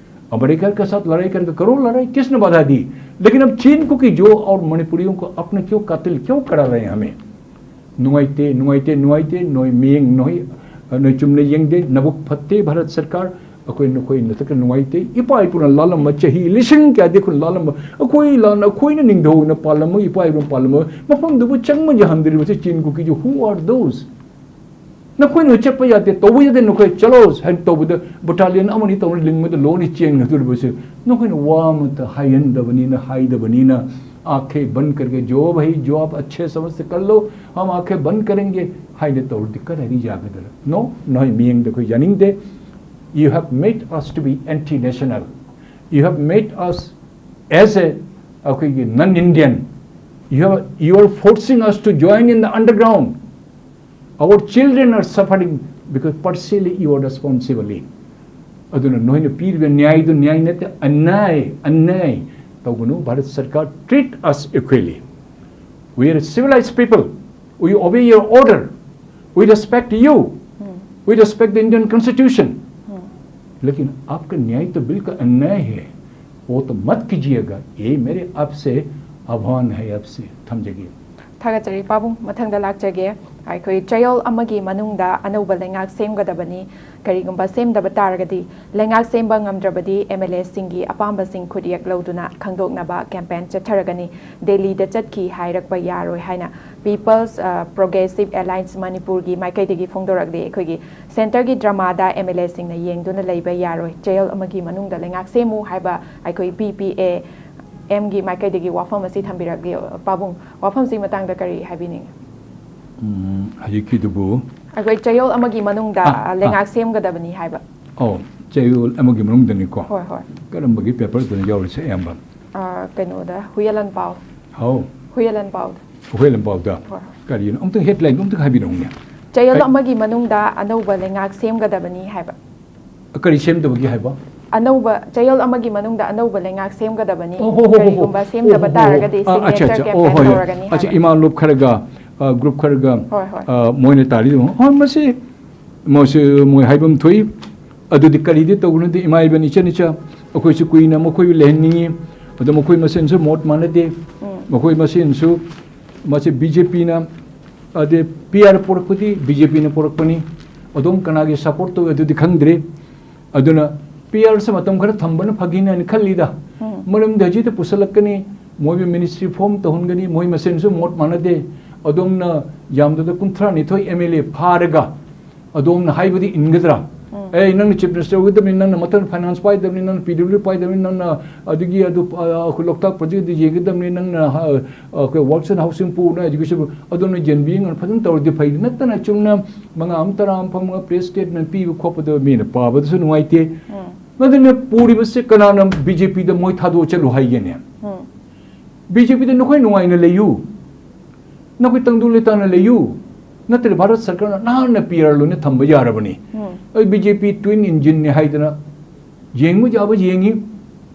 अमेरिका के साथ लड़ाई करके करो लड़ाई, किसने बाधा दी? लेकिन अब चीन को कि जो और मणिपुरियों को अपने क्यों कातिल क्यों करा रहे हैं हमें? ꯅꯨꯡꯉꯥꯏꯇꯦ, ꯅꯨꯡꯉꯥꯏꯇꯦ, ꯅꯨꯡꯉꯥꯏꯇꯦ꯫ ꯅꯣꯏ ꯃꯤꯠꯌꯦꯡ, ꯅꯣꯏ, ꯅꯣꯏ ꯆꯨꯝꯅ ꯌꯦꯡꯗꯦ꯫ ꯅꯕꯨꯛ ꯐꯠꯇꯦ, ꯚꯥꯔꯠ ꯁꯔꯀꯥꯔ꯫ ꯑꯩꯈꯣꯏ ꯅꯈꯣꯏ ꯅꯊꯛꯇ ꯅꯨꯡꯉꯥꯏꯇꯦ꯫ ꯏꯄꯥ ꯏꯄꯨꯅ ꯂꯥꯜꯂꯝꯕ ꯆꯍꯤ ꯂꯤꯁꯤꯡ ꯀꯌꯥꯗꯤ ꯑꯩꯈꯣꯏ ꯂꯥꯜꯂꯝꯕ, ꯑꯩꯈꯣꯏ ꯂꯥꯟ, ꯑꯩꯈꯣꯏꯅ ꯅꯤꯡꯊꯧꯅ ꯄꯥꯜꯂꯝꯕ, ꯏꯄꯥ ꯏꯄꯨꯅ ꯄꯥꯜꯂꯝꯕ ꯃꯐꯝꯗꯨꯕꯨ ꯆꯪꯕ ꯌꯥꯍꯟꯗ꯭ꯔꯤꯕꯁꯤ ꯆꯤꯟ ꯀꯨꯀꯤꯁꯨ, who are those? ꯅꯈꯣꯏꯅ ꯆꯠꯄ ꯌꯥꯗꯦ, ꯇꯧꯕ ꯌꯥꯗꯦ, ꯅꯈꯣꯏ ꯆꯠꯂꯣ ꯍꯥꯏꯅ ꯇꯧꯕꯗ ꯕꯇꯥꯂꯤꯌꯟ ꯑꯃꯅꯤ ꯇꯧꯅ ꯂꯤꯡꯕꯗ ꯂꯣꯏꯅ ꯆꯦꯟꯒꯗꯧꯔꯤꯕꯁꯦ ꯅꯈꯣꯏꯅ ꯋꯥ ꯑꯃꯠꯇ ꯍꯥꯏꯍꯟꯗꯕꯅꯤꯅ, ꯍꯥꯏꯗꯕꯅꯤꯅ, "आंखें बंद करके जो भाई जो आप अच्छे समझ से कर लो, हम आंखें बंद करेंगे" ꯍꯥꯏꯅ ꯇꯧꯔꯗꯤ ꯀꯗꯥꯏꯗ ꯌꯥꯒꯗ꯭ꯔꯥ? No, ꯅꯣꯏ ꯃꯤꯌꯦꯡꯗ ꯑꯩꯈꯣꯏ ꯌꯥꯅꯤꯡꯗꯦ꯫ You have made us to be anti-national. You have made us as a ꯑꯩꯈꯣꯏꯒꯤ non-Indian. You have, you are forcing us to join in the underground. Our children are suffering because partially you are responsible. ꯑꯗꯨꯅ ꯅꯣꯏꯅ ꯄꯤꯔꯤꯕ ꯅ꯭ꯌꯥꯏꯗꯨ ꯅ꯭ꯌꯥꯏ ꯅꯠꯇꯦ, ꯑꯟꯌꯥꯏ, ꯑꯟꯌꯥꯏ ꯇꯧꯒꯅꯨ꯫ ꯚꯥꯔꯠ ꯁꯔꯀꯥꯔ, treat us equally. We are civilized people. We obey your order. We respect you. We respect the Indian Constitution. लेकिन आपका न्याय तो बिल्कुल अन्याय है, वो तो मत कीजिएगा। ये मेरे आपसे आह्वान है, आपसे। थम जगिए। ꯊꯥꯒꯠꯆꯔꯤ ꯄꯥꯕꯨꯡ꯫ ꯃꯊꯪꯗ ꯂꯥꯛꯆꯒꯦ꯫ ꯑꯩꯈꯣꯏ ꯆꯌꯣꯜ ꯑꯃꯒꯤ ꯃꯅꯨꯡꯗ ꯑꯅꯧꯕ ꯂꯩꯉꯥꯛ ꯁꯦꯝꯒꯗꯕꯅꯤ꯫ ꯀꯔꯤꯒꯨꯝꯕ ꯁꯦꯝꯗꯕ ꯇꯥꯔꯒꯗꯤ, ꯂꯩꯉꯥꯛ ꯁꯦꯝꯕ ꯉꯝꯗ꯭ꯔꯕꯗꯤ ꯑꯦꯝ ꯑꯦꯜ ꯑꯦꯁꯤꯡꯒꯤ ꯑꯄꯥꯝꯕꯁꯤꯡ ꯈꯨꯠꯌꯦꯛ ꯂꯧꯗꯨꯅ ꯈꯪꯗꯣꯛꯅꯕ ꯀꯦꯝꯄꯦꯟ ꯆꯠꯊꯔꯒꯅꯤ꯫ ꯗꯦꯜꯂꯤꯗ ꯆꯠꯈꯤ ꯍꯥꯏꯔꯛꯄ ꯌꯥꯔꯣꯏ ꯍꯥꯏꯅ ꯄꯤꯄꯜꯁ ꯄ꯭ꯔꯣꯒ꯭ꯔꯦꯁꯤꯞ ꯑꯦꯂꯥꯏꯟꯁ ꯃꯅꯤꯄꯨꯔꯒꯤ ꯃꯥꯏꯀꯩꯗꯒꯤ ꯐꯣꯡꯗꯣꯔꯛꯂꯤ꯫ ꯑꯩꯈꯣꯏꯒꯤ ꯁꯦꯟꯇꯔꯒꯤ ꯗ꯭ꯔꯃꯥꯗ ꯑꯦꯝ ꯑꯦꯜ ꯑꯦꯁꯤꯡꯅ ꯌꯦꯡꯗꯨꯅ ꯂꯩꯕ ꯌꯥꯔꯣꯏ꯫ ꯆꯌꯣꯜ ꯑꯃꯒꯤ ꯃꯅꯨꯡꯗ ꯂꯩꯉꯥꯛ ꯁꯦꯝꯃꯨ ꯍꯥꯏꯕ ꯑꯩꯈꯣꯏ ꯄꯤ ꯄꯤ ꯑꯦ ꯑꯦꯝꯒꯤ ꯃꯥꯏꯀꯩꯗꯒꯤ ꯋꯥꯐꯝ ꯑꯁꯤ ꯊꯝꯕꯤꯔꯛꯂꯤ꯫ ꯄꯥꯕꯨꯡ, ꯋꯥꯐꯝꯁꯤꯒꯤ ꯃꯇꯥꯡꯗ ꯀꯔꯤ ꯍꯥꯏꯕꯤꯅꯤꯡꯉꯤ? ꯎꯝ, ꯍꯧꯖꯤꯛꯀꯤꯗꯨꯕꯨ ꯑꯩꯈꯣꯏ ꯆꯌꯣꯜ ꯑꯃꯒꯤ ꯃꯅꯨꯡꯗ ꯑꯥ, ꯑꯥ꯫ ꯂꯩꯉꯥꯛ ꯁꯦꯝꯒꯗꯕꯅꯤ ꯍꯥꯏꯕ꯫ ꯑꯣ, ꯆꯌꯣꯜ ꯑꯃꯒꯤ ꯃꯅꯨꯡꯗꯅꯤꯀꯣ꯫ ꯍꯣꯏ, ꯍꯣꯏ꯫ ꯀꯔꯝꯕꯒꯤ ꯄꯦꯄꯔꯗꯅ ꯌꯥꯎꯔꯤꯁꯦ ꯑꯌꯥꯝꯕ? ꯑ, ꯀꯩꯅꯣꯗ, ꯍꯨꯌꯦꯂꯟꯄꯥꯎ꯫ ꯍꯥꯎ, ꯍꯨꯌꯦꯂꯟꯄꯥꯎꯗ꯫ ꯍꯨꯌꯦꯂꯟꯄꯥꯎꯗ꯫ ꯍꯣꯏ꯫ ꯀꯔꯤꯅꯣ? ꯑꯝꯇꯪ ꯍꯦꯗꯂꯥꯏꯟꯗꯣ ꯑꯝꯇꯪ ꯍꯥꯏꯕꯤꯔꯛꯎꯅꯦ꯫ ꯆꯌꯣꯜ ꯑꯩ- ꯑꯃꯒꯤ ꯃꯅꯨꯡꯗ ꯑꯅꯧꯕ ꯂꯩꯉꯥꯛ ꯁꯦꯝꯒꯗꯕꯅꯤ ꯍꯥꯏꯕ꯫ ꯀꯔꯤ ꯁꯦꯝꯗꯕꯒꯤ ꯍꯥꯏꯕ? ꯑꯅꯧꯕ, ꯆꯌꯣꯜ ꯑꯃꯒꯤ ꯃꯅꯨꯡꯗ ꯑꯅꯧꯕ ꯂꯩꯉꯥꯛ ꯁꯦꯝꯒꯗꯕꯅꯤ꯫ ꯑꯣ, ꯍꯣ, ꯍꯣ, ꯍꯣ, ꯍꯣ꯫ ꯀꯔꯤꯒꯨꯝꯕ ꯁꯦꯝꯗꯕ ꯑꯣ, ꯍꯣ, ꯍꯣ꯫ ꯇꯥꯔꯒꯗꯤ ꯑꯥ, ꯑꯠꯆꯥ, ꯑꯠꯆꯥ꯫ ꯁꯤꯒꯅꯦꯆꯔ ꯑꯣ, ꯀꯦꯝꯄꯦꯟ ꯍꯣꯏ, ꯍꯣꯏ꯫ ꯇꯧꯔꯒꯅꯤ ꯑꯠꯆꯥ, ꯍꯥꯏꯕ꯫ ꯏꯃꯥ ꯂꯨꯞ ꯈꯔꯒ, ꯑ, ꯒ꯭ꯔꯨꯞ ꯈꯔꯒ, ꯍꯣꯏ, ꯍꯣꯏ꯫ ꯑ, ꯃꯣꯏꯅ ꯇꯥꯔꯤꯗꯨ, ꯍꯣꯏ, ꯃꯁꯤ ꯃꯣꯏꯁꯨ ꯃꯣꯏ ꯍꯥꯏꯕ ꯑꯃ ꯊꯣꯛꯏ꯫ ꯑꯗꯨꯗꯤ ꯀꯔꯤꯗꯤ ꯇꯧꯒꯅꯨꯗꯤ ꯏꯃꯥ ꯏꯕꯦꯟ ꯏꯆꯟ ꯏꯆꯥ, ꯑꯩꯈꯣꯏꯁꯨ ꯀꯨꯏꯅ ꯃꯈꯣꯏ ꯂꯩꯍꯟꯅꯤꯡꯉꯤ꯫ ꯑꯗꯣ ꯃꯈꯣꯏ ꯃꯁꯦꯟꯁꯨ ꯃꯣꯠ ꯃꯥꯟꯅꯗꯦ꯫ ꯎꯝ꯫ ꯃꯈꯣꯏ ꯃꯁꯦꯟꯁꯨ ꯃꯁꯤ ꯕꯤ ꯖꯦ ꯄꯤꯅ, ꯑꯗꯩ ꯄꯤ ꯑꯥꯔ ꯄꯣꯔꯛꯄꯗꯤ ꯕꯤ ꯖꯦ ꯄꯤꯅ ꯄꯣꯔꯛꯄꯅꯤ꯫ ꯑꯗꯣꯝ ꯀꯅꯥꯒꯤ ꯁꯄꯣꯔꯠ ꯇꯧꯏ ꯑꯗꯨꯗꯤ ꯈꯪꯗ꯭ꯔꯤ꯫ ꯑꯗꯨꯅ ꯄꯤ ꯑꯥꯔꯁꯦ ꯃꯇꯝ ꯈꯔ ꯊꯝꯕꯅ ꯐꯒꯤꯅ ꯍꯥꯏꯅ ꯈꯜꯂꯤꯗ꯫ ꯎꯝ꯫ ꯃꯔꯝꯗꯤ ꯍꯧꯖꯤꯛꯇ ꯄꯨꯁꯜꯂꯛꯀꯅꯤ, ꯃꯣꯏꯕꯨ ꯃꯤꯅꯤꯁꯇ꯭ꯔꯤ ꯐꯣꯝ ꯇꯧꯍꯟꯒꯅꯤ, ꯃꯣꯏ ꯃꯁꯦꯟꯁꯨ ꯃꯣꯠ ꯃꯥꯟꯅꯗꯦ꯫ ꯑꯗꯣꯝꯅ ꯌꯥꯝꯗꯕꯗ ꯀꯨꯟꯊ꯭ꯔꯥ ꯅꯤꯊꯣꯏ ꯑꯦꯝ ꯑꯦꯜ ꯑꯦ ꯐꯥꯔꯒ ꯑꯗꯣꯝꯅ ꯍꯥꯏꯕꯗꯤ ꯏꯟꯒꯗ꯭ꯔꯥ? ꯑꯦ, ꯅꯪꯅ ꯆꯤꯐ ꯃꯤꯅꯤꯁꯇꯔ ꯑꯣꯏꯒꯗꯕꯅꯤ, ꯅꯪꯅ ꯃꯊꯪ ꯐꯥꯏꯅꯥꯟꯁ ꯄꯥꯏꯗꯕꯅꯤ, ꯅꯪꯅ ꯄꯤ ꯗꯕ꯭ꯂꯤꯌꯨ ꯄꯥꯏꯗꯕꯅꯤ, ꯅꯪꯅ ꯑꯗꯒꯤ ꯑꯗꯨ, ꯑ, ꯑꯩꯈꯣꯏ ꯂꯣꯛꯇꯥꯛ ꯄ꯭ꯔꯣꯖꯦꯛꯇꯨ ꯌꯦꯡꯒꯗꯕꯅꯤ, ꯅꯪꯅ, ꯑ, ꯑꯩꯈꯣꯏ ꯋꯥꯔꯛꯁ ꯑꯦꯟ ꯍꯥꯎꯁꯤꯡ ꯄꯨꯅ ꯑꯦꯖꯨꯀꯦꯁꯟ ꯄꯨ-, ꯑꯗꯣꯝꯅ ꯌꯦꯡꯕꯤꯌꯨ, ꯐꯖꯅ ꯇꯧꯔꯗꯤ ꯐꯩ, ꯅꯠꯇꯅ ꯆꯨꯝꯅ ꯃꯉꯥ ꯑꯃ ꯇꯔꯥ ꯑꯃ ꯐꯝꯃꯒ ꯄ꯭ꯔꯦꯁ ꯁ꯭ꯇꯦꯠꯃꯦꯟ ꯄꯤꯕ ꯈꯣꯠꯄꯗꯣ ꯃꯤꯅ ꯄꯥꯕꯗꯁꯨ ꯅꯨꯡꯉꯥꯏꯇꯦ꯫ ꯑꯗꯨꯅ ꯄꯨꯔꯤꯕꯁꯦ ꯀꯅꯥꯅ ꯕꯤ ꯖꯦ ꯄꯤꯗ ꯃꯣꯏ ꯊꯥꯗꯣꯛꯑ ꯆꯠꯂꯨ ꯍꯥꯏꯒꯦꯅꯦ? ꯕꯤ ꯖꯦ ꯄꯤꯗ ꯅꯈꯣꯏ ꯅꯨꯡꯉꯥꯏꯅ ꯂꯩꯌꯨ, ꯅꯈꯣꯏ ꯇꯪꯗꯨ ꯂꯩꯇꯥꯅ ꯂꯩꯌꯨ, ꯅꯠꯇ꯭ꯔꯗꯤ ꯚꯥꯔꯠ ꯁꯔꯀꯥꯔꯅ ꯅꯍꯥꯟꯅ ꯄꯤ ꯑꯥꯔ ꯂꯣꯏꯅ ꯊꯝꯕ ꯌꯥꯔꯕꯅꯤ꯫ ꯑꯩ ꯕꯤ ꯖꯦ ꯄꯤ ꯇ꯭ꯋꯤꯟ ꯏꯟꯖꯤꯟꯅꯤ ꯍꯥꯏꯗꯅ ꯌꯦꯡꯕ ꯌꯥꯕ ꯌꯦꯡꯉꯤ,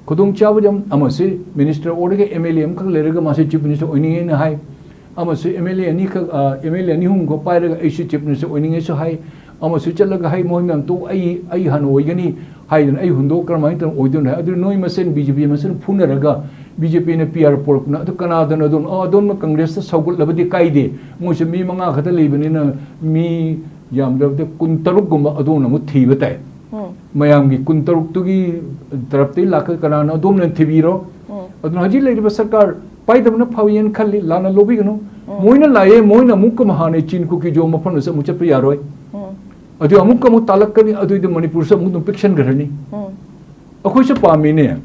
ꯈꯨꯗꯣꯡꯆꯥꯕ ꯌꯥꯝ, ꯑꯃꯁꯤ ꯃꯤꯅꯤꯁꯇꯔ ꯑꯣꯏꯔꯒ ꯑꯦꯝ ꯑꯦꯜ ꯑꯦ ꯑꯃꯈꯛ ꯂꯩꯔꯒ ꯃꯥꯁꯤ ꯆꯤꯐ ꯃꯤꯅꯤꯁꯇꯔ ꯑꯣꯏꯅꯤꯡꯉꯦꯅ ꯍꯥꯏ, ꯑꯃꯁꯨ ꯑꯦꯝ ꯑꯦꯜ ꯑꯦ ꯑꯅꯤꯈꯛ, ꯑ, ꯑꯦꯝ ꯑꯦꯜ ꯑꯦ ꯑꯅꯤ ꯑꯍꯨꯝꯒ ꯄꯥꯏꯔꯒ ꯑꯩꯁꯨ ꯆꯤꯐ ꯃꯤꯅꯤꯁꯇꯔ ꯑꯣꯏꯅꯤꯡꯉꯦꯁꯨ ꯍꯥꯏ, ꯑꯃꯁꯨ ꯆꯠꯂꯒ ꯍꯥꯏ, ꯃꯣꯏ ꯃꯌꯥꯝ ꯇꯣꯛ, ꯑꯩ, ꯑꯩ ꯍꯥꯟꯅ ꯑꯣꯏꯒꯅꯤ ꯍꯥꯏꯗꯅ ꯑꯩ ꯍꯨꯟꯗꯣꯛ ꯀꯔꯝꯍꯥꯏꯅ ꯇꯧꯅ ꯑꯣꯏꯗꯣꯏꯅꯣ ꯍꯥꯏ? ꯑꯗꯨ ꯅꯣꯏ ꯃꯁꯦꯟ ꯕꯤ ꯖꯦ ꯄꯤ ꯃꯁꯦꯟ ꯐꯨꯅꯔꯒ ꯕꯤ ꯖꯦ ꯄꯤꯅ ꯄꯤ ꯑꯥꯔ ꯄꯨꯔꯛꯄꯅ, ꯑꯗꯨ ꯀꯅꯥꯗꯅꯣ ꯑꯗꯨꯝ, ꯑ, ꯑꯗꯣꯝꯅ ꯀꯪꯒ꯭ꯔꯦꯁꯇ ꯁꯧꯒꯠꯂꯕꯗꯤ ꯀꯥꯏꯗꯦ, ꯃꯣꯏꯁꯨ ꯃꯤ ꯃꯉꯥ ꯈꯛꯇ ꯂꯩꯕꯅꯤꯅ ꯃꯤ ꯌꯥꯝꯗ꯭ꯔꯕꯗ ꯀꯨꯟꯇꯔꯨꯛꯀꯨꯝꯕ ꯑꯗꯣꯝꯅ ꯑꯃꯨꯛ ꯊꯤꯕ ꯇꯥꯏ꯫ ꯃꯌꯥꯝꯒꯤ ꯀꯨꯟꯇꯔꯨꯛꯇꯨꯒꯤ ꯇꯔꯞꯇꯒꯤ ꯂꯥꯛꯈ ꯀꯅꯥꯅꯣ ꯑꯗꯣꯝꯅ ꯊꯤꯕꯤꯔꯣ꯫ ꯑꯗꯨꯅ ꯍꯧꯖꯤꯛ ꯂꯩꯔꯤꯕ ꯁꯔꯀꯥꯔ ꯄꯥꯏꯗꯕꯅ ꯐꯩꯌꯦꯅ ꯈꯜꯂꯤ, ꯂꯥꯟꯅ ꯂꯧꯕꯤꯒꯅꯨ꯫ ꯃꯣꯏꯅ ꯂꯥꯛꯑꯦ, ꯃꯣꯏꯅ ꯑꯃꯨꯛꯀ ꯍꯥꯟꯅ ꯆꯤꯟ ꯀꯨꯀꯤ ꯖꯣ ꯃꯐꯝꯗꯁꯨ ꯑꯃꯨꯛ ꯆꯠꯄ ꯌꯥꯔꯣꯏ꯫ ꯑꯗꯨ ꯑꯃꯨꯛꯀ ꯑꯃꯨꯛ ꯇꯥꯜꯂꯛꯀꯅꯤ, ꯑꯗꯨꯏꯗꯤ ꯃꯅꯤꯄꯨꯔꯁꯨ ꯑꯃꯨꯛ ꯑꯗꯨꯝ ꯄꯤꯛꯁꯟꯈ꯭ꯔꯅꯤ꯫ ꯑꯩꯈꯣꯏꯁꯨ ꯄꯥꯝꯃꯤꯅꯦ,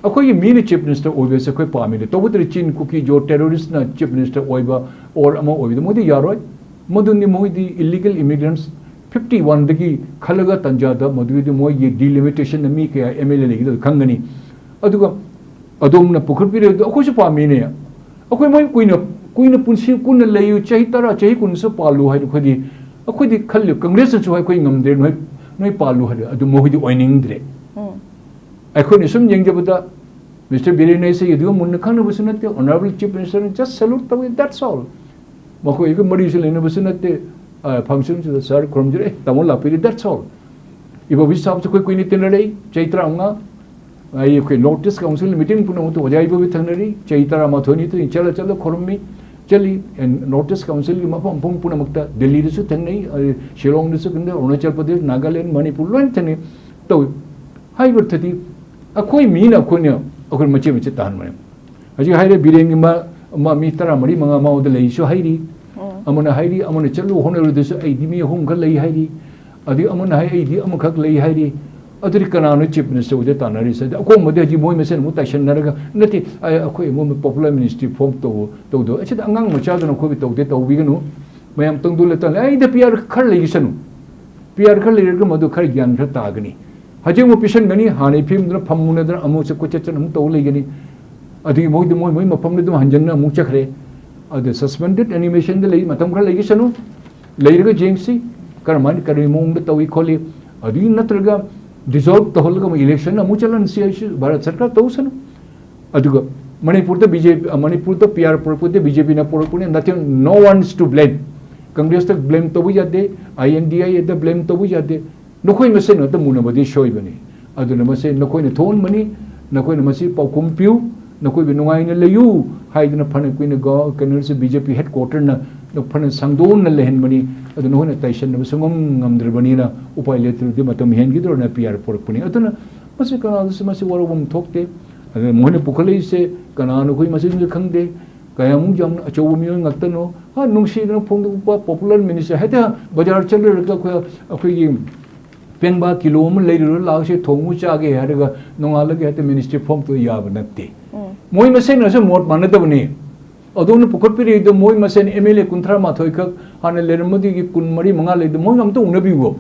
ꯑꯩꯈꯣꯏꯒꯤ ꯃꯤꯅ ꯆꯤꯐ ꯃꯤꯅꯤꯁꯇꯔ ꯑꯣꯏꯕꯁꯦ ꯑꯩꯈꯣꯏ ꯄꯥꯝꯃꯤꯅꯦ꯫ ꯇꯧꯕꯇꯗꯤ ꯆꯤꯟ ꯀꯨꯀꯤ ꯖꯣ ꯇꯦꯔꯣꯔꯤꯁꯅ ꯆꯤꯐ ꯃꯤꯅꯤꯁꯇꯔ ꯑꯣꯏꯕ ꯑꯣꯔ ꯑꯃ ꯑꯣꯏꯕꯗ ꯃꯣꯏꯗꯤ ꯌꯥꯔꯣꯏ꯫ ꯃꯗꯨꯅꯤ ꯃꯣꯏꯗꯤ ꯏꯂꯤꯒꯦꯜ ꯏꯃꯤꯒ꯭ꯔꯦꯟꯠꯁ ꯐꯤꯐꯇꯤ ꯋꯥꯟꯗꯒꯤ ꯈꯜꯂꯒ ꯇꯟꯖꯥꯗ ꯃꯗꯨꯒꯤꯗꯤ ꯃꯣꯏꯒꯤ ꯗꯤꯂꯤꯃꯤꯇꯦꯁꯟꯗ ꯃꯤ ꯀꯌꯥ ꯑꯦꯝ ꯑꯦꯜ ꯑꯦ ꯂꯩꯒꯗꯕ ꯈꯪꯒꯅꯤ꯫ ꯑꯗꯨꯒ ꯑꯗꯣꯝꯅ ꯄꯨꯈꯠꯄꯤꯔꯦ, ꯑꯗꯨ ꯑꯩꯈꯣꯏꯁꯨ ꯄꯥꯝꯃꯤꯅꯦ꯫ ꯑꯩꯈꯣꯏ ꯃꯣꯏ ꯀꯨꯏꯅ, ꯀꯨꯏꯅ ꯄꯨꯟꯁꯤ ꯀꯨꯟꯅ ꯂꯩꯌꯨ, ꯆꯍꯤ ꯇꯔꯥ, ꯆꯍꯤ ꯀꯨꯟꯁꯨ ꯄꯥꯜꯂꯨ ꯍꯥꯏꯅ ꯑꯩꯈꯣꯏꯗꯤ, ꯑꯩꯈꯣꯏꯗꯤ ꯈꯜꯂꯤ, ꯀꯪꯒ꯭ꯔꯦꯁꯅꯁꯨ ꯑꯩꯈꯣꯏ ꯉꯝꯗ꯭ꯔꯦ, ꯅꯣꯏ, ꯅꯣꯏ ꯄꯥꯜꯂꯨ ꯍꯥꯏꯔꯦ, ꯑꯗꯨ ꯃꯈꯣꯏꯗꯤ ꯑꯣꯏꯅꯤꯡꯗ꯭ꯔꯦ꯫ ꯑꯩꯈꯣꯏꯅ ꯁꯨꯝ ꯌꯦꯡꯖꯕꯗ ꯃꯤꯁꯇꯔ ꯕꯤꯔꯦꯟ ꯑꯩꯁꯦ ꯑꯗꯨꯒ ꯃꯨꯟꯅ ꯈꯪꯅꯕꯁꯨ ꯅꯠꯇꯦ, ꯑꯣꯅꯔꯦꯕꯜ ꯆꯤꯐ ꯃꯤꯅꯤꯁꯇꯔꯅ ꯖꯁ ꯁꯦꯂꯨꯠ ꯇꯧꯏ, that's all꯫ ꯃꯈꯣꯏꯒ ꯃꯔꯤꯁꯨ ꯂꯩꯅꯕꯁꯨ ꯅꯠꯇꯦ꯫ ꯑ, ꯐꯪꯁꯟꯁꯤꯗ ꯁꯥꯔ ꯈꯨꯔꯨꯝꯖꯔꯦ, ꯇꯥꯃꯣ ꯂꯥꯛꯄꯤꯔꯦ, that's all꯫ ꯏꯕꯣꯕꯤ ꯁꯥꯍꯕꯁꯨ ꯑꯩꯈꯣꯏ ꯀꯨꯏꯅ ꯇꯤꯟꯅꯔꯛꯏ, ꯆꯍꯤ ꯇꯔꯥꯃꯉꯥ꯫ ꯑꯩ ꯑꯩꯈꯣꯏ ꯅꯣꯔꯠ ꯏꯁ ꯀꯥꯎꯟꯁꯤꯜ ꯃꯤꯇꯤꯡ ꯄꯨꯝꯅꯃꯛꯇ ꯑꯣꯖꯥ ꯏꯕꯣꯕꯤ ꯊꯦꯡꯅꯔꯤ, ꯆꯍꯤ ꯇꯔꯥꯃꯥꯊꯣꯏ ꯅꯤꯊꯣꯏ ꯆꯠꯂ ꯆꯠꯂ ꯈꯨꯔꯨꯝꯃꯤ, ꯆꯠꯂꯤ꯫ ꯑꯦꯟ ꯅꯣꯔꯠ ꯏꯁ ꯀꯥꯎꯟꯁꯤꯜꯒꯤ ꯃꯐꯝ ꯃꯐꯝ ꯄꯨꯝꯅꯃꯛꯇ, ꯗꯦꯜꯂꯤꯗꯁꯨ ꯊꯦꯡꯅꯩ, ꯑ, ꯁꯤꯂꯣꯡꯗꯁꯨ ꯊꯦꯡꯅꯩ, ꯑꯔꯨꯅꯥꯆꯜ ꯄ꯭ꯔꯗꯦꯁ, ꯅꯥꯒꯥꯂꯦꯟ, ꯃꯅꯤꯄꯨꯔ ꯂꯣꯏꯅ ꯊꯦꯡꯅꯩ꯫ ꯇꯧꯏ꯫ ꯍꯥꯏꯕ ꯑꯔꯊꯗꯤ ꯑꯩꯈꯣꯏ ꯃꯤꯅ ꯑꯩꯈꯣꯏꯅ, ꯑꯩꯈꯣꯏ ꯃꯆꯦꯠ ꯃꯆꯦꯠ ꯇꯥꯍꯟꯕꯅꯦ꯫ ꯍꯧꯖꯤꯛ ꯍꯥꯏꯔꯦ ꯕꯤꯔꯦꯟꯒꯤ ꯃ-, ꯃ-, ꯃꯤ ꯇꯔꯥꯃꯔꯤ ꯃꯉꯥ ꯃꯉꯣꯟꯗ ꯂꯩꯁꯨ ꯍꯥꯏꯔꯤ꯫ ꯑꯃꯅ ꯍꯥꯏꯔꯤ, ꯑꯃꯅ ꯆꯠꯂꯨ ꯍꯣꯠꯅꯔꯨꯗꯁꯨ ꯑꯩꯗꯤ ꯃꯤ ꯑꯍꯨꯝ ꯈꯛ ꯂꯩ ꯍꯥꯏꯔꯤ, ꯑꯗꯒꯤ ꯑꯃꯅ ꯍꯥꯏ ꯑꯩꯗꯤ ꯑꯃꯈꯛ ꯂꯩ ꯍꯥꯏꯔꯤ꯫ ꯑꯗꯨꯗꯤ ꯀꯅꯥꯅꯣ ꯆꯤꯐ ꯃꯤꯅꯤꯁꯇꯔ ꯑꯣꯏꯗ ꯇꯥꯟꯅꯔꯤꯁꯦ? ꯑꯗ ꯑꯀꯣꯡꯕꯗꯤ ꯍꯧꯖꯤꯛ ꯃꯣꯏ ꯃꯁꯦꯟ ꯑꯃꯨꯛ ꯇꯥꯏꯁꯟꯅꯔꯒ, "ꯅꯠꯇꯦ, ꯑꯩ, ꯑꯩꯈꯣꯏ ꯑꯩꯉꯣꯟꯗ ꯄꯣꯄꯨꯂꯔ ꯃꯤꯅꯤꯁꯇ꯭ꯔꯤ ꯐꯣꯝ ꯇꯧ ꯇꯧꯗꯧ ꯑꯁꯤꯗ ꯑꯉꯥꯡ ꯃꯆꯥꯗꯨꯅ ꯑꯩꯈꯣꯏꯕꯨ ꯇꯧꯗꯦ ꯇꯧꯕꯤꯒꯅꯨ, ꯃꯌꯥꯝ ꯇꯪꯗꯨ ꯂꯩꯇꯥ ꯂꯩ ꯑꯩꯗ ꯄꯤ ꯑꯥꯔ ꯈꯔ ꯂꯩꯈꯤꯁꯅꯨ, ꯄꯤ ꯑꯥꯔ ꯈꯔ ꯂꯩꯔꯒ ꯃꯗꯨ ꯈꯔ ꯒ꯭ꯌꯥꯟ ꯈꯔ ꯇꯥꯒꯅꯤ꯫ ꯍꯧꯖꯤꯛ ꯑꯃꯨꯛ ꯄꯤꯁꯟꯒꯅꯤ, ꯍꯥꯟꯅꯩ ꯐꯤꯕꯝꯗꯨꯅ ꯐꯝꯃꯨꯅꯗꯅ ꯑꯃꯨꯛ ꯆꯠ ꯀꯣꯏꯆꯠ ꯆꯠ ꯑꯃꯨꯛ ꯇꯧ ꯂꯩꯒꯅꯤ꯫ ꯑꯗꯒꯤ ꯃꯣꯏꯗꯤ ꯃꯣꯏ ꯃꯣꯏ ꯃꯐꯝꯗ ꯑꯗꯨꯝ ꯍꯟꯖꯟꯅ ꯑꯃꯨꯛ ꯆꯠꯈ꯭ꯔꯦ꯫ ꯑꯗ ꯁꯁꯄꯦꯟꯗꯦꯠ ꯑꯦꯅꯤꯃꯦꯁꯟꯗ ꯂꯩ ꯃꯇꯝ ꯈꯔ ꯂꯩꯈꯤꯁꯅꯨ, ꯂꯩꯔꯒ ꯌꯦꯡꯁꯤ ꯀꯔꯝꯍꯥꯏꯅ ꯀꯔꯤ ꯃꯑꯣꯡꯗ ꯇꯧꯏ ꯈꯣꯠꯂꯤ꯫ ꯑꯗꯨꯒꯤ ꯅꯠꯇ꯭ꯔꯒ ꯗꯤꯖꯣꯜꯕ ꯇꯧꯍꯜꯂꯒ ꯑꯃꯨꯛ ꯏꯂꯦꯛꯁꯟ ꯑꯃꯨꯛ ꯆꯠꯍꯟꯁꯤ ꯍꯥꯏꯁꯨ ꯚꯥꯔꯠ ꯁꯔꯀꯥꯔ ꯇꯧꯁꯅꯨ꯫ ꯑꯗꯨꯒ ꯃꯅꯤꯄꯨꯔꯗ ꯕꯤ ꯖꯦ ꯄꯤ, ꯃꯅꯤꯄꯨꯔꯗ ꯄꯤ ꯑꯥꯔ ꯄꯨꯔꯛꯄꯗ ꯕꯤ ꯖꯦ ꯄꯤꯅ ꯄꯨꯔꯛꯄꯅꯤ, ꯅꯠꯇꯦ, no one's to blame꯫ ꯀꯪꯒ꯭ꯔꯦꯁꯇ ꯕ꯭ꯂꯦꯝ ꯇꯧꯕ ꯌꯥꯗꯦ, ꯑꯥꯏ N D I aid blame ꯇꯧꯕ ꯌꯥꯗꯦ꯫ ꯅꯈꯣꯏ ꯃꯁꯦꯟ ꯉꯥꯛꯇ ꯃꯨꯟꯅꯕꯗꯤ ꯁꯣꯏꯕꯅꯤ꯫ ꯑꯗꯨꯅ ꯃꯁꯤ ꯅꯈꯣꯏꯅ ꯊꯣꯛꯍꯟꯕꯅꯤ, ꯅꯈꯣꯏꯅ ꯃꯁꯤ ꯄꯥꯎꯈꯨꯝ ꯄꯤꯌꯨ, ꯅꯈꯣꯏꯕꯨ ꯅꯨꯡꯉꯥꯏꯅ ꯂꯩꯌꯨ ꯍꯥꯏꯗꯨꯅ ꯐꯅ ꯀꯨꯏꯅ ꯒ-, ꯀꯩꯅꯣꯁꯦ ꯕꯤ ꯖꯦ ꯄꯤ ꯍꯦꯗ ꯀ꯭ꯋꯥꯔꯇꯔꯅ ꯐꯅ ꯁꯥꯡꯗꯣꯛꯅ ꯂꯩꯍꯟꯕꯅꯤ꯫ ꯑꯗꯨ ꯅꯈꯣꯏꯅ ꯇꯥꯏꯁꯟꯅꯕ ꯁꯨꯡꯉꯝ ꯉꯝꯗ꯭ꯔꯕꯅꯤꯅ ꯎꯄꯥꯏ ꯂꯩꯇ꯭ꯔꯕꯗꯤ ꯃꯇꯝ ꯍꯦꯟꯈꯤꯗ꯭ꯔꯣꯅ ꯄꯤ ꯑꯥꯔ ꯄꯨꯔꯛꯄꯅꯤ꯫ ꯑꯗꯨꯅ ꯃꯁꯤ ꯀꯅꯥꯗꯁꯨ ꯃꯁꯤ ꯋꯥꯔꯧꯕꯝ ꯊꯣꯛꯇꯦ꯫ ꯑꯗꯨꯅ ꯃꯣꯏꯅ ꯄꯨꯈꯠꯂꯛꯏꯁꯦ ꯀꯅꯥꯅꯣ ꯑꯩꯈꯣꯏ ꯃꯁꯤꯡꯁꯨ ꯈꯪꯗꯦ, ꯀꯌꯥꯃꯨꯛ ꯌꯥꯝꯅ ꯑꯆꯧꯕ ꯃꯤꯑꯣꯏ ꯉꯥꯛꯇꯅꯣ꯫ ꯍꯥ, ꯅꯨꯡꯁꯤꯗꯅ ꯐꯣꯡꯗꯣꯛꯄ ꯄꯣꯄꯨꯂꯔ ꯃꯤꯅꯤꯁꯇꯔ ꯍꯦꯛꯇ ꯕꯖꯥꯔ ꯆꯠꯂꯨꯔꯒ ꯑꯩꯈꯣꯏ, ꯑꯩꯈꯣꯏꯒꯤ ꯄꯦꯡꯕꯥ ꯀꯤꯂꯣ ꯑꯃ ꯂꯩꯔꯨꯔ ꯂꯥꯛꯁꯦ ꯊꯣꯡꯉꯨ ꯆꯥꯒꯦ ꯍꯥꯏꯔꯒ ꯅꯣꯡꯉꯥꯜꯂꯒ ꯍꯦꯛꯇ ꯃꯤꯅꯤꯁꯇ꯭ꯔꯤ ꯐꯣꯝ ꯇꯧ ꯌꯥꯕ ꯅꯠꯇꯦ꯫ ꯎꯝ꯫ ꯃꯣꯏ ꯃꯁꯦꯟꯅꯁꯨ ꯃꯣꯠ ꯃꯥꯟꯅꯗꯕꯅꯤ꯫ ꯑꯗꯣꯝꯅ ꯄꯨꯈꯠꯄꯤꯔꯛꯏꯗꯣ ꯃꯣꯏ ꯃꯁꯦꯟ ꯑꯦꯝ ꯑꯦꯜ ꯑꯦ ꯀꯨꯟꯊ꯭ꯔꯥ ꯃꯥꯊꯣꯏ ꯈꯛ ꯍꯥꯟꯅ ꯂꯩꯔꯝꯕꯗꯒꯤ ꯀꯨꯟ ꯃꯔꯤ ꯃꯉꯥ ꯂꯩꯗꯣ ꯃꯣꯏ ꯑꯝꯇ ꯎꯅꯕꯤꯌꯨ꯫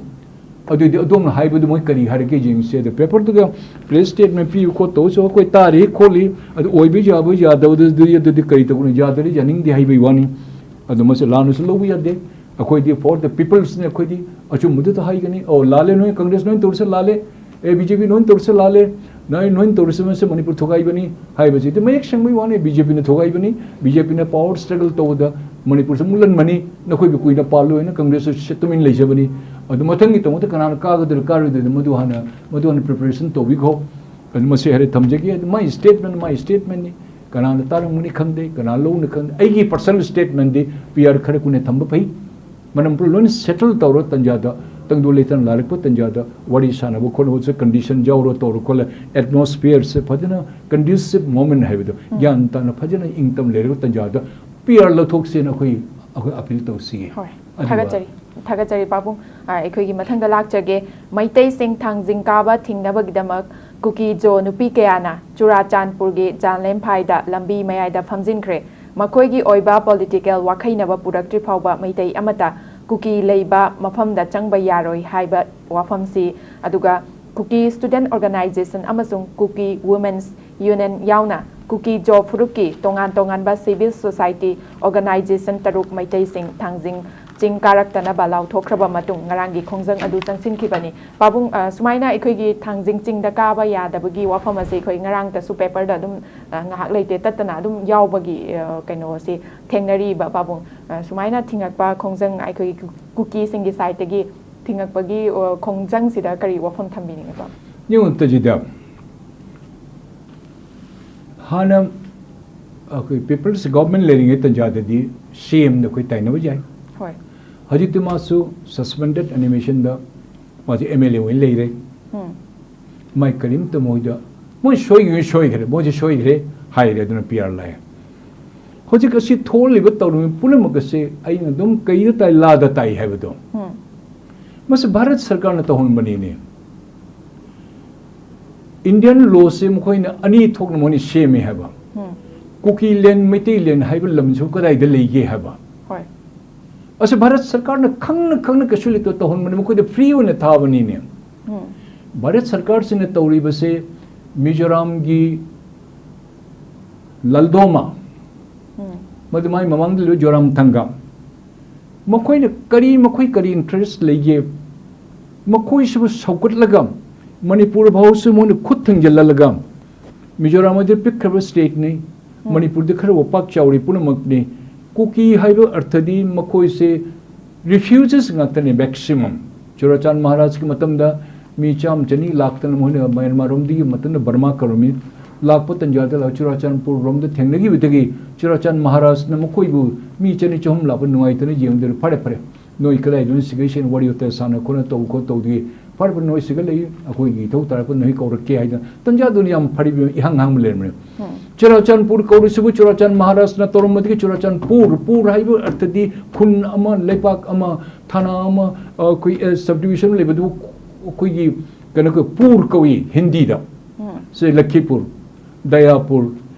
ꯑꯗꯨꯗꯤ ꯑꯗꯣꯝꯅ ꯍꯥꯏꯕꯗꯨ ꯃꯣꯏ ꯀꯔꯤ ꯍꯥꯏꯔꯛꯀꯦ ꯌꯦꯡꯁꯦ꯫ ꯑꯗꯣ ꯄꯦꯄꯔꯗꯨꯒ ꯄ꯭ꯔꯦꯁ ꯁ꯭ꯇꯦꯠꯃꯦꯟ ꯄꯤꯌꯨ ꯈꯣꯠꯇꯧꯁꯨ ꯑꯩꯈꯣꯏ ꯇꯥꯔꯤ ꯈꯣꯠꯂꯤ, ꯑꯗꯨ ꯑꯣꯏꯕ ꯌꯥꯕ ꯌꯥꯗꯕꯗꯨꯗꯤ ꯑꯗꯨꯗꯤ ꯀꯔꯤ ꯇꯧꯒꯅꯤ? ꯌꯥꯗꯔꯤ ꯌꯥꯅꯤꯡꯗꯦ ꯍꯥꯏꯕꯒꯤ ꯋꯥꯅꯤ꯫ ꯑꯗꯨ ꯃꯁꯤ ꯂꯥꯟꯅꯁꯨ ꯂꯧꯕ ꯌꯥꯗꯦ꯫ ꯑꯩꯈꯣꯏꯗꯤ for the peopleꯁꯅꯤ, ꯑꯩꯈꯣꯏꯗꯤ ꯑꯆꯨꯝꯕꯗꯨꯗ ꯍꯥꯏꯒꯅꯤ꯫ ꯑꯣ, ꯂꯥꯜꯂꯦ, ꯅꯣꯏ ꯀꯪꯒ꯭ꯔꯦꯁ ꯅꯣꯏ ꯇꯧꯔꯤꯁꯦ ꯂꯥꯜꯂꯦ, ꯑꯦ, ꯕꯤ ꯖꯦ ꯄꯤ ꯅꯣꯏ ꯇꯧꯔꯤꯁꯦ ꯂꯥꯜꯂꯦ, ꯅꯣꯏ, ꯅꯣꯏ ꯇꯧꯔꯤꯁꯦ ꯃꯁꯤ ꯃꯅꯤꯄꯨꯔ ꯊꯨꯒꯥꯏꯕꯅꯤ ꯍꯥꯏꯕꯁꯤꯗꯤ ꯃꯌꯦꯛ ꯁꯦꯡꯕꯒꯤ ꯋꯥꯅꯤ꯫ ꯕꯤ ꯖꯦ ꯄꯤꯅ ꯊꯨꯒꯥꯏꯕꯅꯤ, ꯕꯤ ꯖꯦ ꯄꯤꯅ ꯄꯥꯋꯔ ꯁ꯭ꯇ꯭ꯔꯒꯜ ꯇꯧꯕꯗ ꯃꯅꯤꯄꯨꯔꯁꯦ ꯃꯨꯜꯍꯟꯕꯅꯤ, ꯅꯈꯣꯏꯕꯨ ꯀꯨꯏꯅ ꯄꯥꯜꯂꯣꯏꯅ ꯀꯪꯒ꯭ꯔꯦꯁꯁꯨ ꯁꯤ-, ꯇꯨꯃꯤꯟ ꯂꯩꯖꯕꯅꯤ꯫ ꯑꯗꯨ ꯃꯊꯪꯒꯤ ꯇꯧꯕꯗ ꯀꯅꯥꯅ ꯀꯥꯒꯗꯣꯏꯅꯣ ꯀꯥꯔꯣꯏꯗꯣꯏꯅꯣ ꯃꯗꯨ ꯍꯥꯟꯅ, ꯃꯗꯨ ꯍꯥꯟꯅ ꯄ꯭ꯔꯤꯄꯦꯔꯦꯁꯟ ꯇꯧꯕꯤꯈꯣ꯫ ꯑꯗꯨ ꯃꯁꯤ ꯍꯥꯏꯔꯦ ꯊꯝꯖꯒꯦ꯫ ꯑꯗꯨ ꯃꯥꯏ ꯁ꯭ꯇꯦꯠꯃꯦꯟ, ꯃꯥꯏ ꯁ꯭ꯇꯦꯠꯃꯦꯟꯅꯤ꯫ ꯀꯅꯥꯅ ꯇꯥꯔꯝꯒꯅꯤ ꯈꯪꯗꯦ, ꯀꯅꯥ ꯂꯧꯅ ꯈꯪꯗꯦ꯫ ꯑꯩꯒꯤ ꯄꯔꯁꯅꯦꯜ ꯁ꯭ꯇꯦꯠꯃꯦꯟꯗꯤ ꯄꯤ ꯑꯥꯔ ꯈꯔ ꯀꯨꯏꯅ ꯊꯝꯕ ꯐꯩ꯫ ꯃꯅꯤꯄꯨꯔ ꯂꯣꯏꯅ ꯁꯦꯇꯜ ꯇꯧꯔ ꯇꯟꯖꯥꯗ, ꯇꯪꯗꯨ ꯂꯩꯇꯥꯅ ꯂꯥꯜꯂꯛꯄ ꯇꯟꯖꯥꯗ ꯋꯥꯔꯤ ꯁꯥꯟꯅꯕ ꯈꯣꯠꯅꯕꯁꯦ ꯀꯟꯗꯤꯁꯟ ꯌꯥꯎꯔ ꯇꯧꯔ ꯈꯣꯠꯂ ꯑꯦꯠꯃꯣꯁꯐꯤꯌꯔꯁꯦ ꯐꯖꯅ ꯀꯟꯗ꯭ꯌꯨꯁꯤꯞ ꯃꯣꯃꯦꯟ ꯍꯥꯏꯕꯗꯣ ꯎꯝ꯫ ꯒ꯭ꯌꯥꯟ ꯇꯥꯅ ꯐꯖꯅ ꯏꯪ ꯇꯞ ꯂꯩꯔꯒ ꯇꯟꯖꯥꯗ ꯄꯤ ꯑꯥꯔ ꯂꯧꯊꯣꯛꯁꯦꯅ ꯑꯩꯈꯣꯏ ꯑꯩꯈꯣꯏ ꯑꯄꯤꯜ ꯇꯧꯁꯤꯒꯦ꯫ ꯍꯣꯏ꯫ ꯑꯗꯨꯒ ꯊꯥꯒꯠꯆꯔꯤ꯫ ꯊꯥꯒꯠꯆꯔꯤ ꯄꯥꯕꯨꯡ꯫ ꯑ, ꯑꯩꯈꯣꯏꯒꯤ ꯃꯊꯪꯗ ꯂꯥꯛꯆꯒꯦ꯫ ꯃꯩꯇꯩꯁꯤꯡ ꯊꯥꯡꯖꯤꯡ ꯀꯥꯕ ꯊꯤꯡꯅꯕꯒꯤꯗꯃꯛ ꯀꯨꯀꯤ ꯖꯣ ꯅꯨꯄꯤ ꯀꯌꯥꯅ ꯆꯨꯔꯥꯆꯥꯟꯄꯨꯔꯒꯤ ꯖꯥꯟꯂꯦꯝꯐꯥꯏꯗ ꯂꯝꯕꯤ ꯃꯌꯥꯏꯗ ꯐꯝꯖꯤꯟꯈ꯭ꯔꯦ꯫ ꯃꯈꯣꯏꯒꯤ ꯑꯣꯏꯕ ꯄꯣꯂꯤꯇꯤꯀꯦꯜ ꯋꯥꯈꯩꯅꯕ ꯄꯨꯔꯛꯇ꯭ꯔꯤ ꯐꯥꯎꯕ ꯃꯩꯇꯩ ꯑꯃꯠꯇ ꯀꯨꯀꯤ ꯂꯩꯕ ꯃꯐꯝꯗ ꯆꯪꯕ ꯌꯥꯔꯣꯏ ꯍꯥꯏꯕ ꯋꯥꯐꯝꯁꯤ, ꯑꯗꯨꯒ ꯀꯨꯀꯤ ꯁ꯭ꯇꯨꯗꯦꯟꯠ ꯑꯣꯔꯒꯅꯥꯏꯖꯦꯁꯟ ꯑꯃꯁꯨꯡ ꯀꯨꯀꯤ ꯋꯨꯃꯦꯟꯁ ꯌꯨꯅꯤꯌꯟ ꯌꯥꯎꯅ ꯀꯨꯀꯤ ꯖꯣ ꯐꯨꯔꯨꯞꯀꯤ ꯇꯣꯉꯥꯟ ꯇꯣꯉꯥꯟꯕ ꯁꯤꯚꯤꯜ ꯁꯣꯁꯥꯏꯇꯤ ꯑꯣꯔꯒꯅꯥꯏꯖꯦꯁꯟ ꯇꯔꯨꯛ ꯃꯩꯇꯩꯁꯤꯡ ꯊꯥꯡꯖꯤꯡ ꯆꯤꯡ ꯀꯥꯔꯛꯇꯅꯕ ꯂꯥꯎꯊꯣꯛꯈ꯭ꯔꯕ ꯃꯇꯨꯡ ꯉꯔꯥꯡꯒꯤ ꯈꯣꯡꯖꯪ ꯑꯗꯨ ꯆꯪꯁꯤꯟꯈꯤꯕꯅꯤ꯫ ꯄꯥꯕꯨꯡ, ꯑ, ꯁꯨꯃꯥꯏꯅ ꯑꯩꯈꯣꯏꯒꯤ ꯊꯥꯡꯖꯤꯡ ꯆꯤꯡꯗ ꯀꯥꯕ ꯌꯥꯗꯕꯒꯤ ꯋꯥꯐꯝ ꯑꯁꯤ ꯑꯩꯈꯣꯏ ꯉꯔꯥꯡꯇꯁꯨ ꯄꯦꯄꯔꯗ ꯑꯗꯨꯝ, ꯑ, ꯉꯥꯏꯍꯥꯛ ꯂꯩꯇꯦ ꯇꯠꯇꯅ ꯑꯗꯨꯝ ꯌꯥꯎꯕꯒꯤ, ꯑ, ꯀꯩꯅꯣꯁꯤ ꯊꯦꯡꯅꯔꯤꯕ ꯄꯥꯕꯨꯡ꯫ ꯑ, ꯁꯨꯃꯥꯏꯅ ꯊꯤꯡꯉꯛꯄ ꯈꯣꯡꯖꯪ ꯑꯩꯈꯣꯏꯒꯤ ꯀꯨ-, ꯀꯨꯀꯤꯁꯤꯡꯒꯤ ꯁꯥꯏꯠꯇꯒꯤ ꯊꯤꯡꯉꯛꯄꯒꯤ, ꯑ, ꯈꯣꯡꯖꯪꯁꯤꯗ ꯀꯔꯤ ꯋꯥꯐꯝ ꯊꯝꯕꯤꯅꯤꯡꯉꯤ ꯄꯥꯕꯨꯡ? ꯌꯦꯡꯉꯨ ꯇꯖꯤꯗ, ꯍꯥꯟꯅ ꯑꯩꯈꯣꯏ ꯄꯤꯄꯜꯁ ꯒꯚꯔꯟꯃꯦꯟꯠ ꯂꯩꯔꯤꯉꯩ ꯇꯟꯖꯥꯗꯗꯤ ꯁꯤ ꯑꯦꯝꯗ ꯑꯩꯈꯣꯏ ꯇꯥꯏꯅꯕ ꯌꯥꯏ꯫ ꯍꯣꯏ꯫ ꯍꯧꯖꯤꯛꯇꯤ ꯃꯥꯁꯨ ꯁꯁꯄꯦꯟꯗꯦꯗ ꯑꯦꯅꯤꯃꯦꯁꯟꯗ ꯃꯥꯁꯦ ꯑꯦꯝ ꯑꯦꯜ ꯑꯦ ꯑꯣꯏꯅ ꯂꯩꯔꯦ꯫ ꯎꯝ꯫ ꯃꯥꯏ ꯀꯔꯤꯝꯇ ꯃꯣꯏꯗ, ꯃꯣꯏ ꯁꯣꯏꯈꯤꯕ ꯁꯣꯏꯈ꯭ꯔꯦ, ꯃꯣꯏꯁꯦ ꯁꯣꯏꯈ꯭ꯔꯦ ꯍꯥꯏꯔꯦ, ꯑꯗꯨꯅ ꯄꯤ ꯑꯥꯔ ꯂꯥꯛꯑꯦ꯫ ꯍꯧꯖꯤꯛ ꯑꯁꯤ ꯊꯣꯛꯂꯤꯕ ꯇꯧꯔꯤꯕ ꯄꯨꯝꯅꯃꯛ ꯑꯁꯤ ꯑꯩꯅ ꯑꯗꯨꯝ ꯀꯩꯗ ꯇꯥꯏ, ꯂꯥꯗ ꯇꯥꯏ ꯍꯥꯏꯕꯗꯣ꯫ ꯎꯝ꯫ ꯃꯁꯤ ꯚꯥꯔꯠ ꯁꯔꯀꯥꯔꯅ ꯇꯧꯍꯟꯕꯅꯤꯅꯦ꯫ ꯏꯟꯗꯤꯌꯟ ꯂꯣꯁꯦ ꯃꯈꯣꯏꯅ ꯑꯅꯤ ꯊꯣꯛꯅ ꯃꯣꯏꯅ ꯁꯦꯝꯃꯦ ꯍꯥꯏꯕ꯫ ꯎꯝ꯫ ꯀꯨꯀꯤ ꯂꯦꯟ, ꯃꯩꯇꯩ ꯂꯦꯟ ꯍꯥꯏꯕ ꯂꯝꯁꯤꯕꯨ ꯀꯗꯥꯏꯗ ꯂꯩꯒꯦ ꯍꯥꯏꯕ꯫ ꯍꯣꯏ꯫ ꯑꯁꯤ ꯚꯥꯔꯠ ꯁꯔꯀꯥꯔꯅ ꯈꯪꯅ ꯈꯪꯅ ꯀꯩꯁꯨ ꯂꯩꯇ ꯇꯧꯍꯟꯕꯅꯤ, ꯃꯈꯣꯏꯗ ꯐ꯭ꯔꯤ ꯑꯣꯏꯅ ꯊꯥꯕꯅꯤꯅꯦ꯫ ꯎꯝ꯫ ꯚꯥꯔꯠ ꯁꯔꯀꯥꯔꯁꯤꯅ ꯇꯧꯔꯤꯕꯁꯦ ꯃꯤꯖꯣꯔꯥꯝꯒꯤ ꯂꯜꯗꯣꯃꯥ, ꯎꯝ꯫ ꯃꯗꯨ ꯃꯥꯏ ꯃꯃꯥꯡꯗ ꯂꯩꯕ ꯖꯣꯔꯥꯝ ꯊꯪꯒꯥ, ꯃꯈꯣꯏꯅ ꯀꯔꯤ, ꯃꯈꯣꯏ ꯀꯔꯤ ꯏꯟꯇꯔꯦꯁ ꯂꯩꯒꯦ? ꯃꯈꯣꯏꯁꯤꯕꯨ ꯁꯧꯒꯠꯂꯒ ꯃꯅꯤꯄꯨꯔ ꯐꯥꯎꯁꯨ ꯃꯣꯏꯅ ꯈꯨꯠ ꯊꯤꯡꯖꯤꯜꯍꯜꯂꯒ, ꯃꯤꯖꯣꯔꯥꯝ ꯑꯗꯨ ꯄꯤꯛꯈ꯭ꯔꯕ ꯁ꯭ꯇꯦꯠꯅꯤ, ꯎꯝ꯫ ꯃꯅꯤꯄꯨꯔꯗꯤ ꯈꯔ ꯋꯥꯄꯥꯛ ꯆꯥꯎꯔꯤ ꯄꯨꯝꯅꯃꯛꯅꯤ꯫ ꯀꯨꯀꯤ ꯍꯥꯏꯕ ꯑꯔꯊꯗꯤ ꯃꯈꯣꯏꯁꯦ ꯔꯤꯐ꯭ꯌꯨꯖꯤꯁ ꯉꯥꯛꯇꯅꯤ ꯃꯦꯛꯁꯤꯃꯝ꯫ ꯆꯨꯔꯥꯆꯥꯟ ꯃꯍꯥꯔꯥꯖꯀꯤ ꯃꯇꯝꯗ ꯃꯤ ꯆꯥꯝꯃ ꯆꯅꯤ ꯂꯥꯛꯇꯅ ꯃꯈꯣꯏꯅ ꯃ꯭ꯌꯥꯟꯃꯥꯔꯔꯣꯝꯗꯒꯤ ꯃꯇꯝꯗ ꯕꯔꯃꯥ ꯀꯧꯔꯝꯃꯤ꯫ ꯂꯥꯛꯄ ꯇꯟꯖꯥꯗ ꯂꯥꯛ-, ꯆꯨꯔꯥꯆꯥꯟꯄꯨꯔ ꯔꯣꯝꯗ ꯊꯦꯡꯅꯈꯤꯕꯗꯒꯤ ꯆꯨꯔꯥꯆꯥꯟ ꯃꯍꯥꯔꯥꯖꯅ ꯃꯈꯣꯏꯕꯨ ꯃꯤ ꯆꯅꯤ ꯆꯍꯨꯝ ꯂꯥꯛꯄ ꯅꯨꯡꯉꯥꯏꯇꯅ ꯌꯦꯡꯗꯨꯅ, "ꯐꯔꯦ, ꯐꯔꯦ, ꯅꯣꯏ ꯀꯗꯥꯏꯗꯅꯣ ꯁꯤꯒꯩꯁꯦ ꯋꯥꯔꯤ ꯋꯥꯇꯥꯏ ꯁꯥꯟꯅ ꯈꯣꯠꯅ ꯇꯧ ꯈꯣꯠ ꯇꯧꯗꯒꯤ ꯐꯔꯕ, ꯅꯣꯏ ꯁꯤꯒ ꯂꯩ, ꯑꯩꯈꯣꯏꯒꯤ ꯏꯊꯧ ꯇꯥꯔꯛꯄ ꯅꯣꯏ ꯀꯧꯔꯛꯀꯦ ꯍꯥꯏꯗꯅ ꯇꯟꯖꯥꯗꯨꯅ ꯌꯥꯝ ꯐꯔꯤꯕ ꯏꯍꯥꯡ ꯍꯥꯡꯕ ꯂꯩꯔꯝꯃꯦ꯫ ꯆꯨꯔꯥꯆꯥꯟꯄꯨꯔ ꯀꯧꯔꯤꯁꯤꯕꯨ ꯆꯨꯔꯥꯆꯥꯟ ꯃꯍꯥꯔꯥꯖꯅ ꯇꯧꯔꯝꯕꯗꯒꯤ ꯆꯨꯔꯥꯆꯥꯟꯄꯨꯔ, ꯄꯨꯔ ꯍꯥꯏꯕ ꯑꯔꯊꯗꯤ ꯈꯨꯟ ꯑꯃ, ꯂꯩꯄꯥꯛ ꯑꯃ, ꯊꯥꯅꯥ ꯑꯃ, ꯑ, ꯑꯩꯈꯣꯏ, ꯑ, subdivision ꯂꯩꯕꯗꯨ ꯑꯩꯈꯣꯏꯒꯤ ꯀꯩꯅꯣ ꯀꯧ-, ꯄꯨꯔ ꯀꯧꯏ ꯍꯤꯟꯗꯤꯗ꯫ ꯁꯦ ꯂꯈꯤꯄꯨꯔ, ꯗꯌꯥꯄꯨꯔ,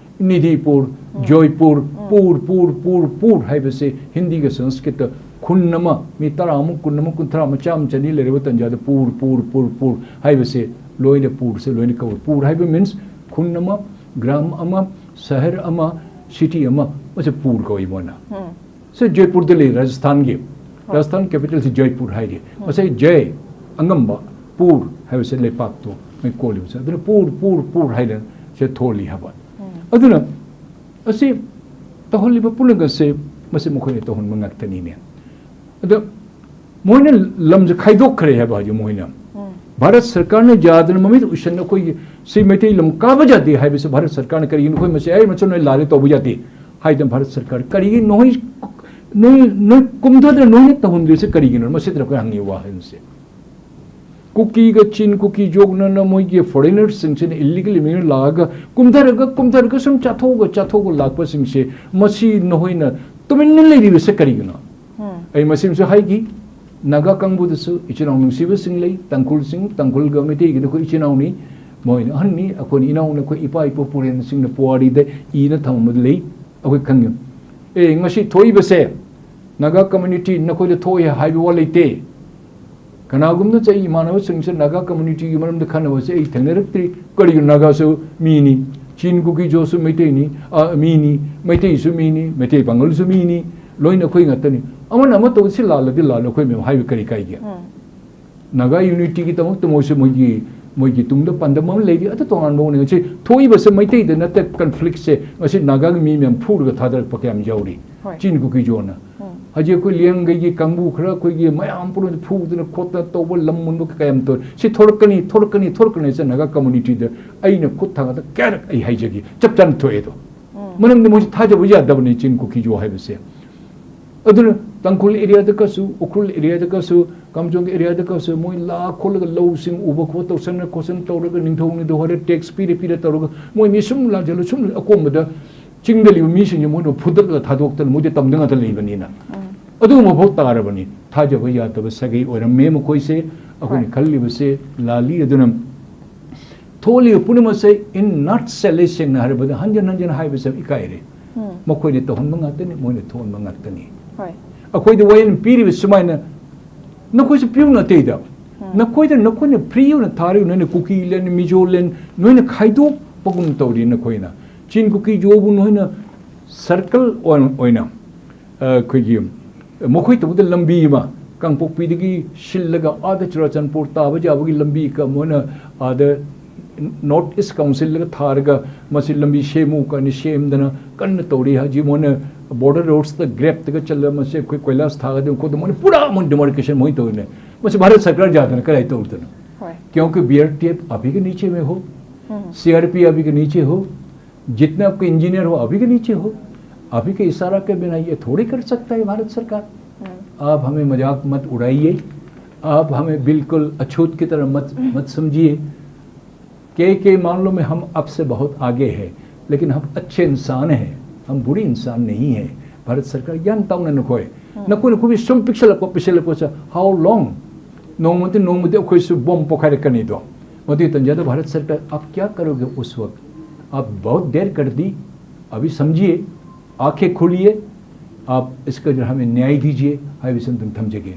ꯅꯤꯙꯤꯄꯨꯔ, ꯖꯣꯏꯄꯨꯔ, ꯄꯨꯔ, ꯄꯨꯔ, ꯄꯨꯔ, ꯄꯨꯔ ꯍꯥꯏꯕꯁꯦ ꯍꯤꯟꯗꯤꯒ ꯁꯪꯁꯀ꯭ꯔꯤꯠꯇ ꯈꯨꯟ ꯑꯃ, ꯃꯤ ꯇꯔꯥ ꯑꯃ, ꯀꯨꯟ ꯑꯃ, ꯀꯨꯟꯊ꯭ꯔꯥ ꯑꯃ, ꯆꯥꯝꯃ, ꯆꯅꯤ ꯂꯩꯔꯕ ꯇꯟꯖꯥꯗ ꯄꯨꯔ, ꯄꯨꯔ, ꯄꯨꯔ, ꯄꯨꯔ ꯍꯥꯏꯕꯁꯦ ꯂꯣꯏꯅ ꯄꯨꯔꯁꯦ ꯂꯣꯏꯅ ꯀꯧꯏ꯫ ꯄꯨꯔ ꯍꯥꯏꯕ means ꯈꯨꯟ ꯑꯃ, ꯒ꯭ꯔꯥꯝ ꯑꯃ, ꯁꯍꯔ ꯑꯃ, city ꯑꯃ, ꯃꯁꯦ ꯄꯨꯔ ꯀꯧꯏ ꯃꯣꯏꯅ꯫ ꯁꯦ ꯖꯣꯏꯄꯨꯔꯗ ꯂꯩ, ꯔꯥꯖꯁꯊꯥꯟꯒꯤ꯫ ꯔꯥꯖꯁꯊꯥꯟ capital ꯁꯤ ꯖꯣꯏꯄꯨꯔ ꯍꯥꯏꯔꯤ꯫ ꯃꯁꯦ ꯖꯣꯏ, ꯑꯉꯝꯕ, ꯄꯨꯔ ꯍꯥꯏꯕꯁꯦ ꯂꯩꯄꯥꯛꯇꯣ ꯃꯣꯏ ꯀꯣꯜꯂꯤꯕꯁꯦ꯫ ꯑꯗꯨꯅ ꯄꯨꯔ, ꯄꯨꯔ, ꯄꯨꯔ ꯍꯥꯏꯅ ꯁꯦ ꯊꯣꯜꯂꯤ ꯍꯥꯏꯕ꯫ ꯑꯗꯨꯅ ꯑꯁꯤ ꯇꯧꯍꯜꯂꯤꯕ ꯄꯨꯝꯅꯃꯛ ꯑꯁꯦ ꯃꯁꯤ ꯃꯈꯣꯏꯅ ꯇꯧꯍꯟꯕ ꯉꯥꯛꯇꯅꯤꯅꯦ꯫ ꯑꯗ ꯃꯣꯏꯅ ꯂꯝꯁꯦ ꯈꯥꯏꯗꯣꯛꯈ꯭ꯔꯦ ꯍꯥꯏꯕ ꯍꯧꯖꯤꯛ ꯃꯣꯏꯅ꯫ ꯚꯥꯔꯠ ꯁꯔꯀꯥꯔꯅ ꯌꯥꯗꯅ ꯃꯃꯤꯠ ꯎꯏꯁꯟꯅ ꯑꯩꯈꯣꯏꯒꯤ ꯁꯤ ꯃꯩꯇꯩ ꯂꯝ ꯀꯥꯕ ꯌꯥꯗꯦ ꯍꯥꯏꯕꯁꯦ ꯚꯥꯔꯠ ꯁꯔꯀꯥꯔꯅ ꯀꯔꯤꯒꯤꯅꯣ ꯑꯩꯈꯣꯏ ꯃꯁꯤ ꯑꯩ ꯃꯆꯨ ꯅꯣꯏ ꯂꯥꯜꯂꯦ ꯇꯧꯕ ꯌꯥꯗꯦ ꯍꯥꯏꯗꯅ ꯚꯥꯔꯠ ꯁꯔꯀꯥꯔ ꯀꯔꯤꯒꯤ ꯅꯣꯏ, ꯅꯣꯏ, ꯅꯣꯏ ꯀꯨꯝꯊꯗꯅ ꯅꯣꯏꯅ ꯇꯧꯍꯟꯗ꯭ꯔꯤꯁꯦ ꯀꯔꯤꯒꯤꯅꯣ? ꯃꯁꯤꯗ ꯑꯩꯈꯣꯏ ꯍꯪꯉꯤ ꯋꯥꯍꯪꯁꯦ꯫ ꯀꯨꯀꯤꯒ ꯆꯤꯟ ꯀꯨꯀꯤ ꯖꯣꯛꯅꯅ ꯃꯣꯏꯒꯤ foreignerꯁꯤꯡꯁꯤꯅ illegal immigrant ꯂꯥꯛꯑꯒ ꯀꯨꯝꯊꯔꯒ, ꯀꯨꯝꯊꯔꯒ ꯁꯨꯝ ꯆꯥꯊꯣꯛꯑꯒ, ꯆꯥꯊꯣꯛꯑꯒ ꯂꯥꯛꯄꯁꯤꯡꯁꯦ ꯃꯁꯤ ꯅꯈꯣꯏꯅ ꯇꯨꯃꯤꯟꯅ ꯂꯩꯔꯤꯕꯁꯦ ꯀꯔꯤꯒꯤꯅꯣ? ꯑꯩ ꯃꯁꯤꯃꯁꯨ ꯍꯥꯏꯈꯤ, ꯅꯥꯒꯥ ꯀꯥꯡꯕꯨꯗꯁꯨ ꯏꯆꯤꯟ ꯏꯅꯥꯎ ꯅꯨꯡꯁꯤꯕꯁꯤꯡ ꯂꯩ, ꯇꯥꯡꯈꯨꯜꯁꯤꯡ, ꯇꯥꯡꯈꯨꯜꯒ ꯃꯩꯇꯩꯒꯤꯗꯤ ꯑꯩꯈꯣꯏ ꯏꯆꯤꯟ ꯏꯅꯥꯎꯅꯤ, ꯃꯣꯏꯅ ꯑꯍꯟꯅꯤ, ꯑꯩꯈꯣꯏꯅ ꯏꯅꯥꯎꯅ ꯑꯩꯈꯣꯏ ꯏꯄꯥ ꯏꯄꯨ ꯄꯨꯔꯦꯟꯁꯤꯡꯅ ꯄꯨꯋꯥꯔꯤꯗ ꯏꯅ ꯊꯝꯕꯗ ꯂꯩ, ꯑꯩꯈꯣꯏ ꯈꯪꯉꯤ꯫ ꯑꯦ, ꯉꯁꯤ ꯊꯣꯛꯏꯕꯁꯦ ꯅꯥꯒꯥ community ꯅꯈꯣꯏꯗ ꯊꯣꯛꯑꯦ ꯍꯥꯏꯕ ꯋꯥ ꯂꯩꯇꯦ꯫ ꯀꯅꯥꯒꯨꯝꯕꯅ ꯑꯩ ꯏꯃꯥꯟꯅꯕꯁꯤꯡꯁꯦ ꯅꯥꯒꯥ communityꯒꯤ ꯃꯔꯝꯗ ꯈꯟꯅꯕꯁꯦ ꯑꯩ ꯊꯦꯡꯅꯔꯛꯇ꯭ꯔꯤ꯫ ꯀꯔꯤꯒꯤꯅꯣ? ꯅꯥꯒꯥꯁꯨ ꯃꯤꯅꯤ, ꯆꯤꯟ ꯀꯨꯀꯤ ꯖꯣꯁꯨ ꯃꯩꯇꯩꯅꯤ, ꯑ, ꯃꯤꯅꯤ, ꯃꯩꯇꯩꯁꯨ ꯃꯤꯅꯤ, ꯃꯩꯇꯩ ꯄꯥꯉꯜꯁꯨ ꯃꯤꯅꯤ, ꯂꯣꯏꯅ ꯑꯩꯈꯣꯏ ꯉꯥꯛꯇꯅꯤ꯫ ꯑꯃꯅ ꯑꯃ ꯇꯧꯕꯁꯤ ꯂꯥꯜꯂꯗꯤ ꯂꯥꯜꯂꯦ, ꯑꯩꯈꯣꯏ ꯃꯌꯥꯝ ꯍꯥꯏꯕ ꯀꯔꯤ ꯀꯥꯏꯒꯦ? ꯅꯥꯒꯥ unityꯒꯤꯗꯃꯛꯇ ꯃꯣꯏꯁꯨ ꯃꯣꯏꯒꯤ, ꯃꯣꯏꯒꯤ ꯇꯨꯡꯗ ꯄꯥꯟꯗꯝ ꯑꯃ ꯂꯩꯔꯤ꯫ ꯑꯗꯨ ꯇꯣꯉꯥꯟꯕ ꯋꯥꯅꯤ꯫ ꯉꯁꯤ ꯊꯣꯛꯏꯕꯁꯦ ꯃꯩꯇꯩꯗ ꯅꯠꯇꯦ, conflictꯁꯦ ꯉꯁꯤ ꯅꯥꯒꯥꯒꯤ ꯃꯤ ꯃꯌꯥꯝ ꯐꯨꯔꯒ ꯊꯥꯗꯔꯛꯄ ꯀꯌꯥꯝ ꯌꯥꯎꯔꯤ꯫ ꯍꯣꯏ꯫ ꯆꯤꯟ ꯀꯨꯀꯤ ꯖꯣꯅ꯫ ꯎꯝ꯫ ꯍꯧꯖꯤꯛ ꯑꯩꯈꯣꯏ ꯂꯤꯌꯥꯡꯒꯩꯒꯤ ꯀꯥꯡꯕꯨ ꯈꯔ ꯑꯩꯈꯣꯏꯒꯤ ꯃꯌꯥꯝ ꯄꯨꯝꯅꯃꯛ ꯐꯨꯗꯅ ꯈꯣꯠꯇꯅ ꯇꯧꯕ, ꯂꯝ ꯃꯨꯟꯕ ꯀꯌꯥꯝ ꯇꯧꯔꯤ꯫ ꯁꯤ ꯊꯣꯔꯛꯀꯅꯤ, ꯊꯣꯔꯛꯀꯅꯤ, ꯊꯣꯔꯛꯀꯅꯤ ꯍꯥꯏꯁꯦ ꯅꯥꯒꯥ communityꯗ ꯑꯩꯅ ꯈꯨꯠ ꯊꯥꯡꯒꯠꯇ ꯀꯌꯥꯔꯛ ꯑꯩ ꯍꯥꯏꯖꯒꯦ꯫ ꯆꯞ ꯆꯥꯅ ꯊꯣꯛꯑꯦ ꯑꯗꯣ꯫ ꯎꯝ꯫ ꯃꯔꯝꯗꯤ ꯃꯣꯏꯁꯤ ꯊꯥꯖꯕ ꯌꯥꯗꯕꯅꯤ ꯆꯤꯟ ꯀꯨꯀꯤ ꯖꯣ ꯍꯥꯏꯕꯁꯦ꯫ ꯑꯗꯨꯅ ꯇꯥꯡꯈꯨꯜ ꯑꯦꯔꯤꯌꯥꯗ ꯀꯁꯨ, ꯎꯈ꯭ꯔꯨꯜ ꯑꯦꯔꯤꯌꯥꯗ ꯀꯁꯨ, ꯀꯥꯝꯖꯣꯡ ꯑꯦꯔꯤꯌꯥꯗ ꯀꯁꯨ ꯃꯣꯏ ꯂꯥꯛ ꯈꯣꯠꯂꯒ ꯂꯧꯁꯤꯡ ꯎꯕ ꯈꯣꯠ ꯇꯧꯁꯟꯅ ꯈꯣꯠꯁꯟ ꯇꯧꯔꯒ ꯅꯤꯡꯊꯧ ꯅꯤꯡꯊꯧ ꯍꯥꯏꯔ ꯇꯦꯛꯁ ꯄꯤꯔꯦ ꯄꯤꯔꯦ ꯇꯧꯔꯒ ꯃꯣꯏ ꯃꯤ ꯁꯨꯝ ꯂꯥꯟꯁꯤꯜꯂ ꯁꯨꯝ ꯑꯀꯣꯝꯕꯗ ꯆꯤꯡꯗ ꯂꯩꯕ ꯃꯤꯁꯤꯡꯁꯦ ꯃꯣꯏꯅ ꯐꯨꯗꯠꯂꯒ ꯊꯥꯗꯣꯛꯇꯅ ꯃꯣꯏꯗꯤ ꯇꯝꯗ ꯉꯥꯛꯇ ꯂꯩꯕꯅꯤꯅ ꯑꯗꯨꯒꯨꯝꯕ ꯐꯥꯎ ꯇꯥꯔꯕꯅꯤ꯫ ꯊꯥꯖꯕ ꯌꯥꯗꯕ ꯁꯥꯒꯩ ꯑꯣꯏꯔꯝꯃꯦ ꯃꯈꯣꯏꯁꯦ꯫ ꯑꯩꯈꯣꯏꯅ ꯈꯜꯂꯤꯕꯁꯦ ꯂꯥꯜꯂꯤ꯫ ꯑꯗꯨꯅ ꯊꯣꯛꯂꯤꯕ ꯄꯨꯝꯅꯃꯛꯁꯦ in nutshell ꯁꯦꯡꯅ ꯍꯥꯏꯔꯕꯗ ꯍꯟꯖꯤꯟ ꯍꯟꯖꯤꯟ ꯍꯥꯏꯕꯁꯦ ꯌꯥꯝ ꯏꯀꯥꯏꯔꯦ꯫ ꯃꯈꯣꯏꯅ ꯇꯧꯍꯟꯕ ꯉꯥꯛꯇꯅꯤ, ꯃꯣꯏꯅ ꯊꯣꯛꯍꯟꯕ ꯉꯥꯛꯇꯅꯤ꯫ ꯑꯩꯈꯣꯏꯗ ꯋꯥꯌꯦꯜ ꯄꯤꯔꯤꯕ ꯁꯨꯃꯥꯏꯅ ꯅꯈꯣꯏꯁꯨ ꯄꯤꯌꯨ ꯑꯇꯩꯗ꯫ ꯅꯈꯣꯏꯗ ꯅꯈꯣꯏꯅ ꯐ꯭ꯔꯤ ꯑꯣꯏꯅ ꯊꯥꯔꯤꯕ ꯅꯣꯏꯅ ꯀꯨꯀꯤ ꯂꯦꯟ, ꯃꯤꯖꯣ ꯂꯦꯟ ꯅꯣꯏꯅ ꯈꯥꯏꯗꯣꯛꯄꯒꯨꯝ ꯇꯧꯔꯤ꯫ ꯅꯈꯣꯏꯅ ꯆꯤꯟ ꯀꯨꯀꯤ ꯖꯣꯕꯨ ꯅꯣꯏꯅ ꯁꯔꯀꯜ ꯑꯣꯏꯅ ꯑꯩꯈꯣꯏꯒꯤ ꯃꯈꯣꯏ ꯇꯧꯕꯗ ꯂꯝꯕꯤ ꯑꯃ ꯀꯥꯡꯄꯣꯛꯄꯤꯗꯒꯤ ꯁꯤꯜꯂꯒ ꯑꯥꯗ ꯆꯨꯔꯥꯆꯥꯟꯄꯨꯔ ꯇꯥꯕ ꯌꯥꯕꯒꯤ ꯂꯝꯕꯤ ꯀ-, ꯃꯣꯏꯅ ꯑꯥꯗ ꯅꯣꯔꯠ ꯏꯁ ꯀꯥꯎꯟꯁꯤꯜꯗꯒ ꯊꯥꯔꯒ ꯃꯁꯤ ꯂꯝꯕꯤ ꯁꯦꯝꯃꯨ ꯀꯥꯏꯅ ꯁꯦꯝꯗꯅ ꯀꯟꯅ ꯇꯧꯔꯤ꯫ ꯍꯧꯖꯤꯛ ꯃꯣꯏꯅ ꯕꯣꯔꯗꯔ ꯔꯣꯗꯁꯇ ꯒ꯭ꯔꯦꯞꯇꯒ ꯆꯠꯂꯒ ꯃꯁꯤ ꯑꯩꯈꯣꯏ ꯀꯣꯏꯂꯥꯁ ꯊꯥꯒꯗꯕ ꯈꯣꯠꯇꯕ ꯃꯣꯏꯅ ꯄꯨꯔꯥ ꯃꯣꯏ ꯗꯤꯃꯥꯔꯀꯦꯁꯟ ꯃꯣꯏ ꯇꯧꯔꯤꯅꯦ꯫ ꯃꯁꯤ ꯚꯥꯔꯠ ꯁꯔꯀꯥꯔ ꯌꯥꯗꯅ ꯀꯗꯥꯏ ꯇꯧꯗꯅꯣ? क्योंकि बीआरटीएफ आप ही के नीचे में हो, सीआरपी आप ही के नीचे हो, जितने आपके इंजीनियर हो आप ही के नीचे हो। आप ही के इशारा के बिना ये थोड़ी कर सकता है भारत सरकार। आप हमें मजाक मत उड़ाइए, आप हमें बिल्कुल अछूत की तरह मत मत समझिए। के के मामलों में हम आपसे बहुत आगे हैं, लेकिन हम अच्छे इंसान हैं, हम बुरे इंसान नहीं हैं। भारत सरकार ꯒ꯭ꯌꯥꯟ ꯇꯥꯎꯅ ꯅꯈꯣꯏ ꯅꯈꯣꯏꯅ ꯑꯩꯈꯣꯏꯒꯤ ꯁꯨꯝ ꯄꯤꯛꯁꯜꯂꯛꯄ ꯄꯤꯛꯁꯜꯂꯛꯄꯁꯦ, how long? ꯅꯣꯡꯃꯗꯤ ꯅꯣꯡꯃꯗꯤ ꯑꯩꯈꯣꯏꯁꯨ ꯕꯣꯝ ꯄꯣꯈꯥꯏꯔꯛꯀꯅꯤꯗꯣ꯫ ꯃꯗꯨꯒꯤ ꯇꯟꯖꯥꯗ भारत सरकार आप क्या करोगे उस वक्त? आप बहुत देर कर दी, अभी समझिए, आंखें खोलिए, आप इसका जो हमें न्याय दीजिए, ꯍꯥꯏꯕꯁꯤ ꯑꯗꯨꯝ ꯊꯝꯖꯒꯦ꯫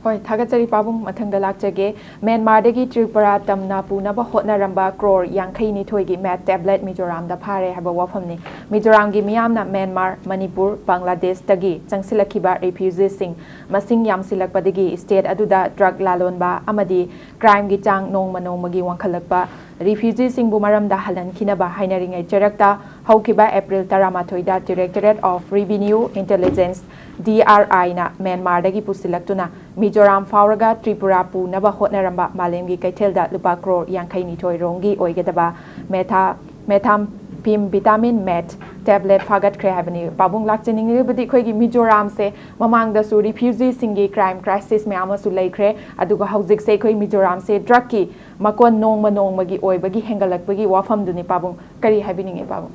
ꯍꯣꯏ, ꯊꯥꯒꯠꯆꯔꯤ ꯄꯥꯕꯨꯡ꯫ ꯃꯊꯪꯗ ꯂꯥꯛꯆꯒꯦ꯫ ꯃ꯭ꯌꯥꯟꯃꯥꯔꯗꯒꯤ ꯇ꯭ꯔꯤꯄꯨꯔꯥ ꯇꯝꯅ ꯄꯨꯅꯕ ꯍꯣꯠꯅꯔꯝꯕ ꯀ꯭ꯔꯣꯔ ꯌꯥꯡꯈꯩ ꯅꯤꯊꯣꯏꯒꯤ ꯃꯦꯠ ꯇꯦꯕ꯭ꯂꯦꯠ ꯃꯤꯖꯣꯔꯥꯝꯗ ꯐꯥꯔꯦ ꯍꯥꯏꯕ ꯋꯥꯐꯝꯅꯤ꯫ ꯃꯤꯖꯣꯔꯥꯝꯒꯤ ꯃꯤꯌꯥꯝꯅ ꯃ꯭ꯌꯥꯟꯃꯥꯔ, ꯃꯅꯤꯄꯨꯔ, ꯕꯪꯒ꯭ꯂꯥꯗꯦꯁꯇꯒꯤ ꯆꯪꯁꯤꯜꯂꯛꯈꯤꯕ ꯔꯤꯐ꯭ꯌꯨꯖꯤꯁꯤꯡ ꯃꯁꯤꯡ ꯌꯥꯝꯁꯤꯜꯂꯛꯄꯗꯒꯤ ꯁ꯭ꯇꯦꯠ ꯑꯗꯨꯗ ꯗ꯭ꯔꯒ ꯂꯥꯂꯣꯟꯕ ꯑꯃꯗꯤ ꯀ꯭ꯔꯥꯏꯝꯒꯤ ꯆꯥꯡ ꯅꯣꯡꯃ ꯅꯣꯡꯃꯒꯤ ꯋꯥꯡꯈꯠꯂꯛꯄ, ꯔꯤꯐ꯭ꯌꯨꯖꯤꯁꯤꯡꯕꯨ ꯃꯔꯝꯗ ꯍꯜꯍꯟꯈꯤꯅꯕ ꯍꯥꯏꯅꯔꯤꯉꯩ ꯆꯔꯛꯇ ꯍꯧꯈꯤꯕ ꯑꯦꯄ꯭ꯔꯤꯜ ꯇꯔꯥꯃꯥꯊꯣꯏꯗ Directorate of Revenue Intelligence, D R ꯑꯥꯏꯅ ꯃ꯭ꯌꯥꯟꯃꯥꯔꯗꯒꯤ ꯄꯨꯁꯤꯜꯂꯛꯇꯨꯅ ꯃꯤꯖꯣꯔꯥꯝ ꯐꯥꯎꯔꯒ ꯇ꯭ꯔꯤꯄꯨꯔꯥ ꯄꯨꯅꯕ ꯍꯣꯠꯅꯔꯝꯕ ꯃꯥꯂꯦꯝꯒꯤ ꯀꯩꯊꯦꯜꯗ ꯂꯨꯄꯥ ꯀ꯭ꯔꯣꯔ ꯌꯥꯡꯈꯩ ꯅꯤꯊꯣꯏ ꯔꯣꯝꯒꯤ ꯑꯣꯏꯒꯗꯕ ꯃꯦꯊꯥ-, methamphetamine ꯃꯦꯠ ꯇꯦꯕ꯭ꯂꯦꯠ ꯐꯥꯒꯠꯈ꯭ꯔꯦ ꯍꯥꯏꯕꯅꯤ꯫ ꯄꯥꯕꯨꯡ, ꯂꯥꯛꯆꯅꯤꯡꯂꯤꯕꯗꯤ ꯑꯩꯈꯣꯏꯒꯤ ꯃꯤꯖꯣꯔꯥꯝꯁꯦ ꯃꯃꯥꯡꯗꯁꯨ ꯔꯤꯐ꯭ꯌꯨꯖꯤꯁꯤꯡꯒꯤ ꯀ꯭ꯔꯥꯏꯝ ꯀ꯭ꯔꯥꯏꯁꯤꯁ ꯃꯌꯥꯝ ꯑꯃꯁꯨ ꯂꯩꯈ꯭ꯔꯦ, ꯑꯗꯨꯒ ꯍꯧꯖꯤꯛꯁꯦ ꯑꯩꯈꯣꯏ ꯃꯤꯖꯣꯔꯥꯝꯁꯦ ꯗ꯭ꯔꯒꯀꯤ ꯃꯀꯣꯟ ꯅꯣꯡꯃ ꯅꯣꯡꯃꯒꯤ ꯑꯣꯏꯕꯒꯤ ꯍꯦꯟꯒꯠꯂꯛꯄꯒꯤ ꯋꯥꯐꯝꯗꯨꯅꯤ꯫ ꯄꯥꯕꯨꯡ, ꯀꯔꯤ ꯍꯥꯏꯕꯤꯅꯤꯡꯉꯤ ꯄꯥꯕꯨꯡ?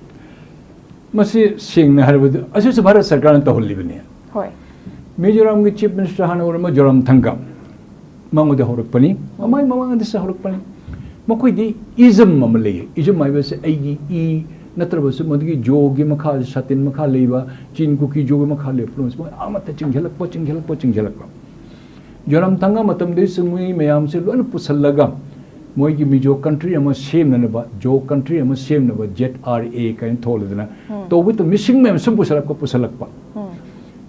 ꯃꯁꯤ ꯁꯦꯡꯅ ꯍꯥꯏꯔꯕꯗ ꯑꯁꯤꯁꯨ ꯚꯥꯔꯠ ꯁꯔꯀꯥꯔꯅ ꯇꯧꯍꯜꯂꯤꯕꯅꯤ꯫ ꯍꯣꯏ꯫ ꯃꯤꯖꯣꯔꯥꯝꯒꯤ ꯆꯤꯐ ꯃꯤꯅꯤꯁꯇꯔ ꯍꯥꯟꯅ ꯑꯣꯏꯔꯝꯕ ꯖꯣꯔꯥꯝ ꯊꯪꯒꯥ, ꯃꯉꯣꯟꯗ ꯍꯧꯔꯛꯄꯅꯤ꯫ ꯃꯃꯥꯡ ꯃꯃꯥꯡꯗꯁꯨ ꯍꯧꯔꯛꯄꯅꯤ꯫ ꯃꯈꯣꯏꯗꯤ ꯏꯖꯝ ꯑꯃ ꯂꯩꯌꯦ꯫ ꯏꯖꯝ ꯍꯥꯏꯕꯁꯦ ꯑꯩꯒꯤ ꯏ ꯅꯠꯇ꯭ꯔꯕꯁꯨ ꯃꯗꯨꯒꯤ ꯖꯣꯒꯤ ꯃꯈꯥ, ꯁꯥꯇꯤꯟ ꯃꯈꯥ ꯂꯩꯕ, ꯆꯤꯟ ꯀꯨꯀꯤ ꯖꯣꯒꯤ ꯃꯈꯥ ꯂꯩꯕ ꯄꯨꯝꯅꯃꯛꯁꯦ ꯃꯣꯏ ꯑꯃꯠꯇ ꯆꯤꯡꯁꯤꯜꯂꯛꯄ, ꯆꯤꯡꯁꯤꯜꯂꯛꯄ, ꯆꯤꯡꯁꯤꯜꯂꯛꯄ꯫ ꯖꯣꯔꯥꯝ ꯊꯪꯒꯥ ꯃꯇꯝꯗꯩꯁꯨ ꯃꯣꯏ ꯃꯌꯥꯝꯁꯦ ꯂꯣꯏꯅ ꯄꯨꯁꯜꯂꯒ ꯃꯣꯏꯒꯤ ꯃꯤꯖꯣ ꯀꯟꯇ꯭ꯔꯤ ꯑꯃ ꯁꯦꯝꯅꯅꯕ, ꯖꯣ ꯀꯟꯇ꯭ꯤ ꯑꯃ ꯁꯦꯝꯅꯕ, ꯖꯦꯠ ꯑꯥꯔ ꯑꯦ ꯀꯥꯏꯅ ꯊꯣꯛꯂꯗꯅ ꯇꯧꯕꯗ ꯃꯤꯁꯤꯡ ꯃꯌꯥꯝ ꯁꯨꯝ ꯄꯨꯁꯜꯂꯛꯄ, ꯄꯨꯁꯜꯂꯛꯄ꯫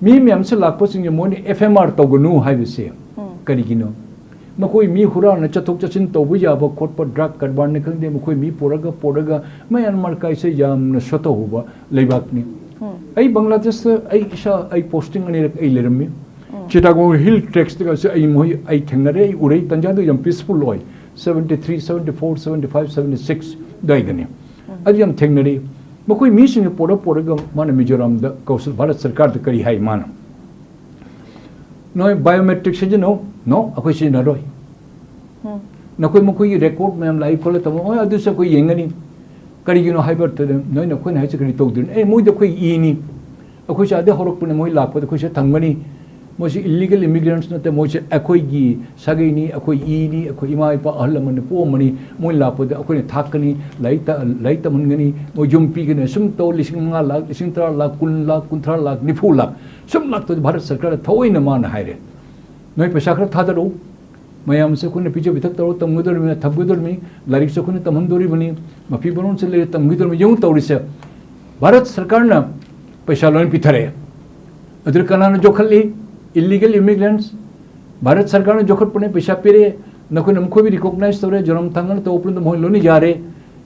ꯃꯤ ꯃꯌꯥꯝꯁꯦ ꯂꯥꯛꯄꯁꯤꯡꯁꯦ ꯃꯣꯏꯅ ꯑꯦꯐ ꯑꯥꯏ ꯑꯥꯔ ꯇꯧꯒꯅꯨ ꯍꯥꯏꯕꯁꯦ ꯀꯔꯤꯒꯤꯅꯣ? ꯃꯈꯣꯏ ꯃꯤ ꯍꯨꯔꯥꯟꯅ ꯆꯠꯊꯣꯛ ꯆꯠꯁꯤꯟ ꯇꯧꯕ ꯌꯥꯕ ꯈꯣꯠꯄ, ꯗ꯭ꯔꯒ ꯀꯔꯕꯥꯔꯅꯤ ꯈꯪꯗꯦ, ꯃꯈꯣꯏ ꯃꯤ ꯄꯨꯔꯒ, ꯄꯨꯔꯒ ꯃꯌꯥꯟꯃꯥꯔ ꯀꯥꯏꯁꯦ ꯌꯥꯝꯅ ꯁꯣꯠꯇꯧꯕ ꯂꯩꯕꯥꯛꯅꯤ꯫ ꯑꯩ ꯕꯪꯒ꯭ꯂꯥꯗꯦꯁꯇ ꯑꯩ ꯏꯁꯥ, ꯑꯩ ꯄꯣꯁꯇꯤꯡ ꯑꯅꯤꯔꯛ ꯑꯩ ꯂꯩꯔꯝꯃꯤ꯫ ꯆꯤꯇꯥꯒꯣꯡ ꯍꯤꯜ ꯇ꯭ꯔꯦꯛꯁꯇꯒꯁꯨ ꯑꯩ ꯃꯣꯏ, ꯑꯩ ꯊꯦꯡꯅꯔꯦ, ꯑꯩ ꯎꯔꯦ, ꯇꯟꯖꯥꯗꯨ ꯌꯥꯝ ꯄꯤꯁꯐꯨꯜ ꯑꯣꯏ꯫ Seventy three, seventy four, seventy five, seventy six ꯑꯗꯨꯋꯥꯏꯗꯅꯤ꯫ ꯑꯗꯨ ꯌꯥꯝ ꯊꯦꯡꯅꯔꯤ꯫ ꯃꯈꯣꯏ ꯃꯤꯁꯤꯡꯅ ꯄꯣꯔꯛ ꯄꯣꯔꯒ ꯃꯥꯅ ꯃꯤꯖꯣꯔꯥꯝꯗ ꯀꯧꯁꯜ, ꯚꯥꯔꯠ ꯁꯔꯀꯥꯔꯗ ꯀꯔꯤ ꯍꯥꯏ ꯃꯥꯅ? "ꯅꯣꯏ ꯕꯥꯏꯑꯣꯃꯦꯇ꯭ꯔꯤꯛ ꯁꯤꯖꯤꯟꯅꯧ"꯫ "ꯅꯣ, ꯑꯩꯈꯣꯏ ꯁꯤꯖꯤꯟꯅꯔꯣꯏ"꯫ "ꯅꯈꯣꯏ ꯃꯈꯣꯏꯒꯤ ꯔꯦꯀꯣꯔꯗ ꯃꯌꯥꯝ ꯂꯥꯛꯏ ꯈꯣꯠꯂꯦ ꯇꯧꯕ"꯫ "ꯍꯣꯏ, ꯑꯗꯨꯁꯨ ꯑꯩꯈꯣꯏ ꯌꯦꯡꯒꯅꯤ"꯫ "ꯀꯔꯤꯒꯤꯅꯣ ꯍꯥꯏꯕ ꯅꯣꯏ, ꯅꯈꯣꯏꯅ ꯍꯥꯏꯁꯦ ꯀꯔꯤ ꯇꯧꯗꯣꯏꯅꯣ?" "ꯑꯦ, ꯃꯣꯏꯗ ꯑꯩꯈꯣꯏ ꯏꯅꯤ꯫ ꯑꯩꯈꯣꯏꯁꯦ ꯑꯗꯩ ꯍꯧꯔꯛꯄꯅꯦ, ꯃꯣꯏ ꯂꯥꯛꯄꯗ ꯑꯩꯈꯣꯏꯁꯦ ꯊꯝꯒꯅꯤ꯫ ꯃꯣꯏꯁꯦ ꯏꯂꯤꯒꯦꯜ ꯏꯃꯤꯒ꯭ꯔꯦꯟꯠꯁ ꯅꯠꯇꯦ, ꯃꯣꯏꯁꯦ ꯑꯩꯈꯣꯏꯒꯤ ꯁꯥꯒꯩꯅꯤ, ꯑꯩꯈꯣꯏ ꯏꯅꯤ, ꯑꯩꯈꯣꯏ ꯏꯃꯥ ꯏꯄꯥ ꯑꯍꯜ ꯂꯃꯟꯅ ꯄꯣꯛꯑꯝꯕꯅꯤ꯫ ꯃꯣꯏ ꯂꯥꯛꯄꯗ ꯑꯩꯈꯣꯏꯅ ꯊꯥꯛꯀꯅꯤ, ꯂꯥꯏꯔꯤꯛ ꯇ-, ꯂꯥꯏꯔꯤꯛ ꯇꯝꯍꯟꯒꯅꯤ, ꯃꯣꯏ ꯌꯨꯝ ꯄꯤꯒꯅꯤ꯫ ꯁꯨꯝ ꯇꯧ, ꯂꯤꯁꯤꯡ ꯃꯉꯥ ꯂꯥꯛ, ꯂꯤꯁꯤꯡ ꯇꯔꯥ ꯂꯥꯛ, ꯀꯨꯟ ꯂꯥꯛ, ꯀꯨꯟꯊ꯭ꯔꯥ ꯂꯥꯛ, ꯅꯤꯐꯨ ꯂꯥꯛ ꯁꯨꯝ ꯂꯥꯛꯇꯣꯏꯗꯤ ꯚꯥꯔꯠ ꯁꯔꯀꯥꯔꯗ ꯊꯑꯣꯏꯅ ꯃꯥꯅ ꯍꯥꯏꯔꯦ꯫ "ꯅꯣꯏ ꯄꯩꯁꯥ ꯈꯔ ꯊꯥꯗꯔꯛꯎ꯫ ꯃꯌꯥꯝꯁꯦ ꯑꯩꯈꯣꯏꯅ ꯄꯤꯖ ꯄꯤꯊꯛ ꯇꯧꯔꯒ ꯇꯝꯒꯗꯧꯔꯤꯕꯅꯤ, ꯊꯝꯒꯗꯧꯔꯤꯕꯅꯤ, ꯂꯥꯏꯔꯤꯛꯁꯨ ꯑꯩꯈꯣꯏꯅ ꯇꯝꯍꯟꯗꯧꯔꯤꯕꯅꯤ, ꯃꯐꯤ ꯃꯔꯣꯟꯁꯨ ꯂꯩꯔ ꯇꯝꯒꯗꯧꯔꯤꯕꯅꯤ"꯫ ꯌꯦꯡꯉꯨ ꯇꯧꯔꯤꯁꯦ꯫ ꯚꯥꯔꯠ ꯁꯔꯀꯥꯔꯅ ꯄꯩꯁꯥ ꯂꯣꯏꯅ ꯄꯤꯊꯔꯛꯑꯦ꯫ ꯑꯗꯨꯗ ꯀꯅꯥꯅ ꯌꯣꯛꯈꯠꯂꯤ? ꯏꯂꯤꯒꯦꯜ ꯏꯃꯤꯒ꯭ꯔꯦꯟꯠꯁ꯫ ꯚꯥꯔꯠ ꯁꯔꯀꯥꯔꯅ ꯌꯣꯛꯈꯠꯄꯅꯦ, ꯄꯩꯁꯥ ꯄꯤꯔꯛꯑꯦ꯫ ꯅꯈꯣꯏꯅ ꯃꯈꯣꯏꯕꯨ ꯔꯤꯀꯣꯛꯅꯥꯏꯖ ꯇꯧꯔꯦ, ꯖꯣꯔꯥꯝ ꯊꯪꯒꯥꯅ ꯇꯧꯕ ꯄꯨꯝꯅꯃꯛ ꯃꯣꯏ ꯂꯣꯏꯅ ꯌꯥꯔꯦ꯫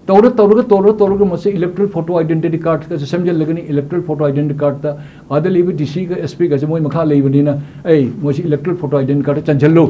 ꯇꯧꯔ, ꯇꯧꯔꯒ, ꯇꯧꯔ, ꯇꯧꯔꯒ ꯃꯁꯤ ꯏꯂꯦꯛꯇꯣꯔꯦꯜ ꯐꯣꯇꯣ ꯑꯥꯏꯗꯦꯟꯇꯤꯇꯤ ꯀꯥꯔꯗꯀꯁꯨ ꯁꯦꯝꯖꯤꯜꯂꯒꯅꯤ꯫ ꯏꯂꯦꯛꯇꯣꯔꯦꯜ ꯐꯣꯇꯣ ꯑꯥꯏꯗꯦꯟꯇꯤꯇꯤ ꯀꯥꯔꯗꯇ ꯑꯥꯗ ꯂꯩꯕ ꯗꯤ ꯁꯤꯒ ꯑꯦꯁ ꯄꯤꯒꯁꯦ ꯃꯣꯏ ꯃꯈꯥ ꯂꯩꯕꯅꯤꯅ, "ꯑꯩ ꯃꯣꯏꯁꯤ ꯏꯂꯦꯛꯇꯣꯔꯦꯜ ꯐꯣꯇꯣ ꯑꯥꯏꯗꯦꯟꯇꯤꯇꯤ ꯀꯥꯔꯗꯇ ꯆꯟꯁꯤꯜꯂꯨ"꯫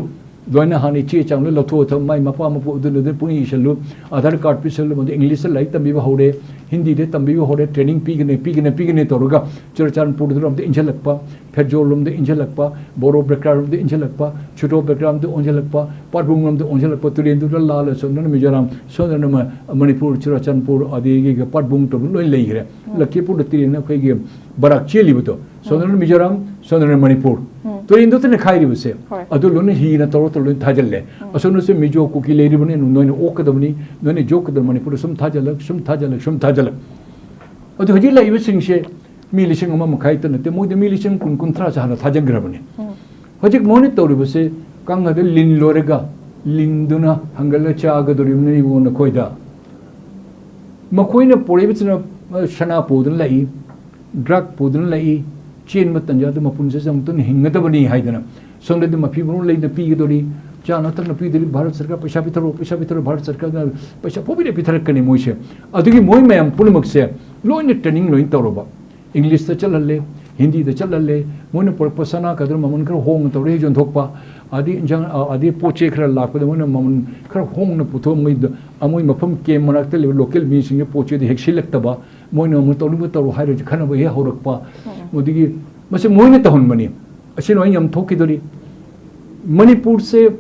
ꯂꯣꯏꯅ ꯍꯥꯟꯅ ꯏꯆꯦ ꯆꯥꯡꯗ ꯂꯧꯊꯣꯛꯑ ꯊꯝ, ꯃꯥꯏ ꯃꯄꯥ ꯃꯄꯨ ꯑꯗꯨꯅ ꯑꯗꯨ ꯄꯨꯡꯏ ꯏꯁꯜꯂꯨ, ꯑꯙꯥꯔ ꯀꯥꯔꯗ ꯄꯤꯁꯜꯂꯨ, ꯃꯗꯨ ꯏꯪꯂꯤꯁꯇ ꯂꯥꯏꯔꯤꯛ ꯇꯝꯕꯤꯕ ꯍꯧꯔꯦ, ꯍꯤꯟꯗꯤꯗ ꯇꯝꯕꯤꯕ ꯍꯧꯔꯦ, ꯇ꯭ꯔꯦꯅꯤꯡ ꯄꯤꯒꯅꯤ, ꯄꯤꯒꯅꯤ, ꯄꯤꯒꯅꯤ ꯇꯧꯔꯒ ꯆꯨꯔꯆꯥꯟꯄꯨꯔꯗꯨꯗ ꯑꯝꯇ ꯏꯟꯁꯤꯜꯂꯛꯄ, ꯐꯦꯔꯖꯣꯜ ꯂꯣꯝꯗ ꯏꯟꯁꯤꯜꯂꯛꯄ, ꯕꯣꯔꯣ ꯕꯦꯀ꯭ꯔꯥꯔꯣꯝꯗ ꯏꯟꯁꯤꯜꯂꯛꯄ, ꯁꯨꯗꯣ ꯕꯦꯀ꯭ꯔꯥꯔꯣꯝꯗ ꯏꯟꯁꯤꯜꯂꯛꯄ, ꯄꯥꯠꯕꯨꯡꯂꯣꯝꯗ ꯏꯟꯁꯤꯜꯂꯛꯄ, ꯇꯨꯔꯦꯟꯗꯨꯗ ꯂꯥꯜꯂ ꯁꯣꯝꯗꯅ ꯃꯤꯖꯣꯔꯥꯝ, ꯁꯣꯝꯗꯅ ꯃ-, ꯃꯅꯤꯄꯨꯔ, ꯆꯨꯔꯆꯥꯟꯄꯨꯔ, ꯑꯗꯒꯤ ꯄꯥꯠꯕꯨꯡ ꯇꯧꯕ ꯂꯣꯏ ꯂꯩꯈ꯭ꯔꯦ꯫ ꯎꯝ꯫ ꯂꯈꯤꯄꯨꯔꯗ ꯇꯨꯔꯦꯟ ꯑꯩꯈꯣꯏꯒꯤ ꯕꯔꯥꯛ ꯆꯦꯜꯂꯤꯕꯗꯣ, ꯁꯣꯝꯗꯅ ꯃꯤꯖꯣꯔꯥꯝ, ꯁꯣꯝꯗꯅ ꯃꯅꯤꯄꯨꯔ꯫ ꯎꯝ꯫ ꯇꯨꯔꯦꯟꯗꯨ ꯇꯅꯈꯥꯏꯔꯤꯕꯁꯦ꯫ ꯍꯣꯏ꯫ ꯑꯗꯨ ꯂꯣꯏꯅ ꯍꯤꯅ ꯇꯧꯔ ꯇꯧꯔ ꯂꯣꯏꯅ ꯊꯥꯖꯤꯜꯂꯦ꯫ ꯎꯝ꯫ ꯑꯁꯣꯝꯗꯁꯨ ꯃꯤꯖꯣ ꯀꯨꯀꯤ ꯂꯩꯔꯤꯕꯅꯤ, ꯅꯣꯏꯅ ꯑꯣꯛꯀꯗꯕꯅꯤ, ꯅꯣꯏꯅ ꯌꯣꯛꯀꯗꯕ ꯃꯅꯤꯄꯨꯔꯗ ꯁꯨꯝ ꯊꯥꯖꯤꯜꯂꯛ, ꯁꯨꯝ ꯊꯥꯖꯤꯜꯂꯛ, ꯁꯨꯝ ꯊꯥꯖꯤꯜꯂꯛ꯫ ꯑꯗꯨ ꯍꯧꯖꯤꯛ ꯂꯩꯔꯤꯕꯁꯤꯡꯁꯦ ꯃꯤ ꯂꯤꯁꯤꯡ ꯑꯃ ꯃꯈꯥꯏꯇ ꯅꯠꯇꯦ, ꯃꯣꯏꯗ ꯃꯤ ꯂꯤꯁꯤꯡ ꯀꯨꯟ, ꯀꯨꯟꯊ꯭ꯔꯥꯁꯦ ꯍꯥꯟꯅ ꯊꯥꯖꯤꯟꯈ꯭ꯔꯕꯅꯤ꯫ ꯎꯝ꯫ ꯍꯧꯖꯤꯛ ꯃꯣꯏꯅ ꯇꯧꯔꯤꯕꯁꯤ ꯀꯪꯂꯥꯗ ꯂꯤꯟ ꯂꯣꯏꯔꯒ ꯂꯤꯟꯗꯨꯅ ꯍꯪꯒꯠꯂ ꯆꯥꯒꯗꯧꯔꯤꯕꯅꯤ ꯏꯕꯨꯡꯉꯣ ꯅꯈꯣꯏꯗ꯫ ꯃꯈꯣꯏꯅ ꯄꯨꯔꯛꯏꯕꯁꯤꯅ, ꯑ, ꯁꯅꯥ ꯄꯨꯗꯨꯅ ꯂꯥꯛꯏ, ꯗ꯭ꯔꯒ ꯄꯨꯗꯨꯅ ꯂꯥꯛꯏ, ꯆꯦꯟꯕ ꯇꯟꯖꯥꯗ ꯃꯄꯨꯟꯁꯤꯁꯦ ꯑꯃꯨꯛꯇꯪ ꯍꯤꯡꯒꯗꯕꯅꯤ ꯍꯥꯏꯗꯅ ꯁꯣꯝꯗꯗꯤ ꯃꯐꯤ ꯃꯔꯣꯟ ꯂꯩꯅ ꯄꯤꯒꯗꯧꯔꯤ, ꯆꯥꯅ ꯊꯛꯅ ꯄꯤꯗꯧꯔꯤ, ꯚꯥꯔꯠ ꯁꯔꯀꯥꯔ ꯄꯩꯁꯥ ꯄꯤꯊꯔꯛꯑꯣ, ꯄꯩꯁꯥ ꯄꯤꯊꯔꯛꯑꯣ, ꯚꯥꯔꯠ ꯁꯔꯀꯥꯔꯅ ꯄꯩꯁꯥ ꯄꯨꯝꯄꯤꯗ ꯄꯤꯊꯔꯛꯀꯅꯤ ꯃꯣꯏꯁꯦ꯫ ꯑꯗꯨꯒꯤ ꯃꯣꯏ ꯃꯌꯥꯝ ꯄꯨꯝꯅꯃꯛꯁꯦ ꯂꯣꯏꯅ ꯇ꯭ꯔꯦꯅꯤꯡ ꯂꯣꯏꯅ ꯇꯧꯔꯕ, ꯏꯪꯂꯤꯁꯇ ꯆꯠꯍꯜꯂꯦ, ꯍꯤꯟꯗꯤꯗ ꯆꯠꯍꯜꯂꯦ, ꯃꯣꯏꯅ ꯄꯨꯔꯛꯄ ꯁꯅꯥ ꯀꯗꯔ ꯃꯃꯜ ꯈꯔ ꯍꯣꯡꯅ ꯇꯧꯔꯦ ꯌꯣꯟꯊꯣꯛꯄ, ꯑꯗꯩ ꯏꯟꯖꯥꯡ, ꯑ, ꯑꯗꯩ ꯄꯣꯠ ꯆꯩ ꯈꯔ ꯂꯥꯛꯄꯗ ꯃꯣꯏꯅ ꯃꯃꯜ ꯈꯔ ꯍꯣꯡꯅ ꯄꯨꯊꯣꯛꯑ ꯃꯣꯏꯗ, ꯑ, ꯃꯣꯏ ꯃꯐꯝ ꯀꯦꯝ ꯃꯅꯥꯛꯇ ꯂꯩꯕ ꯂꯣꯀꯦꯜ ꯃꯤꯁꯤꯡꯒꯤ ꯄꯣꯠ ꯆꯩꯗ ꯍꯦꯛ ꯁꯤꯜꯂꯛꯇꯕ, ꯃꯣꯏꯅ ꯑꯃꯨꯛ ꯇꯧꯅꯤꯡꯕ ꯇꯧꯔꯣ ꯍꯥꯏꯔꯁꯨ ꯈꯟꯅꯕ ꯍꯦꯛ ꯍꯧꯔꯛꯄ꯫ ꯎꯝ꯫ ꯃꯗꯨꯒꯤ ꯃꯁꯤ ꯃꯣꯏꯅ ꯇꯧꯍꯟꯕꯅꯤ꯫ ꯑꯁꯤ ꯂꯣꯏꯅ ꯌꯥꯝ ꯊꯣꯛꯈꯤꯗꯣꯔꯤ꯫ ꯃꯅꯤꯄꯨꯔꯁꯦ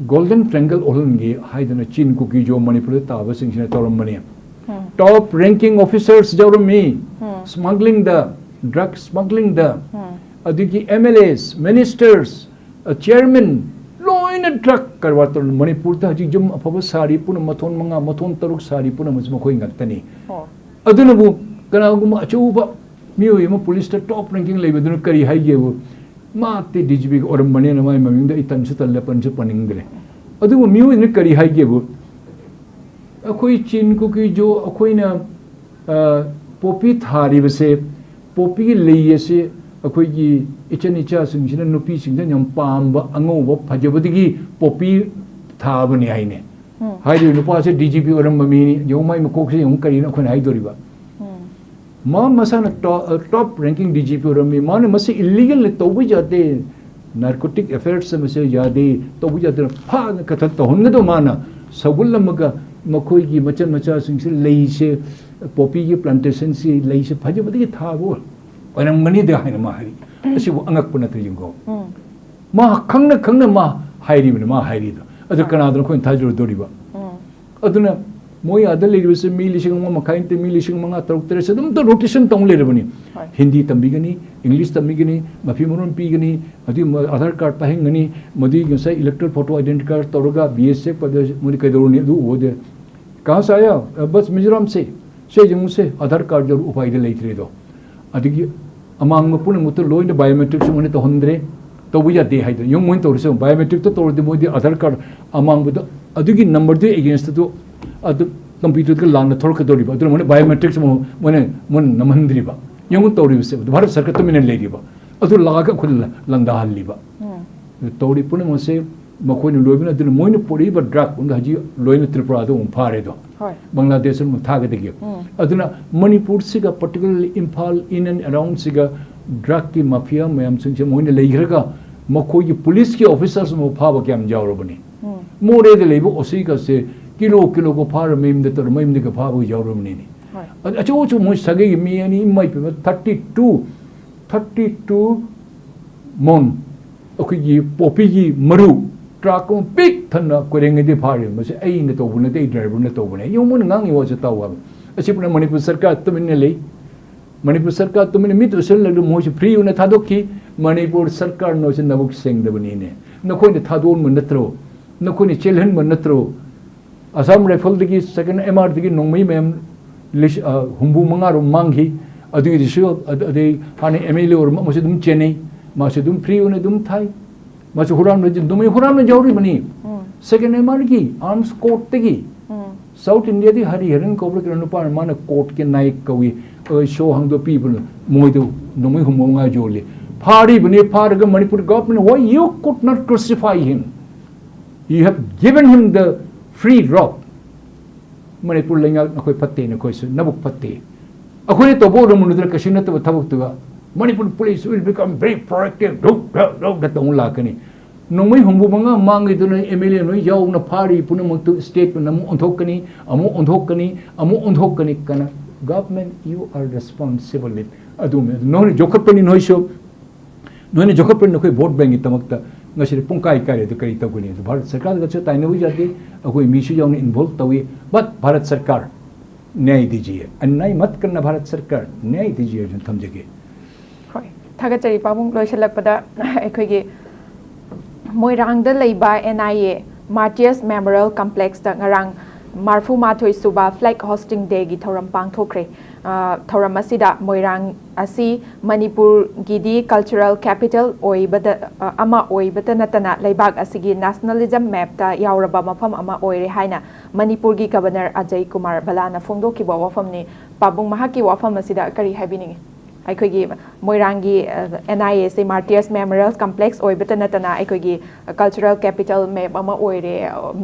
ꯒꯣꯜꯗꯟ ꯇ꯭ꯔꯦꯡꯒꯜ ꯑꯣꯜꯍꯟꯒꯦ ꯍꯥꯏꯗꯅ ꯆꯤꯟ ꯀꯨꯀꯤ ꯖꯣ ꯃꯅꯤꯄꯨꯔꯗ ꯇꯥꯕꯁꯤꯡꯁꯤꯅ ꯇꯧꯔꯝꯕꯅꯤ꯫ ꯎꯝ꯫ ꯇꯣꯞ ꯔꯦꯡꯀꯤꯡ ꯑꯣꯐꯤꯁꯔꯁ ꯌꯥꯎꯔꯝꯃꯤ꯫ ꯎꯝ꯫ ꯁ꯭ꯃꯒ꯭ꯂꯤꯡꯗ, ꯗ꯭ꯔꯒ ꯁ꯭ꯃꯒ꯭ꯂꯤꯡꯗ, ꯎꯝ꯫ ꯑꯗꯒꯤ ꯑꯦꯝ ꯑꯦꯜ ꯑꯦꯁ, ꯃꯤꯅꯤꯁꯇꯔꯁ, ꯑ, ꯆꯤꯌꯔꯃꯦꯟ, ꯂꯣꯏꯅ ꯗ꯭ꯔꯒ ꯀꯔꯕꯥꯔ ꯇꯧꯔꯝꯃꯤ꯫ ꯃꯅꯤꯄꯨꯔꯗ ꯍꯧꯖꯤꯛ ꯌꯨꯝ ꯑꯐꯕ ꯁꯥꯔꯤ ꯄꯨꯝꯅꯃꯛ, ꯃꯊꯣꯟ ꯃꯉꯥ, ꯃꯊꯣꯟ ꯇꯔꯨꯛ ꯁꯥꯔꯤ ꯄꯨꯝꯅꯃꯛꯁꯤ ꯃꯈꯣꯏ ꯉꯥꯛꯇꯅꯤ꯫ ꯑꯣ꯫ ꯑꯗꯨꯅꯕꯨ ꯀꯅꯥꯒꯨꯝꯕ ꯑꯆꯧꯕ ꯃꯤꯑꯣꯏ ꯑꯃ ꯄꯨꯂꯤꯁꯇ ꯇꯣꯞ ꯔꯦꯡꯀꯤꯡ ꯂꯩꯕꯗꯨꯅ ꯀꯔꯤ ꯍꯥꯏꯒꯦꯕꯨ? ꯃꯥ ꯇꯤ ꯗꯤ ꯖꯤ ꯄꯤꯒ ꯑꯣꯏꯔꯝꯕꯅꯤꯅ ꯃꯥꯒꯤ ꯃꯃꯤꯡꯗ ꯑꯩ ꯇꯟꯁꯨ ꯇꯜꯂꯦ, ꯄꯟꯁꯨ ꯄꯟꯅꯤꯡꯗ꯭ꯔꯦ꯫ ꯑꯗꯨꯕꯨ ꯃꯤꯑꯣꯏꯕꯅ ꯀꯔꯤ ꯍꯥꯏꯒꯦꯕꯨ? ꯑꯩꯈꯣꯏ ꯆꯤꯟ ꯀꯨꯀꯤ ꯖꯣ, ꯑꯩꯈꯣꯏꯅ, ꯑ, ꯄꯣꯄꯤ ꯊꯥꯔꯤꯕꯁꯦ, ꯄꯣꯄꯤꯒꯤ ꯂꯩ ꯑꯁꯤ ꯑꯩꯈꯣꯏꯒꯤ ꯏꯆꯟ ꯏꯆꯥꯁꯤꯡꯁꯤꯅ, ꯅꯨꯄꯤꯁꯤꯡꯁꯤꯅ ꯌꯥꯝ ꯄꯥꯝꯕ, ꯑꯉꯧꯕ ꯐꯖꯕꯗꯒꯤ ꯄꯣꯄꯤ ꯊꯥꯕꯅꯤ ꯍꯥꯏꯅꯦ꯫ ꯎꯝ꯫ ꯍꯥꯏꯔꯤꯕ ꯅꯨꯄꯥꯁꯦ ꯗꯤ ꯖꯤ ꯄꯤ ꯑꯣꯏꯔꯝꯕ ꯃꯤꯅꯤ꯫ ꯌꯦꯡꯉꯨ, ꯃꯥꯏ ꯃꯀꯣꯛꯁꯦ ꯌꯦꯡꯉꯨ, ꯀꯔꯤꯅꯣ ꯑꯩꯈꯣꯏꯅ ꯍꯥꯏꯗꯣꯔꯤꯕ? ꯎꯝ꯫ ꯃꯥ ꯃꯁꯥꯅ ꯇꯣ-, ꯑ, ꯇꯣꯞ ꯔꯦꯡꯀꯤꯡ ꯗꯤ ꯖꯤ ꯄꯤ ꯑꯣꯏꯔꯝꯃꯤ꯫ ꯃꯥꯅ ꯃꯁꯤ ꯏꯜꯂꯤꯒꯦꯜ ꯇꯧꯕ ꯌꯥꯗꯦ, ꯅꯥꯔꯀꯣꯇꯤꯛ ꯑꯦꯐꯦꯌꯔꯁ ꯑꯃꯁꯦ ꯌꯥꯗꯦ, ꯇꯧꯕ ꯌꯥꯗꯦ, ꯐꯥꯅ ꯀꯊꯛ ꯇꯧꯍꯟꯒꯗꯧ ꯃꯥꯅ ꯁꯧꯒꯠꯂꯝꯃꯒ ꯃꯈꯣꯏꯒꯤ ꯃꯆꯟ ꯃꯆꯥꯁꯤꯡꯁꯦ ꯂꯩꯁꯦ, ꯄꯣꯄꯤꯒꯤ ꯄ꯭ꯂꯥꯟꯇꯦꯁꯟꯁꯤ ꯂꯩꯁꯦ ꯐꯖꯕꯗꯒꯤ ꯊꯥꯕ ꯑꯣꯏꯔꯝꯒꯅꯤꯗ ꯍꯥꯏꯅ ꯃꯥ ꯍꯥꯏꯔꯤ꯫ ꯑꯁꯤꯕꯨ ꯑꯉꯛꯄ ꯅꯠꯇ꯭ꯔ ꯌꯦꯡꯉꯣ꯫ ꯎꯝ꯫ ꯃꯥ ꯈꯪꯅ ꯈꯪꯅ ꯃꯥ ꯍꯥꯏꯔꯤꯕꯅꯤ, ꯃꯥ ꯍꯥꯏꯔꯤꯗꯣ꯫ ꯑꯗꯨ ꯀꯅꯥꯗꯅꯣ ꯑꯩꯈꯣꯏꯅ ꯊꯥꯖꯔꯨꯗꯣꯔꯤꯕ? ꯎꯝ꯫ ꯑꯗꯨꯅ ꯃꯣꯏ ꯑꯥꯗ ꯂꯩꯔꯤꯕꯁꯦ ꯃꯤ ꯂꯤꯁꯤꯡ ꯑꯃ ꯃꯈꯥꯏ ꯅꯠꯇꯦ, ꯃꯤ ꯂꯤꯁꯤꯡ ꯃꯉꯥ, ꯇꯔꯨꯛ, ꯇꯔꯦꯠꯁꯦ ꯑꯗꯨꯝꯇ ꯔꯣꯇꯦꯁꯟ ꯇꯧꯅ ꯂꯩꯔꯕꯅꯤ꯫ ꯍꯣꯏ꯫ ꯍꯤꯟꯗꯤ ꯇꯝꯕꯤꯒꯅꯤ, ꯏꯪꯂꯤꯁ ꯇꯝꯕꯤꯒꯅꯤ, ꯃꯐꯤ ꯃꯔꯣꯟ ꯄꯤꯒꯅꯤ, ꯑꯗꯨꯒꯤ ꯃ-, ꯑꯙꯥꯔ ꯀꯥꯔꯗ ꯄꯥꯏꯍꯟꯒꯅꯤ, ꯃꯗꯨꯒꯤ ꯉꯁꯥꯏ ꯏꯂꯦꯛꯇꯣꯔꯦꯜ ꯐꯣꯇꯣ ꯑꯥꯏꯗꯦꯟꯇꯤ ꯀꯥꯔꯗ ꯇꯧꯔꯒ ꯕꯤ ꯑꯦꯁ ꯑꯦꯐ ꯄꯗ ꯃꯣꯏꯗꯤ ꯀꯩꯗꯧꯔꯨꯅꯤ? ꯑꯗꯨ ꯎꯕꯗ, "ꯀꯍꯥ ꯁꯦ ꯑꯥꯌꯦ ꯍꯣ?" "ꯑ, ꯕꯁ ꯃꯤꯖꯣꯔꯥꯝ ꯁꯦ, ꯁꯦ ꯌꯦꯡꯉꯨꯁꯦ, ꯑꯙꯥꯔ ꯀꯥꯔꯗ ꯌꯥꯎꯔ ꯎꯄꯥꯏꯗꯤ ꯂꯩꯇ꯭ꯔꯦꯗꯣ"꯫ ꯑꯗꯒꯤ ꯑꯃꯥꯡꯕ ꯄꯨꯝꯅꯃꯛꯇ ꯂꯣꯏꯅ ꯕꯥꯏꯑꯣꯃꯦꯇ꯭ꯔꯤꯛꯁꯨ ꯃꯣꯏꯅ ꯇꯧꯍꯟꯗ꯭ꯔꯦ, ꯇꯧꯕ ꯌꯥꯗꯦ ꯍꯥꯏꯗꯅ꯫ ꯌꯦꯡꯉꯨ ꯃꯣꯏꯅ ꯇꯧꯔꯤꯁꯦ, ꯕꯥꯏꯑꯣꯃꯦꯇ꯭ꯔꯤꯛꯇ ꯇꯧꯔꯗꯤ ꯃꯣꯏꯗꯤ ꯑꯙꯥꯔ ꯀꯥꯔꯗ ꯑꯃꯥꯡꯕꯗ ꯑꯗꯨꯒꯤ ꯅꯝꯕꯔꯗꯨꯒꯤ ꯑꯦꯒꯦꯟꯁꯇꯗꯨ ꯑꯗꯨ ꯀꯝꯄ꯭ꯌꯨꯇꯔꯗ ꯂꯥꯟꯅ ꯊꯣꯔꯛꯀꯗꯧꯔꯤꯕ, ꯑꯗꯨꯅ ꯃꯣꯏꯅ ꯕꯥꯏꯑꯣꯃꯦꯇ꯭ꯔꯤꯛꯁ ꯑꯃ ꯃꯣꯏꯅ, ꯃꯣꯏꯅ ꯅꯝꯍꯟꯗ꯭ꯔꯤꯕ꯫ ꯌꯦꯡꯉꯨ ꯇꯧꯔꯤꯕꯁꯦ, ꯚꯥꯔꯠ ꯁꯔꯀꯥꯔ ꯇꯨꯃꯤꯟꯅ ꯂꯩꯔꯤꯕ, ꯑꯗꯨ ꯂꯥꯛꯑꯒ ꯑꯩꯈꯣꯏ ꯂ-, ꯂꯥꯟꯗꯥꯍꯜꯂꯤꯕ꯫ ꯎꯝ꯫ ꯑꯗꯨ ꯇꯧꯔꯤ ꯄꯨꯝꯅꯃꯛꯁꯦ ꯃꯈꯣꯏꯅ ꯂꯣꯏꯕꯅ, ꯑꯗꯨꯅ ꯃꯣꯏꯅ ꯄꯨꯔꯛꯏꯕ ꯗ꯭ꯔꯒ ꯄꯨꯝꯅ ꯍꯧꯖꯤꯛ ꯂꯣꯏꯅ ꯇ꯭ꯔꯤꯄꯨꯔꯥꯗ ꯑꯃꯨꯛ ꯐꯥꯔꯦꯗꯣ꯫ ꯍꯣꯏ꯫ ꯕꯪꯒ꯭ꯂꯥꯗꯦꯁ ꯑꯃꯨꯛ ꯊꯥꯒꯗꯒꯤ꯫ ꯎꯝ꯫ ꯑꯗꯨꯅ ꯃꯅꯤꯄꯨꯔꯁꯤꯒ, particularly Imphal in and around ꯁꯤꯒ, ꯗ꯭ꯔꯒꯀꯤ ꯃꯥꯐꯤꯌꯥ ꯃꯌꯥꯝꯁꯤꯡꯁꯦ ꯃꯣꯏꯅ ꯂꯩꯈ꯭ꯔꯒ ꯃꯈꯣꯏꯒꯤ ꯄꯨꯂꯤꯁꯀꯤ ꯑꯣꯐꯤꯁꯔꯁ ꯑꯃ ꯐꯥꯕ ꯀꯌꯥꯝ ꯌꯥꯎꯔꯕꯅꯤ꯫ ꯎꯝ꯫ ꯃꯣꯔꯦꯗ ꯂꯩꯕ ꯑꯣꯁꯤꯒꯁꯦ ꯀꯤꯂꯣ ꯀꯤꯂꯣꯒ ꯐꯥꯔ ꯃꯌꯨꯝꯗ ꯇꯧꯔ ꯃꯌꯨꯝꯗꯒ ꯐꯥꯕ ꯌꯥꯎꯔꯕꯅꯤꯅꯦ꯫ ꯍꯣꯏ꯫ ꯑꯗ ꯑꯆꯧ ꯑꯆꯧ ꯃꯣꯏ ꯁꯥꯒꯩꯒꯤ ꯃꯤ ꯑꯅꯤ, ꯏꯃꯥ ꯏꯄꯦꯝꯃ, ꯊꯥꯔꯇꯤ ꯇꯨ, ꯊꯥꯔꯇꯤ ꯇꯨ ꯃꯣꯟ ꯑꯩꯈꯣꯏꯒꯤ ꯄꯣꯄꯤꯒꯤ ꯃꯔꯨ ꯇ꯭ꯔꯥꯛ ꯑꯃ ꯄꯤꯛ ꯊꯟꯅ ꯀꯣꯏꯔꯦꯡꯒꯩꯗꯤ ꯐꯥꯔꯦ꯫ ꯃꯁꯤ ꯑꯩꯅ ꯇꯧꯕ ꯅꯠꯇꯦ, ꯑꯩ ꯗ꯭ꯔꯥꯏꯚꯔꯅ ꯇꯧꯕꯅꯦ꯫ ꯌꯦꯡꯉꯨ ꯃꯣꯏꯅ ꯉꯥꯡꯉꯤ ꯋꯥꯁꯦ ꯇꯥꯎ ꯍꯥꯏꯕ꯫ ꯑꯁꯤ ꯄꯨꯝꯅꯃꯛ ꯃꯅꯤꯄꯨꯔ ꯁꯔꯀꯥꯔ ꯇꯨꯃꯤꯟꯅ ꯂꯩ꯫ ꯃꯅꯤꯄꯨꯔ ꯁꯔꯀꯥꯔ ꯇꯨꯃꯤꯟꯅ ꯃꯤꯠ ꯎꯁꯤꯜꯂꯒ ꯃꯣꯏꯁꯨ ꯐ꯭ꯔꯤ ꯑꯣꯏꯅ ꯊꯥꯗꯣꯛꯈꯤ꯫ ꯃꯅꯤꯄꯨꯔ ꯁꯔꯀꯥꯔꯅ ꯅꯣꯏꯁꯦ ꯅꯕꯨꯛ ꯁꯦꯡꯗꯕꯅꯤꯅꯦ꯫ ꯅꯈꯣꯏꯅ ꯊꯥꯗꯣꯛꯍꯟꯕ ꯅꯠꯇ꯭ꯔꯣ? ꯅꯈꯣꯏꯅ ꯆꯦꯜꯍꯟꯕ ꯅꯠꯇ꯭ꯔꯣ? ꯑꯁꯥꯝ ꯔꯥꯏꯐꯜꯗꯒꯤ ꯁꯦꯀꯦꯟ ꯑꯦꯝ ꯑꯥꯔꯗꯒꯤ ꯅꯣꯡꯃꯩ ꯃꯌꯥꯝ ꯂꯤꯁ-, ꯑ, ꯍꯨꯝꯐꯨ ꯃꯉꯥꯔꯣꯝ ꯃꯥꯡꯈꯤ꯫ ꯑꯗꯨꯒꯤꯗꯨꯁꯨ ꯑꯗ-, ꯑꯗꯩ ꯍꯥꯟꯅ ꯑꯦꯝ ꯑꯦꯜ ꯑꯦ ꯑꯣꯏꯔꯝꯕ ꯑꯃꯁꯨ ꯑꯗꯨꯝ ꯆꯦꯟꯅꯩ꯫ ꯃꯥꯁꯨ ꯑꯗꯨꯝ ꯐ꯭ꯔꯤ ꯑꯣꯏꯅ ꯑꯗꯨꯝ ꯊꯥꯏ꯫ ꯃꯥꯁꯨ ꯍꯨꯔꯥꯟꯕ, ꯅꯣꯡꯃꯩ ꯍꯨꯔꯥꯟꯕ ꯌꯥꯎꯔꯤꯕꯅꯤ꯫ ꯎꯝ꯫ ꯁꯦꯀꯦꯟ ꯑꯦꯝ ꯑꯥꯔꯒꯤ ꯑꯥꯔꯝꯁ ꯀꯣꯔꯠꯇꯒꯤ꯫ ꯎꯝ꯫ ꯁꯥꯎꯠ ꯏꯟꯗꯤꯌꯥꯗꯤ ꯍꯔꯤ ꯍꯔꯟ ꯀꯧꯕ꯭ꯔꯥ ꯀꯩꯅꯣ ꯅꯨꯄꯥ ꯑꯃ, ꯃꯥꯅ ꯀꯣꯔꯠꯀꯤ ꯅꯥꯌꯛ ꯀꯧꯏ꯫ ꯑ, ꯁꯣ ꯍꯥꯡꯗꯣꯛꯄꯤꯕꯅ ꯃꯣꯏꯗ ꯅꯣꯡꯃꯩ ꯍꯨꯝꯐꯨ ꯃꯉꯥ ꯌꯣꯜꯂꯤ꯫ ꯐꯥꯔꯤꯕꯅꯤ, ꯐꯥꯔꯒ Manipur government, why you could not crucify him? You have given him the free rope. Manipur ꯂꯩꯉꯥꯛ ꯅꯈꯣꯏ ꯐꯠꯇꯦ, ꯅꯈꯣꯏꯁꯨ ꯅꯕꯨꯛ ꯐꯠꯇꯦ꯫ ꯑꯩꯈꯣꯏꯅ ꯇꯧꯕ ꯑꯣꯏꯔꯝꯃꯨꯅꯗ꯭ꯔꯥ ꯀꯩꯁꯨ ꯅꯠꯇꯕ ꯊꯕꯛꯇꯨꯒ? Manipur police will become very proactive, ꯙꯧ ꯙꯧ ꯙꯧ ꯙꯧ ꯇꯧꯅ ꯂꯥꯛꯀꯅꯤ꯫ ꯅꯣꯡꯃꯩ ꯍꯨꯝꯐꯨ ꯃꯉꯥ ꯃꯥꯡꯉꯤꯗꯨꯅ ꯑꯦꯝ ꯑꯦꯜ ꯑꯦ ꯂꯣꯏ ꯌꯥꯎꯅ ꯐꯥꯔꯤ ꯄꯨꯝꯅꯃꯛꯇꯨ ꯁ꯭ꯇꯦꯠꯅ ꯑꯃꯨꯛ ꯑꯣꯟꯊꯣꯛꯀꯅꯤ, ꯑꯃꯨꯛ ꯑꯣꯟꯊꯣꯛꯀꯅꯤ, ꯑꯃꯨꯛ ꯑꯣꯟꯊꯣꯛꯀꯅꯤ꯫ ꯀꯅꯥ? Government, you are responsible. ꯑꯗꯨ ꯅꯣꯏꯅ ꯌꯣꯛꯈꯠꯄꯅꯤ, ꯅꯣꯏꯁꯨ ꯅꯣꯏꯅ ꯌꯣꯛꯈꯠꯄꯅꯤ꯫ ꯅꯈꯣꯏ ꯚꯣꯠ ꯕꯦꯡꯒꯤꯗꯃꯛꯇ ꯉꯁꯤꯗꯤ ꯄꯨꯡꯀꯥꯏ ꯀꯥꯏꯔꯦ꯫ ꯑꯗꯨ ꯀꯔꯤ ꯇꯧꯒꯅꯤ? ꯑꯗꯨ ꯚꯥꯔꯠ ꯁꯔꯀꯥꯔꯒꯁꯨ ꯇꯥꯏꯅꯕ ꯌꯥꯗꯦ꯫ ꯑꯩꯈꯣꯏ ꯃꯤꯁꯨ ꯌꯥꯎꯅ ꯏꯟꯚꯣꯜꯕ ꯇꯧꯏ꯫ But ꯚꯥꯔꯠ ꯁꯔꯀꯥꯔ ꯅ꯭ꯌꯥꯌ ꯗꯤꯖꯤꯌꯦ, ꯑꯟꯌꯥꯌ ꯃꯠ ꯀꯟꯅ ꯚꯥꯔꯠ ꯁꯔꯀꯥꯔ ꯅ꯭ꯌꯥꯌ ꯗꯤꯖꯤꯌꯦ ꯍꯥꯏꯅ ꯊꯝꯖꯒꯦ꯫ ꯍꯣꯏ, ꯊꯥꯒꯠꯆꯔꯤ ꯄꯥꯕꯨꯡ꯫ ꯂꯣꯏꯁꯤꯜꯂꯛꯄꯗ ꯑꯩꯈꯣꯏꯒꯤ ꯃꯣꯏꯔꯥꯡꯗ ꯂꯩꯕ ꯑꯦꯟ ꯑꯥꯏ ꯑꯦ ꯃꯥꯔꯇꯤꯌꯔꯁ ꯃꯦꯃꯣꯔꯤꯌꯦꯜ ꯀꯝꯄ꯭ꯂꯦꯛꯁꯇ ꯉꯔꯥꯡ ꯃꯔꯐꯨ ꯃꯥꯊꯣꯏ ꯁꯨꯕ ꯐ꯭ꯂꯦꯒ ꯍꯣꯁꯇꯤꯡ ꯗꯦꯒꯤ ꯊꯧꯔꯝ ꯄꯥꯡꯊꯣꯛꯈ꯭ꯔꯦ꯫ ꯑ, ꯊꯧꯔꯝ ꯑꯁꯤꯗ ꯃꯣꯏꯔꯥꯡ ꯑꯁꯤ ꯃꯅꯤꯄꯨꯔꯒꯤꯗꯤ ꯀꯜꯆꯔꯦꯜ ꯀꯦꯄꯤꯇꯦꯜ ꯑꯣꯏꯕꯗ, ꯑ, ꯑꯃ ꯑꯣꯏꯕꯇ ꯅꯠꯇꯅ ꯂꯩꯕꯥꯛ ꯑꯁꯤꯒꯤ ꯅꯦꯁꯅꯦꯂꯤꯖꯝ ꯃꯦꯞꯇ ꯌꯥꯎꯔꯕ ꯃꯐꯝ ꯑꯃ ꯑꯣꯏꯔꯦ ꯍꯥꯏꯅ ꯃꯅꯤꯄꯨꯔꯒꯤ ꯒꯕꯔꯅꯔ ꯑꯖꯌ ꯀꯨꯃꯥꯔ ꯚꯜꯂꯥꯅ ꯐꯣꯡꯗꯣꯛꯈꯤꯕ ꯋꯥꯐꯝꯅꯤ꯫ ꯄꯥꯕꯨꯡ, ꯃꯍꯥꯛꯀꯤ ꯋꯥꯐꯝ ꯑꯁꯤꯗ ꯀꯔꯤ ꯍꯥꯏꯕꯤꯅꯤꯡꯉꯤ? ꯑꯩꯈꯣꯏꯒꯤ ꯃꯣꯏꯔꯥꯡꯒꯤ ꯑꯦꯟ ꯑꯥꯏ ꯑꯦꯁꯤ ꯃꯥꯔꯇꯤꯌꯔꯁ ꯃꯦꯃꯣꯔꯤꯌꯦꯜ ꯀꯝꯄ꯭ꯂꯦꯛꯁ ꯑꯣꯏꯕꯇ ꯅꯠꯇꯅ ꯑꯩꯈꯣꯏꯒꯤ ꯀꯜꯆꯔꯦꯜ ꯀꯦꯄꯤꯇꯦꯜ ꯃꯦꯞ ꯑꯃ ꯑꯣꯏꯔꯦ,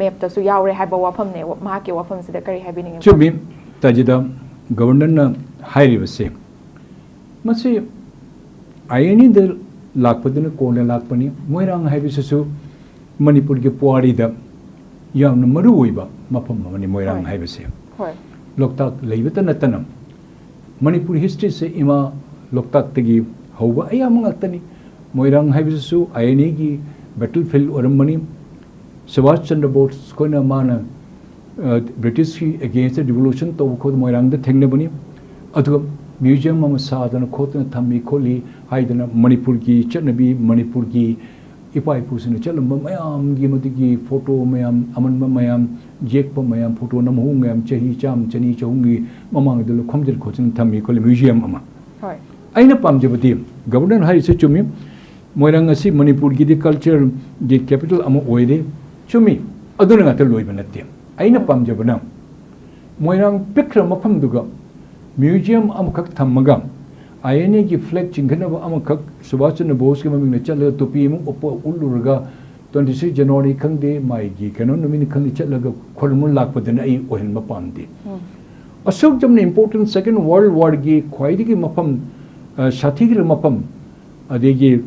ꯃꯦꯞꯇꯁꯨ ꯌꯥꯎꯔꯦ ꯍꯥꯏꯕ ꯋꯥꯐꯝꯅꯦ꯫ ꯃꯍꯥꯛꯀꯤ ꯋꯥꯐꯝꯁꯤꯗ ꯀꯔꯤ ꯍꯥꯏꯕꯤꯅꯤꯡꯉꯤ? ꯆꯨꯝꯃꯤ, ꯇꯥꯖꯤꯗ꯫ ꯒꯕꯔꯅꯔꯅ ꯍꯥꯏꯔꯤꯕꯁꯦ, ꯃꯁꯤ ꯑꯥꯏ ꯑꯦꯟ ꯏꯗ ꯂꯥꯛꯄꯗꯨꯅ ꯀꯣꯟꯅ ꯂꯥꯛꯄꯅꯤ꯫ ꯃꯣꯏꯔꯥꯡ ꯍꯥꯏꯕꯁꯤꯁꯨ ꯃꯅꯤꯄꯨꯔꯒꯤ ꯄꯨꯋꯥꯔꯤꯗ ꯌꯥꯝꯅ ꯃꯔꯨ ꯑꯣꯏꯕ ꯃꯐꯝ ꯑꯃꯅꯤ ꯃꯣꯏꯔꯥꯡ ꯍꯣꯏ꯫ ꯍꯥꯏꯕꯁꯦ꯫ ꯍꯣꯏ꯫ ꯂꯣꯛꯇꯥꯛ ꯂꯩꯕꯇ ꯅꯠꯇꯅ ꯃꯅꯤꯄꯨꯔ ꯍꯤꯁꯇ꯭ꯔꯤꯁꯦ ꯏꯃꯥ ꯂꯣꯛꯇꯥꯛꯇꯒꯤ ꯍꯧꯕ ꯑꯌꯥꯝꯕ ꯉꯥꯛꯇꯅꯤ꯫ ꯃꯣꯏꯔꯥꯡ ꯍꯥꯏꯕꯁꯤꯁꯨ ꯑꯥꯏ ꯑꯦꯟ ꯏꯒꯤ ꯕꯦꯇꯜ ꯐꯤꯜꯗ ꯑꯣꯏꯔꯝꯕꯅꯤ꯫ ꯁꯨꯚꯥꯁ ꯆꯟꯗ꯭ꯔ ꯕꯣꯁ ꯑꯩꯈꯣꯏꯅ ꯃꯥꯅ, ꯑ, ꯕ꯭ꯔꯤꯇꯤꯁꯀꯤ ꯑꯦꯒꯦꯟꯁꯇ ꯔꯤꯚꯣꯂꯨꯁꯟ ꯇꯧꯕ ꯈꯣꯠꯄ ꯃꯣꯏꯔꯥꯡꯗ ꯊꯦꯡꯅꯕꯅꯤ꯫ ꯑꯗꯨꯒ ꯃ꯭ꯌꯨꯖꯤꯌꯝ ꯑꯃ ꯁꯥꯗꯅ ꯈꯣꯠꯇꯅ ꯊꯝꯃꯤ ꯈꯣꯠꯂꯤ ꯍꯥꯏꯗꯅ ꯃꯅꯤꯄꯨꯔꯒꯤ ꯆꯠꯅꯕꯤ, ꯃꯅꯤꯄꯨꯔꯒꯤ ꯏꯄꯥ ꯏꯄꯨꯁꯤꯡꯅ ꯆꯠꯂꯝꯕ ꯃꯌꯥꯝꯒꯤ ꯃꯗꯨꯒꯤ ꯐꯣꯇꯣ ꯃꯌꯥꯝ, ꯑꯃꯟꯕ ꯃꯌꯥꯝ, ꯌꯦꯛꯄ ꯃꯌꯥꯝ, ꯐꯣꯇꯣ ꯅꯝꯍꯧ ꯃꯌꯥꯝ, ꯆꯍꯤ ꯆꯥꯝꯃ, ꯆꯅꯤ, ꯆꯍꯨꯝꯒꯤ ꯃꯃꯥꯡꯗ ꯂꯣꯏ ꯈꯣꯝꯖꯤꯟ ꯈꯣꯠꯆꯤꯟ ꯊꯝꯃꯤ ꯈꯣꯠꯂꯤ ꯃ꯭ꯌꯨꯖꯤꯌꯝ ꯑꯃ꯫ ꯍꯣꯏ꯫ ꯑꯩꯅ ꯄꯥꯝꯖꯕꯗꯤ, ꯒꯕꯔꯅꯔ ꯍꯥꯏꯔꯤꯁꯦ ꯆꯨꯝꯃꯤ, ꯃꯣꯏꯔꯥꯡ ꯑꯁꯤ ꯃꯅꯤꯄꯨꯔꯒꯤꯗꯤ ꯀꯜꯆꯔꯒꯤ ꯀꯦꯄꯤꯇꯦꯜ ꯑꯃ ꯑꯣꯏꯔꯦ, ꯆꯨꯝꯃꯤ, ꯑꯗꯨꯅ ꯉꯥꯛꯇ ꯂꯣꯏꯕ ꯅꯠꯇꯦ꯫ ꯑꯩꯅ ꯄꯥꯝꯖꯕꯅ ꯃꯣꯏꯔꯥꯡ ꯄꯤꯛꯈ꯭ꯔ ꯃꯐꯝꯗꯨꯒ ꯃ꯭ꯌꯨꯖꯤꯌꯝ ꯑꯃꯈꯛ ꯊꯝꯃꯒ, ꯑꯥꯏ ꯑꯦꯟ ꯑꯦꯒꯤ ꯐ꯭ꯂꯦꯒ ꯆꯤꯡꯈꯠꯅꯕ ꯑꯃꯈꯛ, ꯁꯨꯚꯥꯁ ꯆꯟꯗ꯭ꯔ ꯕꯣꯁꯀꯤ ꯃꯃꯤꯡꯅ ꯆꯠꯂꯒ ꯇꯨꯄꯤ ꯑꯃ ꯎꯞꯄ ꯎꯠꯂꯨꯔꯒ, ꯇ꯭ꯋꯦꯟꯇꯤ ꯁꯤꯛꯁ ꯖꯅꯋꯥꯔꯤ ꯈꯪꯗꯦ, ꯃꯥꯒꯤ ꯀꯩꯅꯣ ꯅꯨꯃꯤꯠꯅꯤ ꯈꯪꯗꯦ, ꯆꯠꯂꯒ ꯈꯣꯏꯔꯝꯕ ꯂꯥꯛꯄꯗꯨꯅ ꯑꯩ ꯑꯣꯏꯍꯟꯕ ꯄꯥꯝꯗꯦ꯫ ꯎꯝ꯫ ꯑꯁꯨꯛ ꯌꯥꯝꯅ ꯏꯝꯄꯣꯔꯇꯦꯟ ꯁꯦꯀꯦꯟ ꯋꯥꯔꯜ ꯋꯥꯔꯒꯤ ꯈ꯭ꯋꯥꯏꯗꯒꯤ ꯃꯐꯝ ꯑ, ꯁꯥꯊꯤꯈ꯭ꯔꯕ ꯃꯐꯝ, ꯑꯗꯒꯤ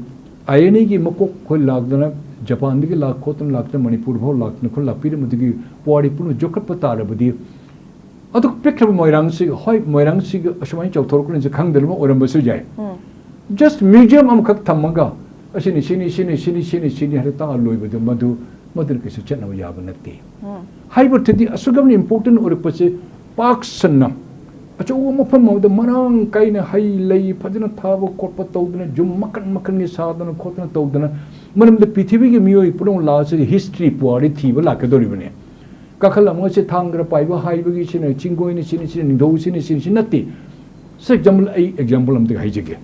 ꯑꯥꯏ ꯑꯦꯟ ꯑꯦꯒꯤ ꯃꯀꯣꯛ ꯑꯩꯈꯣꯏ ꯂꯥꯛꯇꯅ, ꯖꯄꯥꯟꯗꯒꯤ ꯂꯥꯛ ꯈꯣꯠꯇꯅ ꯂꯥꯛꯇꯅ ꯃꯅꯤꯄꯨꯔ ꯐꯥꯎ ꯂꯥꯛꯇꯅ ꯈꯣꯠ ꯂꯥꯛꯄꯤꯔꯝꯕꯗꯨꯒꯤ ꯄꯨꯋꯥꯔꯤ ꯄꯨꯝꯅꯃꯛ ꯌꯣꯛꯈꯠꯄ ꯇꯥꯔꯕꯗꯤ, ꯑꯗꯨꯛ ꯄꯤꯛꯈ꯭ꯔꯕ ꯃꯣꯏꯔꯥꯡꯁꯤ, ꯍꯣꯏ, ꯃꯣꯏꯔꯥꯡꯁꯤꯒ ꯑꯁꯨꯃꯥꯏꯅ ꯆꯥꯎꯊꯣꯔꯛꯀꯅꯤꯁꯦ ꯈꯪꯗꯅ ꯑꯣꯏꯔꯝꯕꯁꯨ ꯌꯥꯏ꯫ ꯎꯝ꯫ Just museum ꯑꯃꯈꯛ ꯊꯝꯃꯒ ꯑꯁꯤꯅꯤ, ꯁꯤꯅꯤ, ꯁꯤꯅꯤ, ꯁꯤꯅꯤ, ꯁꯤꯅꯤ, ꯁꯤꯅꯤ ꯍꯥꯏꯔ ꯇꯥꯛꯑ ꯂꯣꯏꯕꯗꯨ, ꯃꯗꯨ, ꯃꯗꯨꯅ ꯀꯩꯁꯨ ꯆꯠꯅꯕ ꯌꯥꯕ ꯅꯠꯇꯦ꯫ ꯎꯝ꯫ ꯍꯥꯏꯕ ꯊꯗꯤ ꯑꯁꯨꯛ ꯌꯥꯝꯅ important ꯑꯣꯏꯔꯛꯄꯁꯦ, ꯄꯥꯛ ꯁꯟꯅ ꯑꯆꯧꯕ ꯃꯐꯝ ꯑꯃꯗ ꯃꯔꯥꯡ ꯀꯥꯏꯅ ꯍꯩ ꯂꯩ ꯐꯖꯅ ꯊꯥꯕ ꯈꯣꯠꯄ ꯇꯧꯗꯅ, ꯌꯨꯝ ꯃꯈꯟ ꯃꯈꯟꯒꯤ ꯁꯥꯗꯅ ꯈꯣꯠꯇꯅ ꯇꯧꯗꯅ, ꯃꯔꯝꯗꯤ ꯄ꯭ꯔꯤꯊꯤꯕꯤꯒꯤ ꯃꯤꯑꯣꯏ ꯄꯨꯝꯅꯃꯛ ꯂꯥꯛꯑꯁꯤ history ꯄꯨꯋꯥꯔꯤ ꯊꯤꯕ ꯂꯥꯛꯀꯗꯧꯔꯤꯕꯅꯤ꯫ ꯀꯥꯈꯠꯂꯝꯃꯒ ꯁꯤ ꯊꯥꯡꯒ꯭ꯔ ꯄꯥꯏꯕ ꯍꯥꯏꯕꯒꯤ ꯁꯤꯅ ꯆꯤꯡꯒꯣꯏꯅꯤ, ꯁꯤꯅꯤ, ꯁꯤꯅꯤ, ꯅꯤꯡꯊꯧ ꯁꯤꯅꯤ, ꯁꯤꯅꯤ, ꯁꯤ ꯅꯠꯇꯦ꯫ ꯁꯤ example, ꯑꯩ example ꯑꯃꯗ ꯍꯥꯏꯖꯒꯦ꯫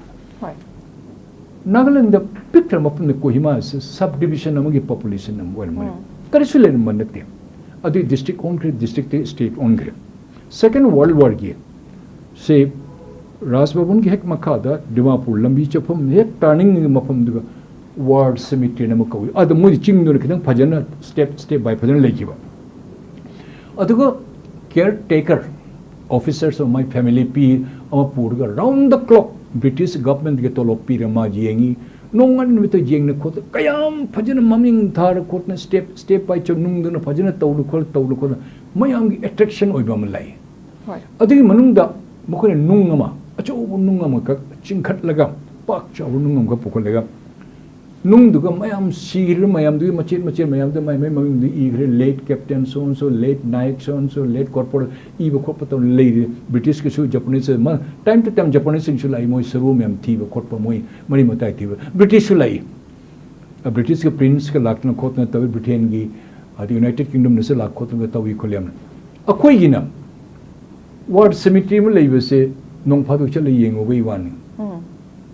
ꯍꯣꯏ꯫ ꯅꯥꯒꯥꯂꯦꯟꯗ ꯄꯤꯛꯈ꯭ꯔꯕ ꯃꯐꯝꯗ ꯀꯣꯍꯤꯃꯥ ꯑꯁꯤ subdivision ꯑꯃꯒꯤ population ꯑꯃ ꯑꯣꯏꯔꯝꯕꯅꯤ꯫ ꯎꯝ꯫ ꯀꯔꯤꯁꯨ ꯂꯩꯔꯝꯕ ꯅꯠꯇꯦ꯫ ꯑꯗꯨꯒꯤ district ꯑꯣꯟꯈ꯭ꯔꯦ, districtꯇꯒꯤ state ꯑꯣꯟꯈ꯭ꯔꯦ꯫ Second World Warꯒꯤ ꯁꯤ ꯔꯥꯖ ꯚꯕꯟꯒꯤ ꯍꯦꯛ ꯃꯈꯥꯗ ꯗꯤꯃꯥꯄꯨꯔ ꯂꯝꯕꯤ ꯆꯠꯐꯝ ꯍꯦꯛ turning ꯃꯐꯝꯗꯨꯒ war cemetery ꯑꯃ ꯀꯧꯏ꯫ ꯑꯗꯣ ꯃꯣꯏꯗꯤ ꯆꯤꯡꯗꯨꯅ ꯈꯤꯇꯪ ꯐꯖꯅ step, step by ꯐꯖꯅ ꯂꯩꯈꯤꯕ꯫ ꯑꯗꯨꯒ caretaker officers ꯑꯃ, ꯃꯥꯏ family ꯄꯤ ꯑꯃ ꯄꯨꯔꯒ round the clock British governmentꯀꯤ ꯇꯣꯂꯣꯞ ꯄꯤꯔꯒ ꯃꯥ ꯌꯦꯡꯉꯤ꯫ ꯅꯣꯡꯉꯥꯟ ꯅꯨꯃꯤꯠꯇ ꯌꯦꯡꯅ ꯈꯣꯠꯇ ꯀꯌꯥꯝ ꯐꯖꯅ ꯃꯃꯤꯡ ꯊꯥꯔ ꯈꯣꯠꯇꯅ step, step by step ꯅꯨꯡꯗꯨꯅ ꯐꯖꯅ ꯇꯧꯔ ꯈꯣꯠꯂ, ꯇꯧꯔ ꯈꯣꯠꯂ ꯃꯌꯥꯝꯒꯤ attraction ꯑꯣꯏꯕ ꯑꯃ ꯂꯩ꯫ ꯍꯣꯏ꯫ ꯑꯗꯨꯒꯤ ꯃꯅꯨꯡꯗ ꯃꯈꯣꯏꯅ ꯅꯨꯡ ꯑꯃ, ꯑꯆꯧꯕ ꯅꯨꯡ ꯑꯃꯈꯛ ꯆꯤꯡꯈꯠꯂꯒ, ꯄꯥꯛ ꯆꯥꯎꯕ ꯅꯨꯡ ꯑꯃꯈꯛ ꯄꯨꯈꯠꯂꯒ, ꯅꯨꯡꯗꯨꯒ ꯃꯌꯥꯝ ꯁꯤꯈ꯭ꯔꯤꯕ ꯃꯌꯥꯝꯗꯨꯒꯤ ꯃꯆꯦꯠ ꯃꯆꯦꯠ ꯃꯌꯥꯝꯗꯨ ꯃꯥꯏ ꯃꯥꯏ ꯃꯃꯤꯡꯗꯨ ꯏꯈ꯭ꯔꯦ, late captain so and so, late naik so and so, late corporal, ꯏꯕ ꯈꯣꯠꯄ ꯇꯧꯅ ꯂꯩꯔꯤ꯫ ꯕ꯭ꯔꯤꯇꯤꯁꯀꯤꯁꯨ, ꯖꯄꯅꯤꯁ, ꯃ-, time to time ꯖꯄꯅꯤꯁꯁꯤꯡꯁꯨ ꯂꯥꯛꯏ, ꯃꯣꯏ ꯁꯔꯨ ꯃꯌꯥꯝ ꯊꯤꯕ ꯈꯣꯠꯄ, ꯃꯣꯏ ꯃꯔꯤ ꯃꯇꯥꯏ ꯊꯤꯕ꯫ ꯕ꯭ꯔꯤꯇꯤꯁꯁꯨ ꯂꯥꯛꯏ꯫ ꯑ, ꯕ꯭ꯔꯤꯇꯤꯁꯀ ꯄ꯭ꯔꯤꯟꯁꯀ ꯂꯥꯛꯇꯅ ꯈꯣꯠꯇꯅ ꯇꯧꯏ, ꯕ꯭ꯔꯤꯇꯦꯟꯒꯤ, ꯑꯗꯩ ꯌꯨꯅꯥꯏꯇꯦꯗ ꯀꯤꯡꯗꯝꯅꯁꯨ ꯂꯥꯛ ꯈꯣꯠꯇꯅ ꯇꯧꯏ ꯈꯣꯠꯂꯤ ꯌꯥꯝꯅ꯫ ꯑꯩꯈꯣꯏꯒꯤꯅ war cemetery ꯑꯃ ꯂꯩꯕꯁꯦ ꯅꯣꯡ ꯐꯥꯗꯣꯛ ꯆꯠꯂ ꯌꯦꯡꯉꯨꯕꯩ ꯋꯥꯅꯤ꯫ ꯎꯝ꯫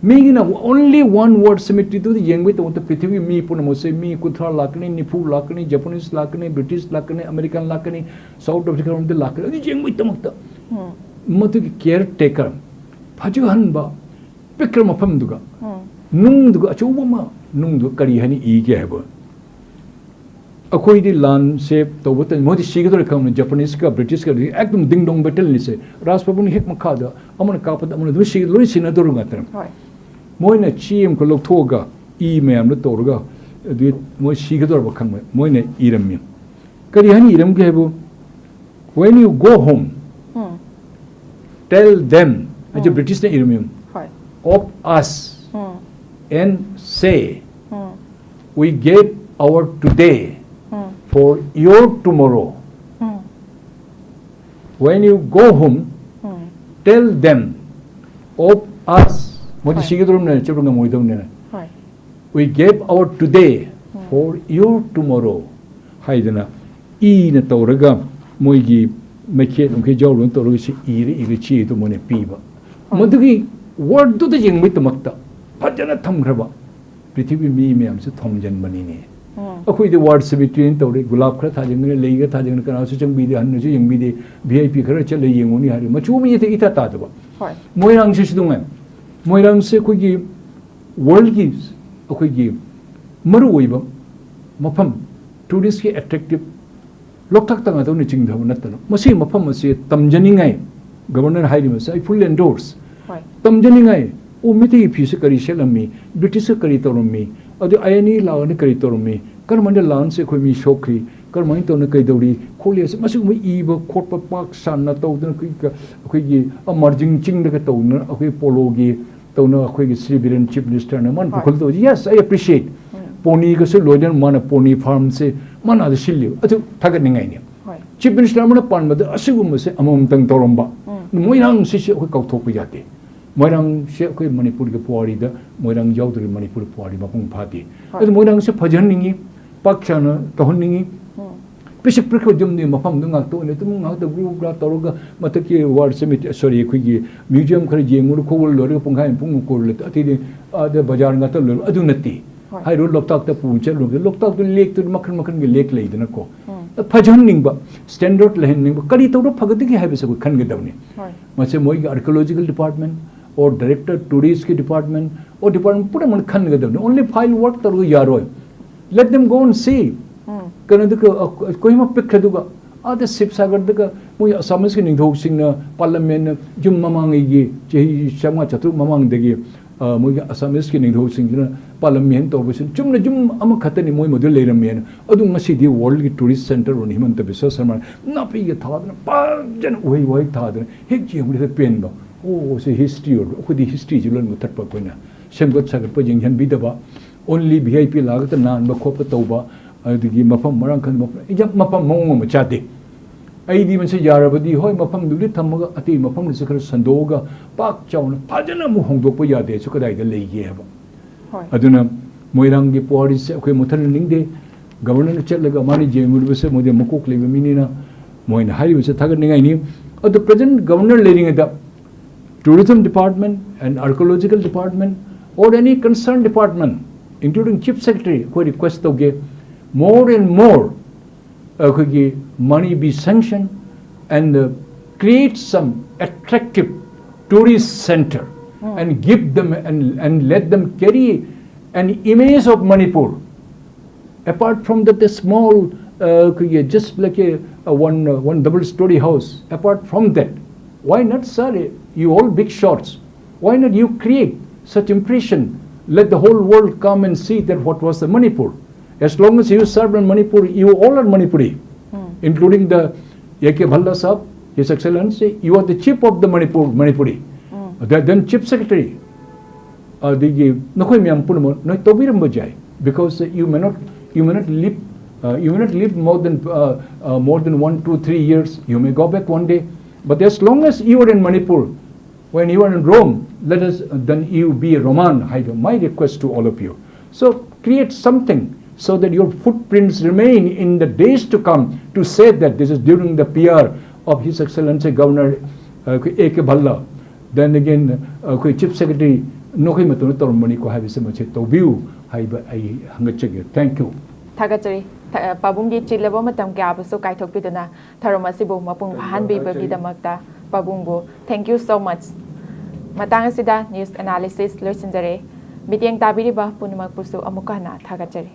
ꯃꯤꯒꯤꯅ only one war cemeteryꯗꯨꯗ ꯌꯦꯡꯕꯩ ꯇꯧꯕꯗ ꯄ꯭ꯔꯤꯊꯤꯕꯤꯒꯤ ꯃꯤ ꯄꯨꯝꯅꯃꯛꯁꯦ, ꯃꯤ ꯀꯨꯟꯊ꯭ꯔꯥ ꯂꯥꯛꯀꯅꯤ, ꯅꯤꯐꯨ ꯂꯥꯛꯀꯅꯤ, ꯖꯄꯅꯤꯁ ꯂꯥꯛꯀꯅꯤ, ꯕ꯭ꯔꯤꯇꯤꯁ ꯂꯥꯛꯀꯅꯤ, ꯑꯃꯦꯔꯤꯀꯥꯟ ꯂꯥꯛꯀꯅꯤ, ꯁꯥꯎꯠ ꯑꯐ꯭ꯔꯤꯀꯥ ꯔꯣꯝꯗ ꯂꯥꯛꯀꯅꯤ, ꯑꯗꯨ ꯌꯦꯡꯕꯩꯗꯃꯛꯇ꯫ ꯎꯝ꯫ ꯃꯗꯨꯒꯤ caretaker, ꯐꯖꯍꯟꯕ, ꯄꯤꯛꯈ꯭ꯔ ꯃꯐꯝꯗꯨꯒ, ꯎꯝ꯫ ꯅꯨꯡꯗꯨꯒ ꯑꯆꯧꯕ ꯑꯃ, ꯅꯨꯡꯗꯨ ꯀꯔꯤ ꯍꯥꯏꯅ ꯏꯒꯦ ꯍꯥꯏꯕ? ꯑꯩꯈꯣꯏꯗꯤ ꯂꯥꯟꯁꯦ ꯇꯧꯕ ꯃꯇꯝꯗ ꯃꯣꯏꯗꯤ ꯁꯤꯒꯗꯧꯔꯦ ꯈꯪꯕꯅꯤ, ꯖꯄꯥꯅꯤꯁꯀ ꯕ꯭ꯔꯤꯇꯤꯁꯀ ꯑꯗꯨꯗꯤ ꯑꯦꯛꯗꯝ ꯗꯤꯡ ꯗꯣꯡ ꯕꯦꯇꯜꯅꯤꯁꯦ꯫ ꯔꯥꯖ ꯚꯕꯟꯒꯤ ꯍꯦꯛ ꯃꯈꯥꯗ ꯑꯃꯅ ꯀꯥꯞꯄꯗ ꯑꯃꯅ ꯑꯗꯨꯝ ꯁꯤ, ꯂꯣꯏ ꯁꯤꯅꯗꯧꯔ ꯉꯥꯛꯇꯅꯤ꯫ ꯍꯣꯏ꯫ ꯃꯣꯏꯅ ꯆꯦ ꯑꯃꯈꯛ ꯂꯧꯊꯣꯛꯑꯒ ꯏ ꯃꯌꯥꯝꯗꯣ ꯇꯧꯔꯒ ꯑꯗꯨ ꯃꯣꯏ ꯁꯤꯒꯗꯧꯔꯕ ꯈꯪꯕ ꯃꯣꯏꯅ ꯏꯔꯝꯃꯤ꯫ ꯀꯔꯤ ꯍꯥꯏꯅ ꯏꯔꯝꯒꯦ ꯍꯥꯏꯕꯨ, "When you go home, um. tell them," ꯍꯥꯏꯁꯦ ꯎꯝ꯫ ꯕ꯭ꯔꯤꯇꯤꯁꯅ ꯏꯔꯝꯃꯤ, ꯍꯣꯏ꯫ "of us um. and say, um. we gave our today um. for your tomorrow." Um. "When you go home, um. tell them of us." ꯃꯣꯏꯗꯤ ꯍꯣꯏ꯫ ꯁꯤꯒꯗꯧꯔꯕꯅꯤꯅ ꯆꯠꯄ ꯉꯝꯃꯣꯏꯗꯧꯅꯤꯅ, ꯍꯣꯏ꯫ "We gave our today um. for your tomorrow" ꯍꯥꯏꯗꯅ ꯏꯅ ꯇꯧꯔꯒ ꯃꯣꯏꯒꯤ ꯃꯩꯈꯦꯠ ꯅꯨꯡꯈꯦꯠ ꯌꯥꯎꯔꯒ ꯇꯧꯔꯒ ꯁꯤ ꯏꯔ ꯏꯔ ꯆꯦꯗꯣ ꯃꯣꯏꯅ ꯄꯤꯕ꯫ ꯍꯣꯏ꯫ ꯃꯗꯨꯒꯤ ꯋꯥꯔꯗꯨꯗ ꯌꯦꯡꯕꯒꯤꯗꯃꯛꯇ ꯐꯖꯅ ꯊꯝꯈ꯭ꯔꯕ ꯄ꯭ꯔꯤꯊꯤꯕꯤ ꯃꯤ ꯃꯌꯥꯝꯁꯦ ꯊꯣꯝꯖꯤꯟꯕꯅꯤꯅꯦ꯫ ꯎꯝ꯫ ꯑꯩꯈꯣꯏꯗꯤ ꯋꯥꯔ ꯁꯦꯃꯤꯇ꯭ꯔꯤꯅ ꯇꯧꯔꯦ, ꯒꯨꯂꯥꯞ ꯈꯔ ꯊꯥꯖꯤꯟꯈ꯭ꯔꯦ, ꯂꯩꯒ ꯊꯥꯖꯤꯟꯈ꯭ꯔꯦ, ꯀꯅꯥꯁꯨ ꯆꯪꯕꯤꯗꯦ, ꯍꯟꯅꯁꯨ ꯌꯦꯡꯕꯤꯗꯦ, ꯚꯤ ꯑꯥꯏ ꯄꯤ ꯈꯔ ꯆꯠꯂ ꯌꯦꯡꯉꯨꯅꯤ ꯍꯥꯏꯔꯦ, ꯃꯆꯨ ꯑꯃ ꯏꯊ ꯏꯊꯥ ꯇꯥꯗꯕ꯫ ꯍꯣꯏ꯫ ꯃꯣꯏꯔꯥꯡꯁꯤꯁꯨ ꯅꯨꯡꯉꯥꯏ꯫ ꯃꯣꯏꯔꯥꯡꯁꯦ ꯑꯩꯈꯣꯏꯒꯤ ꯋꯥꯔꯜꯒꯤ ꯑꯩꯈꯣꯏꯒꯤ ꯃꯔꯨꯑꯣꯏꯕ ꯃꯐꯝ, ꯇꯨꯔꯤꯁꯀꯤ ꯑꯦꯇ꯭ꯔꯦꯛꯇꯤꯞ, ꯂꯣꯛꯇꯥꯛ ꯇꯉꯥꯗꯧꯅ ꯆꯤꯡꯊꯕ ꯅꯠꯇꯅ ꯃꯁꯤꯒꯤ ꯃꯐꯝ ꯑꯁꯤ ꯇꯝꯖꯅꯤꯡꯉꯥꯏ ꯒꯕꯔꯅꯔ ꯍꯥꯏꯔꯤꯕꯁꯦ ꯑꯩ ꯐꯨꯜ ꯑꯦꯟꯗꯣꯔꯁ꯫ ꯍꯣꯏ꯫ ꯇꯝꯖꯅꯤꯡꯉꯥꯏ꯫ ꯑꯣ, ꯃꯤꯇꯩꯒꯤ ꯐꯤꯁꯦ ꯀꯔꯤ ꯁꯦꯠꯂꯝꯃꯤ, ꯕ꯭ꯔꯤꯇꯤꯁꯀ ꯀꯔꯤ ꯇꯧꯔꯝꯃꯤ, ꯑꯗꯨ ꯑꯥꯏ ꯑꯦꯟ ꯏ ꯂꯥꯛꯑꯒ ꯀꯔꯤ ꯇꯧꯔꯝꯃꯤ, ꯀꯔꯝꯍꯥꯏꯅ ꯂꯥꯟꯁꯦ ꯑꯩꯈꯣꯏ ꯃꯤ ꯁꯣꯛꯈ꯭ꯔꯤ, ꯀꯔꯝꯍꯥꯏꯅ ꯇꯧꯅ ꯀꯩꯗꯧꯔꯤ ꯈꯣꯠꯂꯤ, ꯑꯁꯤ ꯃꯁꯤꯒꯨꯝꯕ ꯏꯕ ꯈꯣꯠꯄ ꯄꯥꯛ ꯁꯟꯅ ꯇꯧꯗꯅ ꯑꯩꯈꯣꯏ, ꯑꯩꯈꯣꯏꯒꯤ ꯑꯃꯔꯖꯤꯡ ꯆꯤꯡꯗꯒ ꯇꯧꯗꯅ ꯑꯩꯈꯣꯏ ꯄꯣꯂꯣꯒꯤ ꯇꯧꯅ ꯑꯩꯈꯣꯏꯒꯤ ꯁ꯭ꯔꯤ ꯕꯤꯔꯦꯟ ꯆꯤꯐ ꯃꯤꯅꯤꯁꯇꯔꯅ ꯃꯥꯅ ꯍꯣꯏ꯫ ꯄꯨꯈꯠꯂꯛꯇꯧꯕꯁꯤ, yes, I appreciate꯫ ꯎꯝ꯫ ꯄꯣꯅꯤꯒꯁꯨ ꯂꯣꯏꯅꯅ ꯃꯥꯅ ꯄꯣꯅꯤ ꯐꯥꯔꯝꯁꯦ ꯃꯥꯅ ꯑꯗ ꯁꯤꯜꯂꯤꯕ ꯑꯗꯨ ꯊꯥꯒꯠꯅꯤꯡꯉꯥꯏꯅꯤ꯫ ꯍꯣꯏ꯫ ꯆꯤꯐ ꯃꯤꯅꯤꯁꯇꯔ ꯑꯃꯅ ꯄꯥꯟꯕꯗ ꯑꯁꯤꯒꯨꯝꯕꯁꯦ ꯑꯃꯃꯝꯇꯪ ꯇꯧꯔꯝꯕ꯫ ꯎꯝ꯫ ꯃꯣꯏꯔꯥꯡꯁꯤꯁꯨ ꯑꯩꯈꯣꯏ ꯀꯥꯎꯊꯣꯛꯄ ꯌꯥꯗꯦ꯫ ꯃꯣꯏꯔꯥꯡꯁꯦ ꯑꯩꯈꯣꯏ ꯃꯅꯤꯄꯨꯔꯒꯤ ꯄꯨꯋꯥꯔꯤꯗ, ꯃꯣꯏꯔꯥꯡ ꯌꯥꯎꯗ꯭ꯔꯗꯤ ꯃꯅꯤꯄꯨꯔ ꯄꯨꯋꯥꯔꯤ ꯃꯄꯨꯡ ꯐꯥꯗꯦ꯫ ꯍꯣꯏ꯫ ꯑꯗꯨ ꯃꯣꯏꯔꯥꯡꯁꯦ ꯐꯖꯍꯟꯅꯤꯡꯉꯤ, ꯄꯥꯛ ꯁꯟꯅ ꯇꯧꯍꯟꯅꯤꯡꯉꯤ꯫ ꯎꯝ꯫ ꯄꯤꯁꯛ ꯄꯤꯛꯈ꯭ꯔꯕ ꯌꯨꯝꯗꯤ ꯃꯐꯝꯗꯨ ꯉꯥꯛꯇ ꯑꯣꯏꯅ ꯑꯗꯨꯝ ꯉꯥꯛꯇ ꯒ꯭ꯔꯨ ꯒ꯭ꯔꯥ ꯇꯧꯔꯒ ꯃꯊꯛꯀꯤ ꯋꯥꯔ ꯁꯦꯃꯤꯇ꯭ꯔꯤ, ꯁꯣꯔꯤ, ꯑꯩꯈꯣꯏꯒꯤ ꯃ꯭ꯌꯨꯖꯤꯌꯝ ꯈꯔ ꯌꯦꯡꯉꯨꯔ ꯈꯣꯠꯂꯨꯔ ꯂꯣꯏꯔꯒ ꯄꯨꯡꯈꯥꯏ ꯑꯃ ꯄꯨꯡ ꯑꯃ ꯀꯣꯜꯂꯦ꯫ ꯑꯇꯩꯗꯤ ꯑꯥꯗ ꯕꯖꯥꯔ ꯉꯥꯛꯇ ꯂꯣꯏꯔ ꯑꯗꯨ ꯅꯠꯇꯦ꯫ ꯍꯣꯏ꯫ ꯍꯥꯏꯔꯣ, ꯂꯣꯛꯇꯥꯛꯇ ꯄꯨ ꯆꯠꯂꯨꯔꯒ ꯂꯣꯛꯇꯥꯛꯇꯨ ꯂꯦꯛꯇꯨ ꯃꯈꯜ ꯃꯈꯜꯒꯤ ꯂꯦꯛ ꯂꯩꯗꯅꯀꯣ꯫ ꯎꯝ꯫ ꯐꯖꯍꯟꯅꯤꯡꯕ, ꯁ꯭ꯇꯦꯟꯗꯔꯗ ꯂꯩꯍꯟꯅꯤꯡꯕ, ꯀꯔꯤ ꯇꯧꯔ ꯐꯒꯗꯒꯦ ꯍꯥꯏꯕꯁꯦ ꯑꯩꯈꯣꯏ ꯈꯟꯒꯗꯕꯅꯤ꯫ ꯍꯣꯏ꯫ ꯃꯁꯤ ꯃꯣꯏꯒꯤ ꯑꯥꯔꯀꯤꯑꯣꯂꯣꯖꯤꯀꯦꯜ ꯗꯤꯄꯥꯔꯠꯃꯦꯟ ꯑꯣꯔ ꯗꯥꯏꯔꯦꯛꯇꯔ ꯇꯨꯔꯤꯁꯀꯤ ꯗꯤꯄꯥꯔꯠꯃꯦꯟ ꯑꯣꯔ ꯗꯤꯄꯥꯔꯠꯃꯦꯟ ꯄꯨꯝꯅꯃꯛꯅ ꯈꯟꯒꯗꯕꯅꯤ꯫ ꯑꯣꯟꯂꯤ ꯐꯥꯏꯜ ꯋꯥꯔꯛ ꯇꯧꯔꯒ ꯌꯥꯔꯣꯏ꯫ Let them go and see꯫ ꯎꯝ꯫ ꯀꯩꯅꯣꯗꯨꯒ, ꯑ, ꯀꯣꯍꯤꯃꯥ ꯄꯤꯛꯈ꯭ꯔꯗꯨꯒ, ꯑꯥꯗ ꯁꯤꯕꯁꯥꯒꯔꯗꯒ ꯃꯣꯏ ꯑꯁꯥꯃꯤꯁꯀꯤ ꯅꯤꯡꯊꯧꯁꯤꯡꯅ ꯄꯥꯜꯂꯝꯃꯦꯅ ꯌꯨꯝ ꯃꯃꯥꯡꯉꯩꯒꯤ ꯆꯍꯤ ꯆꯥꯝꯃꯉꯥ ꯆꯥꯇ꯭ꯔꯨꯛ ꯃꯃꯥꯡꯗꯒꯤ, ꯑ, ꯃꯣꯏꯒꯤ ꯑꯁꯥꯃꯤꯁꯀꯤ ꯅꯤꯡꯊꯧꯁꯤꯡꯁꯤꯅ ꯄꯥꯜꯂꯝꯃꯦꯅ ꯇꯧꯕꯁꯤꯅ ꯆꯨꯝꯅ ꯌꯨꯝ ꯑꯃꯈꯛꯇꯅꯤ ꯃꯣꯏ ꯃꯗꯨ ꯂꯩꯔꯝꯃꯦꯅ꯫ ꯑꯗꯨ ꯉꯁꯤꯗꯤ ꯋꯥꯔꯜꯒꯤ ꯇꯨꯔꯤꯁ ꯁꯦꯟꯇꯔ ꯑꯣꯏꯅ ꯍꯤꯃꯟꯇ ꯕꯤꯁ꯭ꯋ ꯁꯔꯃꯅ ꯅꯥꯄꯤꯒ ꯊꯥꯗꯅ ꯐꯖꯅ ꯎꯍꯩ ꯋꯥꯍꯩ ꯊꯥꯗꯅ ꯍꯦꯛ ꯌꯦꯡꯕꯗ ꯄꯦꯟꯕ꯫ ꯑꯣ, ꯁꯤ ꯍꯤꯁꯇ꯭ꯔꯤ ꯑꯣꯏꯕ꯫ ꯑꯩꯈꯣꯏꯗꯤ ꯍꯤꯁꯇ꯭ꯔꯤꯁꯤ ꯂꯣꯏ ꯃꯨꯊꯠꯄ, ꯑꯩꯈꯣꯏꯅ ꯁꯦꯝꯒꯠ ꯁꯥꯒꯠꯄ ꯌꯦꯡꯁꯤꯟꯕꯤꯗꯕ꯫ ꯑꯣꯟꯂꯤ ꯚꯤ ꯑꯥꯏ ꯄꯤ ꯂꯥꯛꯑꯒ ꯅꯥꯟꯕ ꯈꯣꯠꯄ ꯇꯧꯕ, ꯑꯗꯨꯗꯒꯤ ꯃꯐꯝ ꯃꯔꯥꯡ ꯈꯪꯗ ꯃꯐꯝ, ꯌꯥꯝ ꯃꯐꯝ ꯃꯑꯣꯡ ꯑꯃ ꯆꯥꯗꯦ꯫ ꯑꯩꯗꯤ ꯃꯁꯤ ꯌꯥꯔꯕꯗꯤ, ꯍꯣꯏ, ꯃꯐꯝꯗꯨꯗꯤ ꯊꯝꯃꯒ ꯑꯇꯩ ꯃꯐꯝꯗꯁꯨ ꯈꯔ ꯁꯟꯗꯣꯛꯑꯒ ꯄꯥꯛ ꯆꯥꯎꯅ ꯐꯖꯅ ꯑꯃꯨꯛ ꯍꯣꯡꯗꯣꯛꯄ ꯌꯥꯗꯦꯁꯨ ꯀꯗꯥꯏꯗ ꯂꯩꯒꯦ ꯍꯥꯏꯕ꯫ ꯍꯣꯏ꯫ ꯑꯗꯨꯅ ꯃꯣꯏꯔꯥꯡꯒꯤ ꯄꯨꯋꯥꯔꯤꯁꯦ ꯑꯩꯈꯣꯏ ꯃꯨꯊꯠꯍꯟꯅꯤꯡꯗꯦ꯫ ꯒꯕꯔꯅꯔꯅ ꯆꯠꯂꯒ ꯃꯥꯅ ꯌꯦꯡꯉꯨꯔꯤꯕꯁꯦ ꯃꯣꯏꯗꯤ ꯃꯀꯣꯛ ꯂꯩꯕ ꯃꯤꯅꯤꯅ ꯃꯣꯏꯅ ꯍꯥꯏꯔꯤꯕꯁꯦ ꯊꯥꯒꯠꯅꯤꯡꯉꯥꯏꯅꯤ꯫ ꯑꯗꯨ ꯄ꯭ꯔꯖꯦꯟ ꯒꯕꯔꯅꯔ ꯂꯩꯔꯤꯉꯩꯗ tourism department and archaeological department or any concerned department, including chief secretary, ꯑꯩꯈꯣꯏ ꯔꯤꯀ꯭ꯋꯦꯁ ꯇꯧꯒꯦ, more and more ꯑꯩꯈꯣꯏꯒꯤ money be sanctioned and, uh, create some attractive tourist center and give them and, and let them carry an image of Manipur. Apart from that, a small, uh, ꯑꯩꯈꯣꯏꯒꯤ just like a, a one, uh, one double story house. Apart from that, why not, sir? You all big shots. Why not you create such impression? Let the whole world come and see that what was the Manipur. As long as you serve in Manipur, you all are Manipuri, including the A K Bhalla Sahab, His Excellency, you are the chief of the Manipur, Manipuri. Th- then Chief Secretary, ꯑꯗꯒꯤ ꯅꯈꯣꯏ ꯃꯌꯥꯝ ꯄꯨꯝꯅꯃꯛ ꯅꯣꯏ ꯇꯧꯕꯤꯔꯝꯕ ꯌꯥꯏ, because you may not, you may not live, uh, you may not live more than, uh, uh, more than one, two, three years. You may go back one day, but as long as you are in Manipur, when you are in Rome, let us, uh, then you be a Roman. ꯍꯥꯏꯕ, my request to all of you. So create something so that your footprints remain in the days to come to say that this is during the P R of His Excellency Governor, uh, A K Bhalla. Then again, ꯑꯩꯈꯣꯏ Chief Secretary ꯅꯈꯣꯏ ꯃꯇꯧꯅ ꯇꯧꯔꯝꯕꯅꯤꯀꯣ ꯍꯥꯏꯕꯁꯤ ꯃꯁꯤ ꯇꯧꯕꯤꯌꯨ ꯍꯥꯏꯕ ꯑꯩ ꯍꯪꯒꯠꯆꯒꯦ꯫ Thank you. ꯊꯥꯒꯠꯆꯔꯤ꯫ ꯊ- ꯄꯥꯕꯨꯡꯒꯤ ꯆꯤꯜꯂꯕ ꯃꯇꯝ ꯀꯌꯥꯕꯨꯁꯨ ꯀꯥꯏꯊꯣꯛꯄꯤꯗꯨꯅ ꯊꯧꯔꯝ ꯑꯁꯤꯕꯨ ꯃꯄꯨꯡ ꯐꯥꯍꯟꯕꯤꯕꯒꯤꯗꯃꯛꯇ ꯄꯥꯕꯨꯡꯕꯨ thank you so much꯫ ꯃꯇꯥꯡ ꯑꯁꯤꯗ news analysis ꯂꯣꯏꯁꯤꯟꯖꯔꯦ꯫ ꯃꯤꯠꯌꯦꯡ ꯇꯥꯕꯤꯔꯤꯕ ꯄꯨꯝꯅꯃꯛꯄꯨꯁꯨ ꯑꯃꯨꯛꯀ ꯍꯟꯅ ꯊꯥꯒꯠꯆꯔꯤ꯫